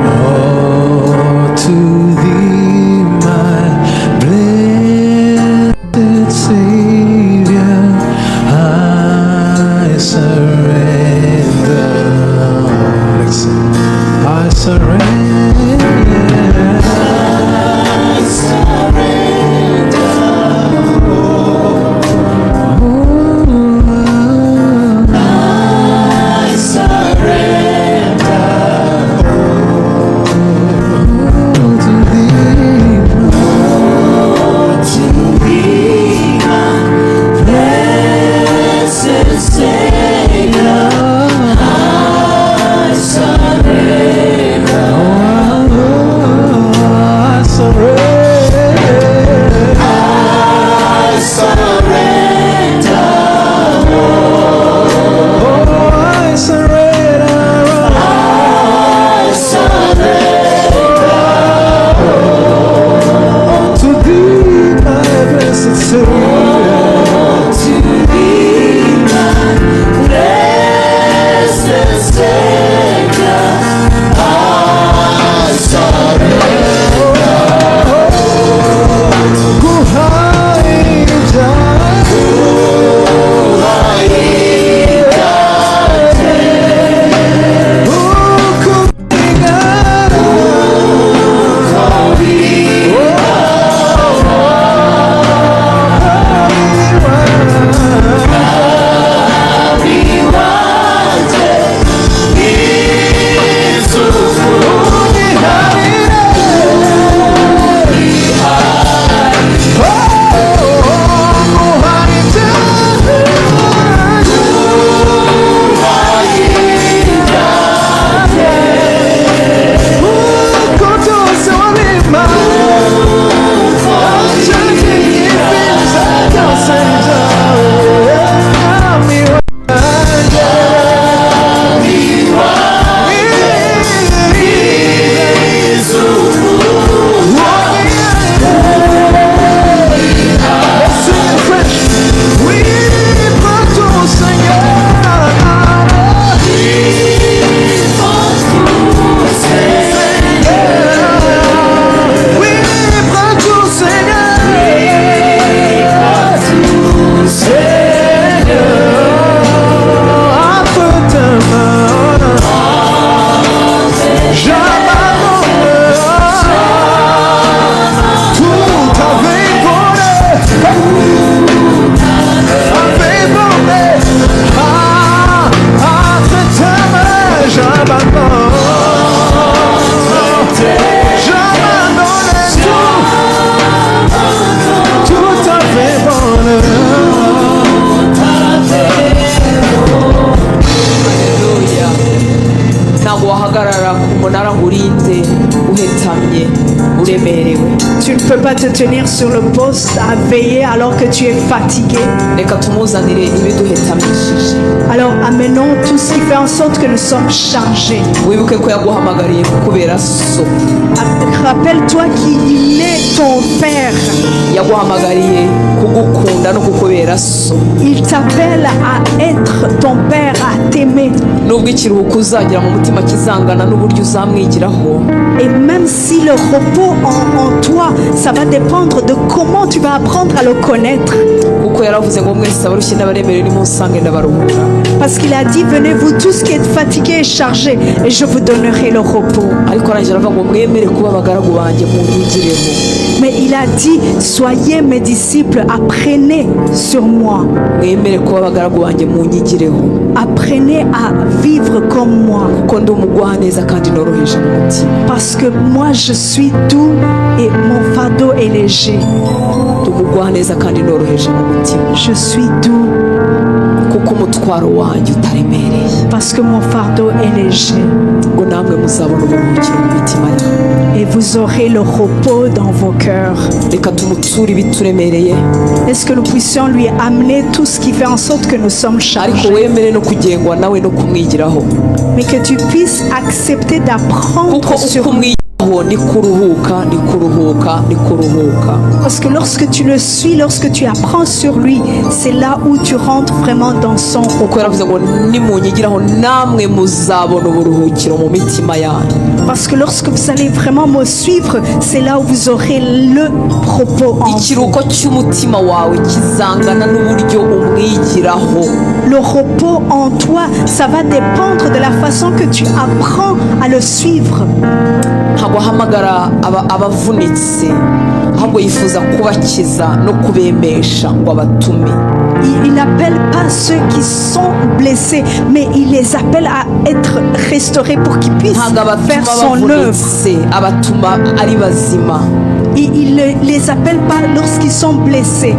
all to Thee, my blessed Savior. I surrender. Let's sing. I surrender. To Thee, Uhetamye, uremerewe. Tu ne peux pas te tenir sur le poste à veiller alors que tu es fatigué. Reka tumuzanire ibiduhetamishije. Alors amenons tout ce qui fait en sorte que nous sommes chargés. Wibuke ko yaguhamagariye kukubera so. Rappelle-toi qu'il est ton Père. Yaguhamagariye kugukunda no kukubera so. Il t'appelle à être ton Père, à t'aimer. Nubwo ikiruhuko uzagira mu mutima kizangana n'uburyo uzamwigiraho, Et même si le repos en toi, ça va dépendre de comment tu vas apprendre à le connaître. Kuko yaravuze ngo mwese abarushye n'abaremerewe nimunsange ndabaruhura. Parce qu'il a dit, venez vous tous qui êtes fatigués et chargés, et je vous donnerai le repos. Ariko arangije aravuga ngo mwemere kuba abagaragu banjye munyigireho. Mais il a dit, soyez mes disciples, apprenez sur moi. Mwemere kuba abagaragu banjye munyigireho. Apprenez à vivre comme moi. Kuko ndi umugwaneza kandi noroheje mu mutima. Parce que moi, je suis doux et mon fardeau est léger. Ndi umugwaneza kandi noroheje mu mutima. Je suis doux Kuko umutwaro wanjye utaremereye. Parce que mon fardeau est léger. Ngo namwe muzabona uburuhukiro mu mitima yanyu. Et vous aurez le repos dans vos cœurs. Reka tumuture ibituremereye. Est-ce que nous puissions lui amener tout ce qui fait en sorte que nous sommes Ariko chargés? Wemere no kugengwa nawe no kumwigiraho. Mais que tu puisses accepter d'apprendre Kuko sur uko lui. Umwigiraho ni kuruhuka, ni kuruhuka, ni kuruhuka. Parce que lorsque tu le suis, lorsque tu apprends sur lui, c'est là où tu rentres vraiment dans son repos. Kuko yaravuze ngo nimunyigiraho namwe muzabona uburuhukiro mu mitima yanyu. Parce que lorsque vous allez vraiment me suivre, c'est là où vous aurez le repos en vous. Ikiruhuko cy'umutima wawe kizangana n'uburyo umwigiraho. Le repos en toi, ça va dépendre de la façon que tu apprends à le suivre. Ntabwo ahamagara abavunitse ahubwo yifuza kubakiza no kubemesha ngo abatume. Il n'appelle pas ceux qui sont blessés, mais il les appelle à être restaurés pour qu'ils puissent Ntabwo abatuma faire son œuvre. Bavunitse, abatuma ari bazima. Il ne les appelle pas lorsqu'ils sont blessés.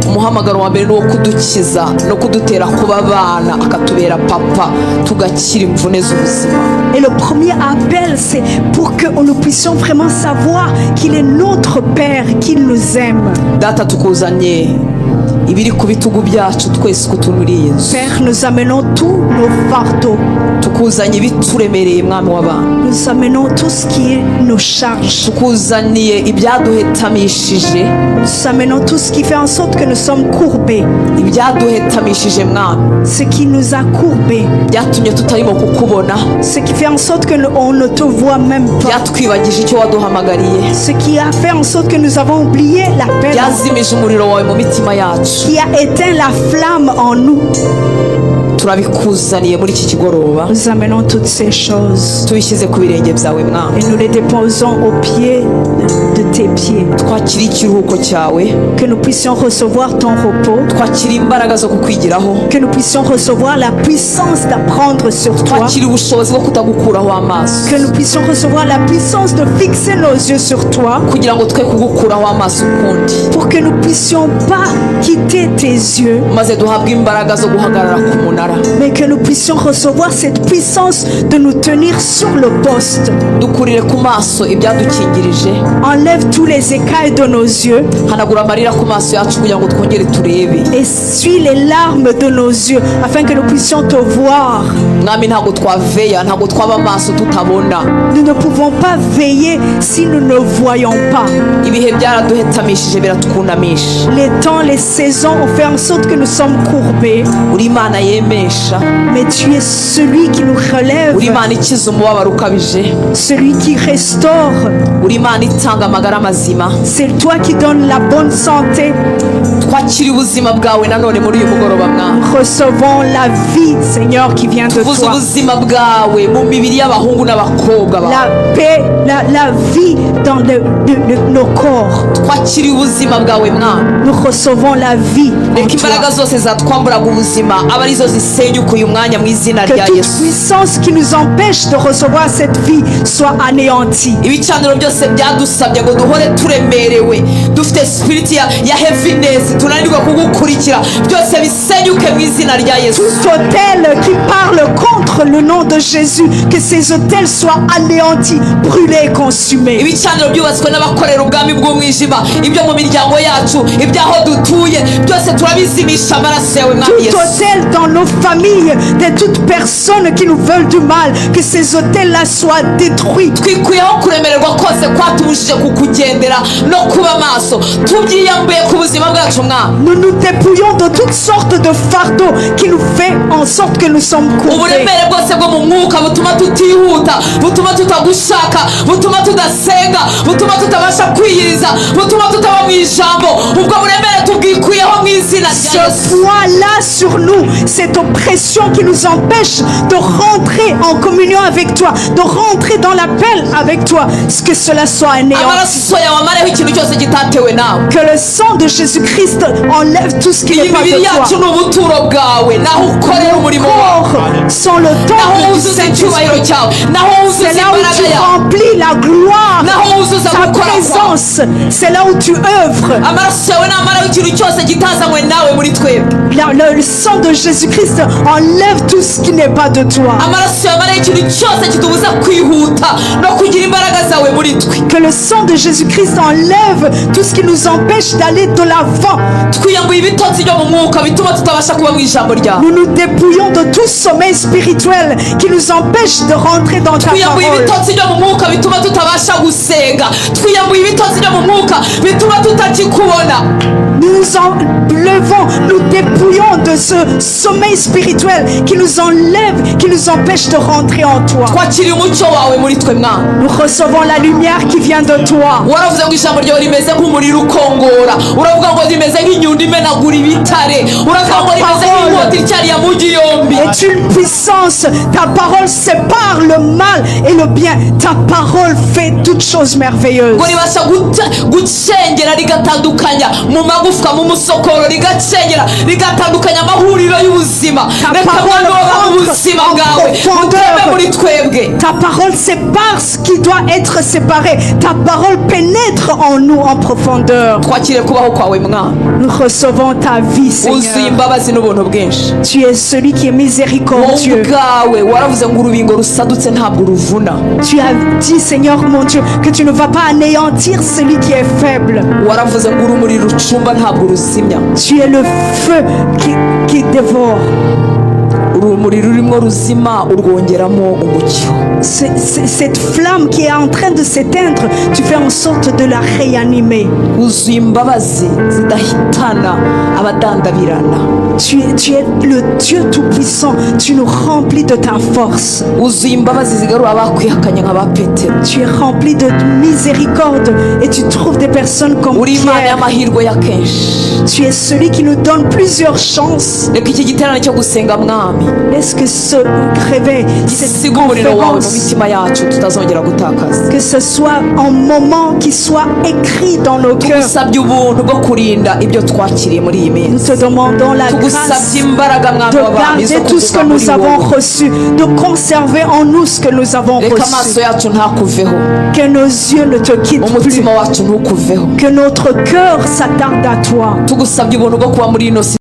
Umuhamagaro wa mbere ni uwo kudukiza no kudutera kuba abana akatubera papa tugakira imvune z'ubuzima. Et le premier appel, c'est pour que nous puissions vraiment savoir qu'il est notre Père, qu'il nous aime. Data, tukuzanye ibiri ku bitugu byacu twese uko turi muri iyi nzu. Père, nous amenons tous nos fardeaux. Tukuzanye ibituremereye mwami w'abantu. Nous amenons tout ce qui est nos charges. Tukuzaniye ibyaduhetamishije. Nous amenons tout ce qui fait en sorte que nous sommes courbés. Ibyaduhetamishije mwami. Ce qui nous a courbés. Byatumye tutarimo kukubona. Ce qui fait en sorte que nous- on ne te voit même pas. Byatwibagije icyo waduhamagariye. Ce qui a fait en sorte que nous avons oublié l'appel. Byazimije umuriro wawe mu mitima yacu. Qui a éteint la flamme en nous. Turabikuzaniye muri iki kigoroba. Nous amenons toutes ces choses Tubishyize ku birenge byawe mwami. Et nous les déposons au pied de tes pieds. Twakire ikiruhuko cyawe. Que nous puissions recevoir ton repos. Twakire imbaraga zo kukwigiraho. Que nous puissions recevoir la puissance d'apprendre sur toi. Twakire ubushobozi bwo kutagukuraho amaso. Que nous puissions recevoir la puissance de fixer nos yeux sur toi. Kugira ngo twe kugukuraho amaso ukundi. Pour que nous puissions pas quitter tes yeux. Maze duhabwe imbaraga zo guhagarara ku munara. Mais que nous puissions recevoir cette puissance de nous tenir sur le poste. Dukurire ku maso ibyadukingirije. Enlève tous les écailles de nos yeux. Hanagura amarira ku maso yacu kugira ngo twongere turebe. Essuie les larmes de nos yeux afin que nous puissions te voir. Mwami, ntabwo twaveya, ntabwo twaba amaso tutabona. Nous ne pouvons pas veiller si nous ne voyons pas. Ibihe byaraduhetamishije biratwunamisha. Les temps, les saisons ont fait en sorte que nous sommes courbés. Uri Imana yemesha. Mais tu es celui qui nous relève, Uri Imana ikiza umubabaro ukabije. Celui qui restaure. Uri Imana itanga amagara mazima. C'est toi qui donnes la bonne santé. Twakiriye ubuzima bwawe nanone muri uyu mugoroba mwami. Recevons la vie, Seigneur, qui vient de Tuvuze toi. Ubuzima bwawe mu mibiri y'abahungu n'abakobwa bawe. La paix, la vie dans nos corps. Twakiriye ubuzima bwawe mwami. Nous recevons la vie en Reka toi. Imbaraga zose zatwamburaga ubuzima abe arizo zisigaye. isenyuke uyu mwanya mu izina Que rya toute Yesu. Puissance qui nous empêche de recevoir cette vie soit anéantie. Ibicaniro byose byadusabye ngo duhore turemerewe dufite spirit ya heaviness tunanirwa kugukurikira byose bisenyuke mu izina rya Yesu. Tout autel qui parle contre le nom de Jésus, que ces autels soient anéantis, brûlés et consumés. Ibicaniro byubatswe n'abakorera ubwami bw'umwijima ibyo mu miryango yacu iby'aho dutuye byose turabizimisha amaraso yawe mwami Tout Yesu. Autel dans nos familles, de toutes personnes qui nous veulent du mal, que ces autels-là soient détruits. Twikuyeho kuremererwa kose kwatubujije kukugendera no kuba maso tubyiyambuye ku buzima bwacu mwami. Nous nous dépouillons de toutes sortes de fardeaux qui nous fait en sorte que nous sommes courbés. Uburemere bwose bwo mu mwuka butuma tutihuta butuma tutagushaka butuma tudasenga butuma tutabasha kwiyiriza butuma tutaba mu ijambo ubwo buremere tubwikuyeho mu izina rya Ce Yesu. Poids-là sur nous, cette oppression qui nous empêche de rentrer en communion avec toi, de rentrer dans l'appel avec toi, ce que cela soit anéanti. Amaraso yawe amareho ikintu cyose kitatewe nawe. Que le sang de Jésus-Christ enlève tout ce qui Iyi n'est pas mibiri de yacu toi. Ni ubuturo bwawe naho ukorera umurimo wawe. Corps sont le Naho temple du wuzuza icyubahiro Saint-Esprit. Cyawe naho wuzuza C'est là où imbaraga tu yawe remplis la gloire, naho wuzuza ta gukora kwawe. Présence. C'est là où tu œuvres. Amaraso yawe namaraho ikintu cyose kitazanywe nawe muri twebwe. Le sang de Jésus-Christ enlève tout ce qui n'est pas de toi. Amaraso yawe amaraho ikintu cyose kitubuza kwihuta no kugira imbaraga zawe muri twe. Que le sang de Jésus-Christ enlève tout ce qui nous empêche d'aller de l'avant. Twiyambuye ibitotsi byo mu mwuka bituma tutabasha kuba mu ijambo ryawe. Nous nous dépouillons de tout sommeil spirituel qui nous empêche de rentrer dans ta Twiyambuye parole. Ibitotsi byo mu mwuka bituma tutabasha gusenga twiyambuye ibitotsi byo mu mwuka bituma tutakikubona. Nous nous enlevons, nous dépouillons de ce sommeil spirituel qui nous enlève, qui nous empêche de rentrer en toi. Twakiriye umucyo wawe muri twe mwana. Nous recevons la lumière qui vient de toi. Waravuze ngo ijambo ryawe rimeze nk'umuriro ukongora uravuga ngo rimeze nk'inyundo imenagura ibitare uravuga ngo rimeze nk'inkota ityariye amugi yombi. Est une puissance. Ta parole sépare le mal et le bien. Ta parole fait toutes choses merveilleuses. Ngo ribasha gucengera rigatandukanya mu magufwa mu musokoro rigacengera rigatandukanya amahuriro y'ubuzima. Ta Reka parole mwami waba mu rentre buzima en bwawe profondeur. Butembe muri twebwe. Ta parole sépare ce qui doit être séparé. Ta parole pénètre en nous en profondeur. Twakire kubaho kwawe mwana. Nous recevons ta vie, Wuzuye Seigneur. Imbabazi n'ubuntu bwinshi. Tu es celui qui est Wowe miséricordieux. Ubwawe waravuze ngo urubingo rusadutse ntabwo uruvuna. Tu as dit, Seigneur mon Dieu, que tu ne vas pas anéantir celui qui est faible. Waravuze ngo urumuri rucumba ntabwo uruzimya. Tu es le feu qui dévore. Urumuri rurimo ruzima urwongeramo umucyo. Cette flamme qui est en train de s'éteindre, tu fais en sorte de la réanimer. Wuzuye imbabazi zidahitana abadandabirana. Tu es le Dieu Tout-Puissant. Tu nous remplis de ta force. Wuzuye imbabazi zigarura abakwihakanye nka ba Petero. Tu es rempli de miséricorde et tu trouves des personnes comme Uri Imana Pierre. Y'amahirwe ya kenshi. Tu es celui qui nous donne plusieurs chances. Reka iki giterane cyo gusenga mwami Laisse que ce réveil, cette gisiga umuriro wawe mu conférence, mitima yacu tutazongera gutakaza. Que ce soit un moment qui soit écrit dans nos cœurs. Tugusabye ubuntu bwo kurinda ibyo twakiriye muri iyi Nous minsi. te demandons la grâce Tugusabye imbaraga mwami de w'abami zo garder tout ce que kuguma nous muri avons wowe. Reçu, de conserver en nous ce que nous avons Reka reçu. Amaso yacu ntakuveho. Que nos yeux ne te quittent plus. Umutima wacu ntukuveho. Que notre cœur s'attarde à toi. Tugusabye ubuntu bwo kuba muri ino si.